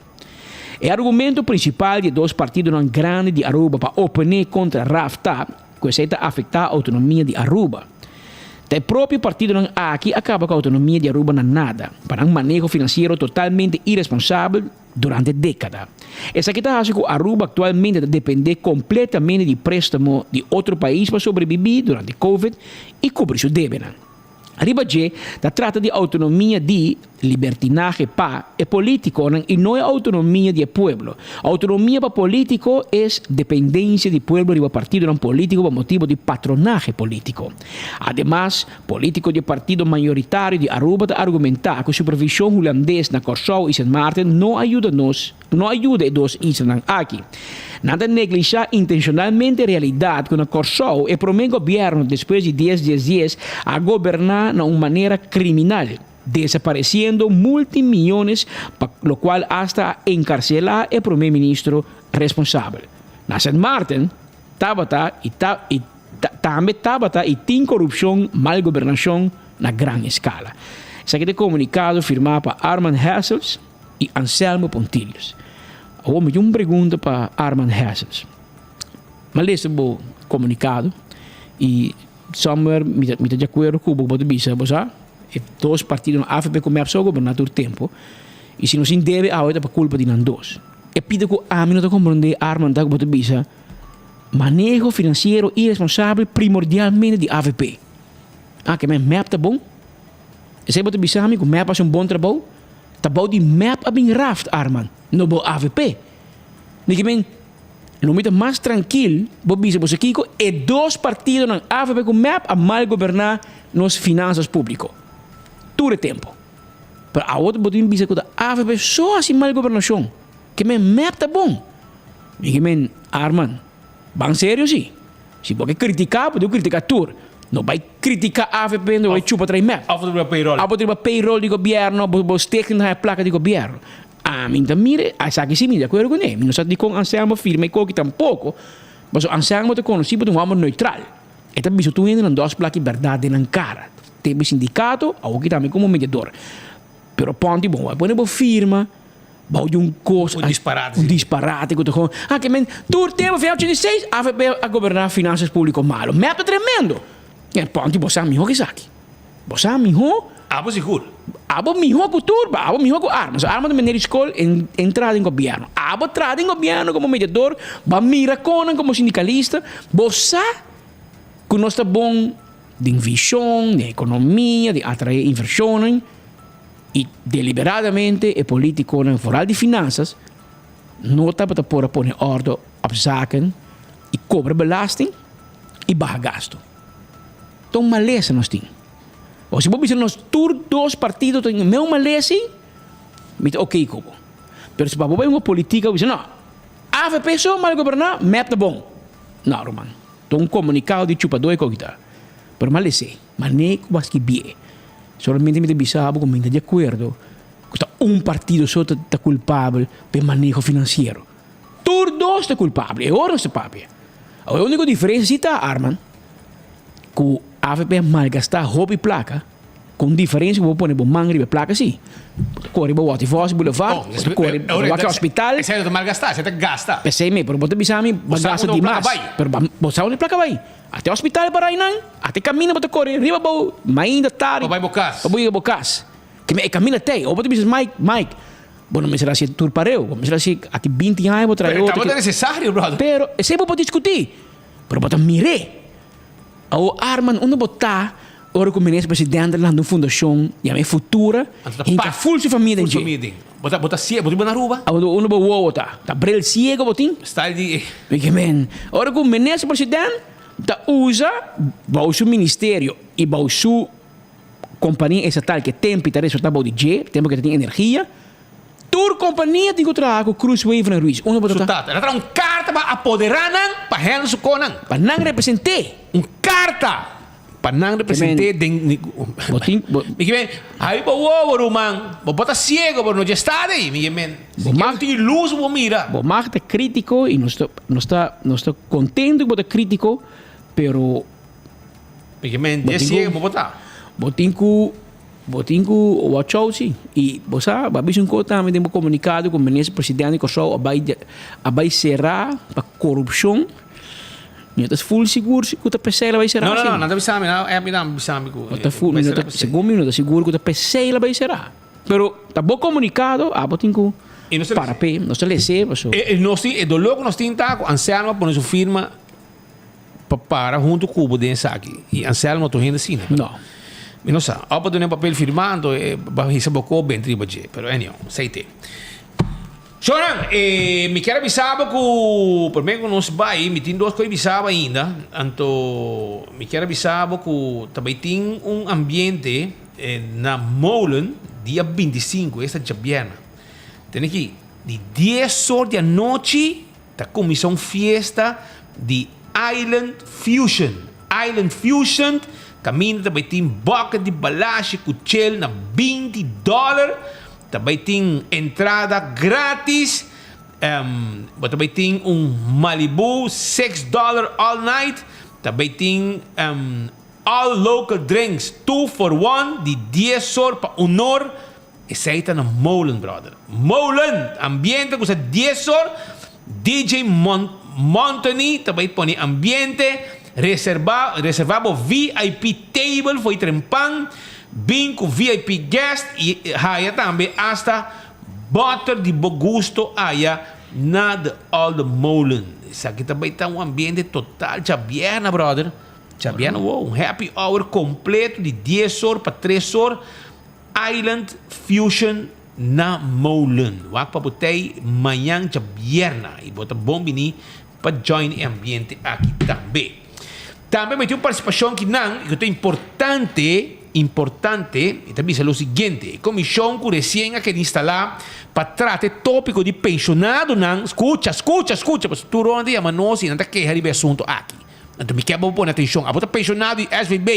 E argumento principal di e dos partidonan grandi di Aruba pa opone contra raft ta cu esey ta afecta autonomia di Aruba. Ta e propio partidonan aki a caba cu autonomia di Aruba na nada, pa nan maneho financiero totalmente iresponsabel durante decada. Esaki ta haci cu Aruba actualmente ta depende completamente di prestamo di otro pais pa sobrebibi durante Covid y cubri su debenan. Riba dje ta trata di autonomia di libertinahe pa e politiconan y no e autonomia di e pueblo. Autonomia pa politico es dependencia di pueblo riba partidonan politico pa motibo di patronahe politico. Ademas, politico di e partido mayoritario di Aruba ta argumenta cu supervision Hulandes na Corsou y Sint Maarten no a yuda nos, no a yuda e dos islanan aki. Nan ta neglisha intencionalmente e realidad cu na Corsou e prome gobierno despues di dies dies dies a goberna na un manera criminal, desapareciendo multimillones pa locual hasta a encarcela e prome ministro responsabel. Na Sint Maarten tabata y ta y tambe tabata y tin corupcion, mal gobernacion na gran escala. Esaki ta e comunicado firma pa Armand Hessels y Anselmo Pontilius. Awor mi tin un pregunta pa Armand Hessels. Mi a lesa bo comunicado y somewhere mi ta mi ta di acuerdo cu bo, bo ta bisa bo sa e dos partidonan avp cu mep so goberna tur tempo y si nos tin debe awe ta pa culpa di nan dos. E pida cu ami no ta comprende Armand ta cu bo ta bisa maneho financiero iresponsabel primordialmente di avp. Ah ke men mep ta bon? Esey bo ta bisa mi cu mep a haci un bon trabou? Ta bou di mep a bin raft Armand, no bou avp. Di ki men. Lo mi ta mas trankil bo bisa boso kiko e dos partidonan avp ku mep a mal goberná nos finansas públiko tur e tempu. Pero awor bo tin bisa ku ta avp so hasi mal gobernashon ke men mep ta bon. Mi ke men Arman ban serio si. Si bo ke kritiká bo tin ku kritiká tur. No bai kritiká avp no bai chupa trai mep. Of riba payroll. Abo riba payroll di gobièrnu bo bo stichting ta haña plaka di gobièrnu. Ami ta mira esaki si mi di akuerdo kuné. Mi no sa dikon Anselmo firma e koki tampoko, pasobra Anselmo ta konosí pa ta un hòmber neutral. E ta bisa tur hende nan dòs plaki bèrdat den nan kara. Tempu e sindikato, awoki tambe komo mediador. Pero Ponti bon wak pone bo firma bou di un kos, Un disparate un disparate ku ta kon, ah ke men tur tempu fin 86 avp a goberná finansas públiko malu. Mep ta tremendo. Ponti bo sa mihó ke esaki. Bo sa mihó. Abo sigur. Abo mihó ku tur, abo mihó ku Arma. So Arma ta meneer di skol en entra den gobièrnu. Abo traha den gobièrnu komo mediador, bo a mira kon nan komo sindikalista, bo sa ku nos ta bon den vishon, den ekonomia, den atraé invershonnan i deliberadamente e politikonan, foral di finansas, no tabata por a pone òrdu op zaken i kobra belasting i baha gastu. Ta un malesa nos tin. O si bo bisa nos tur dos partido ta tin e meun malesa ei, mi ta oké ku bo. Pero si pa bo bai un politica bo bisa no, avp so mal goberná, mep ta bon. No ruman, ta un komunikado di chupadó e koki ta. Pero malesa ei, manera ku bo a skibié. Solamente mi ta bisa bo ku mi ta di akuerdo ku ta un partido so ta kulpabel pa e maneho finansiero. Tur dos ta kulpabel, e ora nos ta papia. Awor e úniko diferensia si ta, Arman, ku avp a malgastá hopi plaka, ku un diferensia ku bo pone bo man riba e plaka si. Bo ta kore bo Watty Vos Boulevard, bo ta kore bo wak e hospital. Esei no ta malgastá, esei ta gasta. P'esei mi, pero bo ta bisa mi bo gasta di mas. Pero bo sa unda e plaka bai. Ata e hospital pa rainan, ata e kaminda bo ta kore riba bo mainta tardi. Pa bai bo kas. Pa bo yega bo kas. Keme e kaminda t'ei. Ora bo ta bisa Mike, Mike, bo no mester hasi tur pareu. Bo mester hasi aki binti aña bo trae Pero otro. tabata nesesario, brother. Pero esei bo por diskutí. Pero bo ta mir'é. Awor Arman, unda bo ta ora ku minister presidente lanta un fundashon yama e Futura, hinka ful su famia den dje? Bo ta bo ta ciego, bo tin bo na Aruba? Awor unda bo wowo ta? Ta bril ciego bo tin? Style di. Mi ke men, ora ku minister president ta usa bou su ministerio i bou su kompania estatal ke tempi ta resulta bou di dje, tempu ke ta tin energia, Tur kompania tin ku traha ku Cruz Wever en Ruiz. Unda bo ta Su tata. El a traha un karta pa apoderá nan pa hèndel su konan. Pa nan represent'é. Un karta pa nan represent'é den. Bo tin. Bo. Mi ke men, Habi bo wowo, ruman. Bo por ta siego, pero no dje sta dei. Mi ke men, si ke tin lus bo mira. Bo mag ta krítiko i nos ta, nos ta, nos ta kontentu ku bo ta krítiko, pero. Mi ke men, dje siego bo por ta. Bo tin ku. Bo tin ku watch out si. I bo sa, bo a bisa un kos tambe den bo komunikado ku Minister Presidente di Kòrsou a bai a bai será pa korupshon. Mi no ta ful sigur si ku ta p'esei el a bai será No, no, si. no, nan ta bisa mi, nan a mi nan bisa mi ku No ta ful, mi no ta, segun mi no ta sigur ku ta p'esei el a bai será. Pero ta bo komunikado, abo tin ku I nos ta para p'e, nos ta les'é paso. E nos tin, e doló ku nos tin ta ku Anselmo a pone su firma pa para huntu ku bo den esaki. I Anselmo tur hende asina. No. Mi no sa. Òf bo duna e papel firmá, anto e ba hisa bo kop bent riba dje. Pero anyhow, esei te. Shornan, e mi kier a bisa bo ku promé ku nos bai, mi tin dos kos di bisa bo ainda. Anto mi kier a bisa bo ku ta bai tin un ambiente na Molen dia 25, esta djabièrnè. Tene ki di dies or di anochi. Ta kuminsá un fiesta di Island Fusion. Island Fusion kaminda ta bai tin bucket di balashi ku chel na 20 dòler. Ta bai tin entrada gratis. Bo ta bai tin un Malibu 6 dòler all night. Ta bai tin all local drinks 2 for 1 di 10 or pa 1 or. Esei ta na Molen brother. Molen! Ambiente ku sa dies or, DJ Mon Montony ta bai pone ambiente, reserva reserva bo VIP table for e trempan, bin ku VIP guest i haya tambe hasta butter di bo gusto aya na de Olde Molen. Esaki ta bai ta un ambiente total djabièrna brother. Djabièrna wow, un happy hour kompleto di dies or pa tres or. Island Fusion na Molen. Wak pa bo tei mañan djabièrna i bo ta bon bini. pa join e ambiente aki tambe. Tambe mi tin un partisipashon ki nan i ku ta importante, importante, i ta bisa lo siguiente, e komishon ku resien a keda instalá pa trata e tópiko di penshonadonan, skucha, skucha, skucha, pasobra tur ora nan ta yama nos i nan ta keha riba e asuntu aki. Anto mi ke bo pone atenshon. Abo ta penshonado di SVB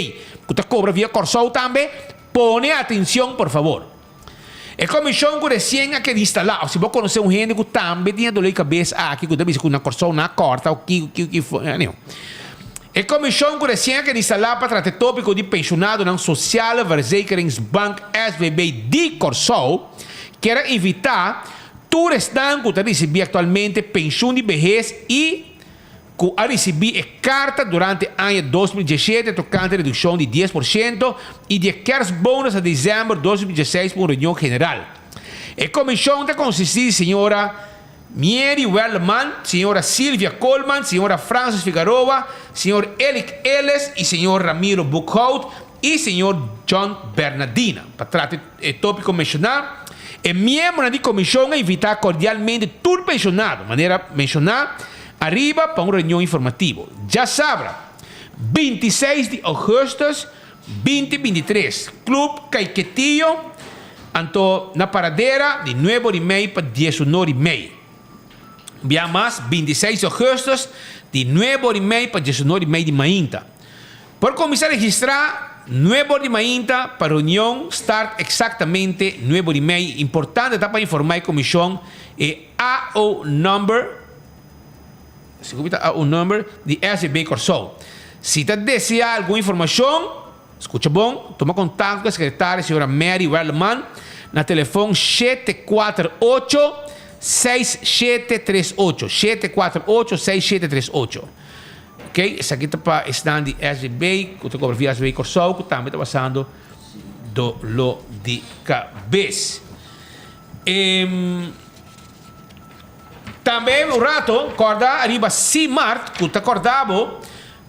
ku ta kobra via Kòrsou tambe, pone atenshon por fabor. E komishon ku resien a keda instalá, òf si bo konosé un hende ku tambe tin e doló di kabes aki ku ta bisa ku na Kòrsou nan a kòrta òf kiko kiko kiko anyhow. E komishon ku resien a keda instalá pa trata e tópiko di penshonadonan Sociale Verzekeringsbank, SVB, di Kòrsou kier a invitá tur esnan ku ta risibí aktualmente penshun di behes i ku a risibí e karta durante aña 2017 tokante redukshon di 10% i di e kerstbonus na desèmber 2016 pa un reunion general. E komishon ta konsistí di señora Mieri Werleman, señora Silvia Koolman, señora Francis Figaroa, señor Elik Ellis i señor Ramiro Boekhout i señor John Bernadina. Pa trata e tópiko menshoná, e miembronan di komishon a invitá kordialmente tur penshonado, manera menshoná ariba, pa un reunion informativo. Djasabra, 26 di ougùstùs 2023, Club Caiquetio, anto na Paradera, di nuebe ora i mei pa diesuno ora i mei. Bia mas, 26 di ougùstùs, di nuebe ora i mei pa diesuno ora i mei di mainta. Por kuminsá registrá nuebe or di mainta pa reunion start eksaktamente nuebe or i mei. Importante ta pa informá e komishon e AO number, segun mi ta AO number, di SVB Kòrsou. Si ta deseá algun informashon, skucha bon, tuma kontakto ku e sekretaria señora Mary Werleman na telefon 748 6738, 748 6738. Ok, esaki ta pa esnan di SVB ku ta kobra via SVB Kòrsou ku tambe ta pasando doló di kabes. Tambe un rato kòrda ariba Simart ku ta kòrda bo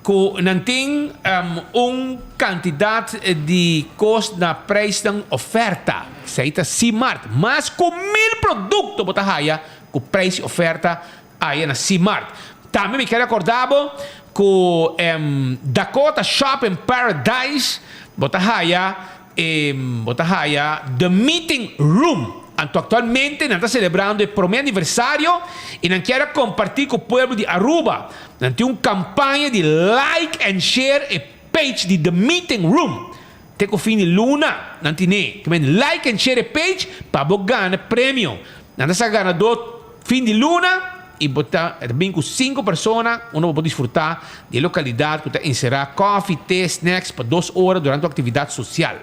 ku nan tin un kantidat di kos na preisnan oferta. Esei ta Simart. Mas ku mil produkto bo ta haya ku preis di oferta Aya na Simart. Tambe mi ker recorda bo cu Dakota Shopping Paradise bo ta haya e bo ta haya The Meeting Room. Anto actualmente nan ta celebrando e prome aniversario y nan kier a comparti cu pueblo di Aruba. Nan tin un campaña di like and share e page di The Meeting Room. Te cu fin di luna nan tine. Ke men like and share e page pa bo gana premio. Nan ta saca ganador fin di luna y bo ta bin cu cinco persona unda bo por disfruta di e localidad cu ta encera coffee, te, snacks pa dos ora durante un actividad social.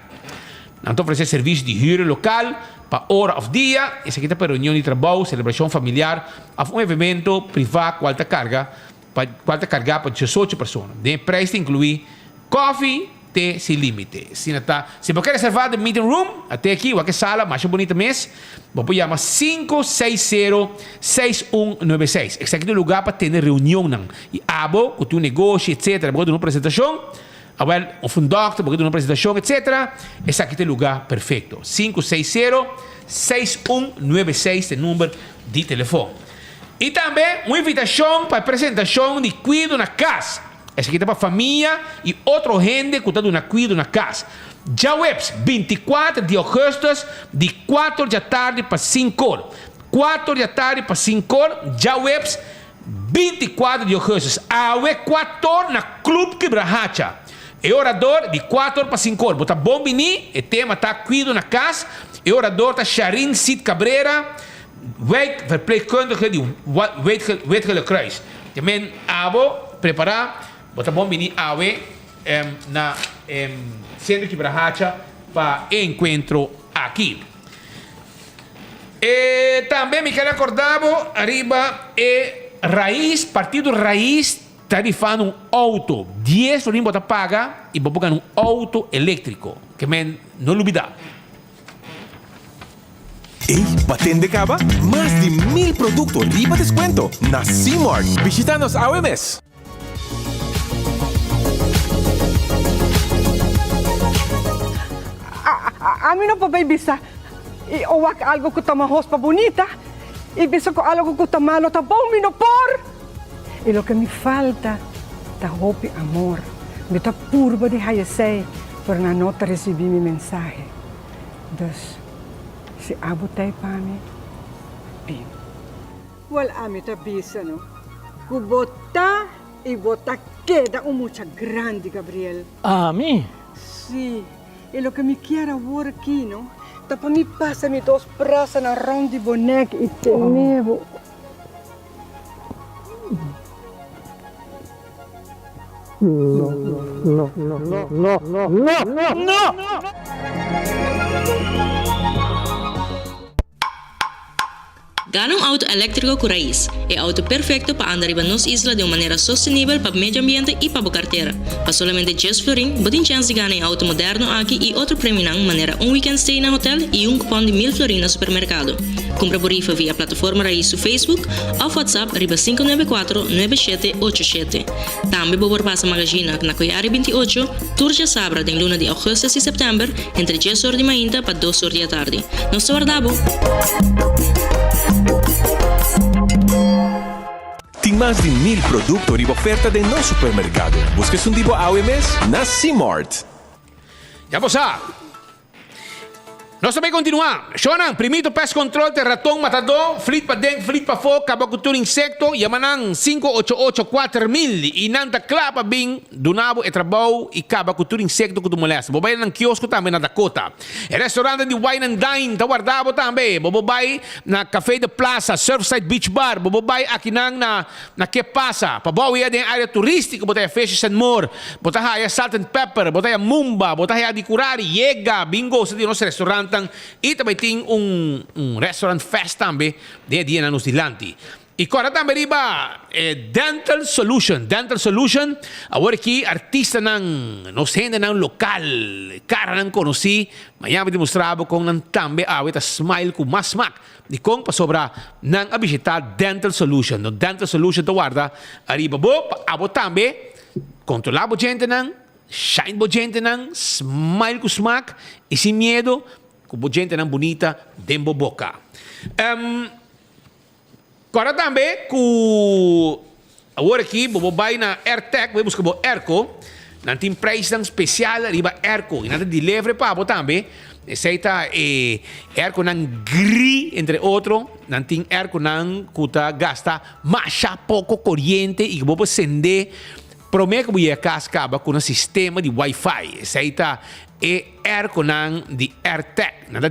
Nan ta ofrece servicio di huur local pa ora of dia. Esaki ta pa reunion di trabou, celebracion familiar of un evento priva cual ta carga pa cual ta carga pa diesocho persona. Den e prijs ta inclui coffee, te sin limite. Asina ta. Si bo ke reserva den meeting room, a te aki, wak e sala masha bunita mes, bo por yama 560 6196. Esaki ta un lugar pa tene reunionnan. Y abo cu tin un negoshi etcetera, bo ke duna un presentacion, awel, of un dokter, bo ke duna un presentacion etcetera, esaki ta e lugar perfecto. 560 6196 ta e number di telefon. Y tambe un invitacion pa e presentacion di Cuido na Cas. Esaki ta pa famia y otro hende cu ta duna cuido na cas. Djaweps 24 di augustus di cuatro djatardi pa cincor. Cuatro djatardi pa cincor, djaweps 24 di augustus. Awe cuator na Club Kibrahacha. E orador di cuator pa cincor. Bo ta bon bini, e tema ta Cuido na cas. E orador ta Sharin Cid Cabrera. Wijkverpleegkundige di Wit Gele Kruis. Te men abo prepara, bo ta bon bini awe na Centro Kibrahacha pa e encuentro aki. E tambe mi ker acorda bo ariba e Raiz, Partido Raiz ta rifando un auto. Dies florin bo ta paga y bo por gana un auto electrico. Ke men no lubida. Ey, pa tende caba? Mas di mil producto riba descuento na C-Mart. Bishita nos awe mes! Ami no por bay bisa y o wak algo cu ta mahos pa bunita y bisa cu algo cu ta malo ta bon, mi no por! I loke mi falta ta hopi amor. Mi ta purba di haya esei, pero nan no ta risibí mi mensahe. Dus, si abo ta ei pa mi, bin. Wèl, ami ta bisa no, ku bo ta i bo ta keda un mucha grandi, Gabriel. Ami? Sí. E loke mi kier awor aki no, ta pa mi pasa mi dos brasanan rond di bo nek i tene bo. No, no, no, no, no, no, no! Gana un auto eléktriko ku rais, e auto perfekto pa anda riba nos isla den un manera sostenibel pa medio ambiente i pa bo kartera. Pa solamente djes florin, bo tin chèns di gana e auto moderno aki i otro premionan manera un weekend stay na hotel i un kupòn di mil florin na supermerkado. Kumpra bo rifa via Plataforma Rais su Facebook òf WhatsApp riba 594 9787. Tambe bo por pasa Magazina na Koyari 28 tur djasabra den luna di augustus i sèptèmber entre djes or di mainta pa dos or di atardi. Nos ta warda bo! Tin mas di mil producto riba oferta den nos supermercado. Busca esun di bo awe mes na Cmart. Ya bo sa. Nos ta bay continua. Shownan, Primito Pest Control te raton matadó, flit paden, flit pafó, caba cu tur insecto, yama nan 588 4000 y nan ta cla pa bin duna bo e trabou y caba cu tur insecto cu ta molesta. Bo bay na nan kiosco tambe na Dakota. E restaurante di Wine and Dine ta warda bo tambe. Bo bo bay na Café de Plaza, Surfside Beach Bar, bo bo bay akinan na Na ke pasa? Pa bo awia den area turistico bo ta haya Fishes and More, bo ta haya Salt and Pepper, bo ta haya Mumba, bo ta haya Di Curari, yega bin gosa di nos restaurantnan y ta bay tin un un restaurant fest tambe den e dianan nos dilanti. Y corda tambe riba e Dental Solution, Dental Solution, awor aki artistanan, nos hendenan local, caranan conoci, mañana mi ta mustra bo con nan tambe awe ta smile cu mas smak. Dikon? Pasobra nan a bishitá Dental Solution. No Dental Solution ta warda ariba bo pa abo tambe kontrolá bo djentenan, shine bo djentenan, smile ku smak i sin miedo ku bo djentenan bunita den bo boka. Kòrda tambe ku Awor aki bo por bai na Airtec, bo buska bo airco. Nan tin prijsnan special riba airco y nan ta deliver pa bo tambe. Esey ta e airconan gri entre otro. Nan tin airconan cu ta gasta masha poco coriente y cu bo por sende prome cu bo yega cas caba cu nan sistema di wifi. Esey ta e airconan di Airtec. Nan ta.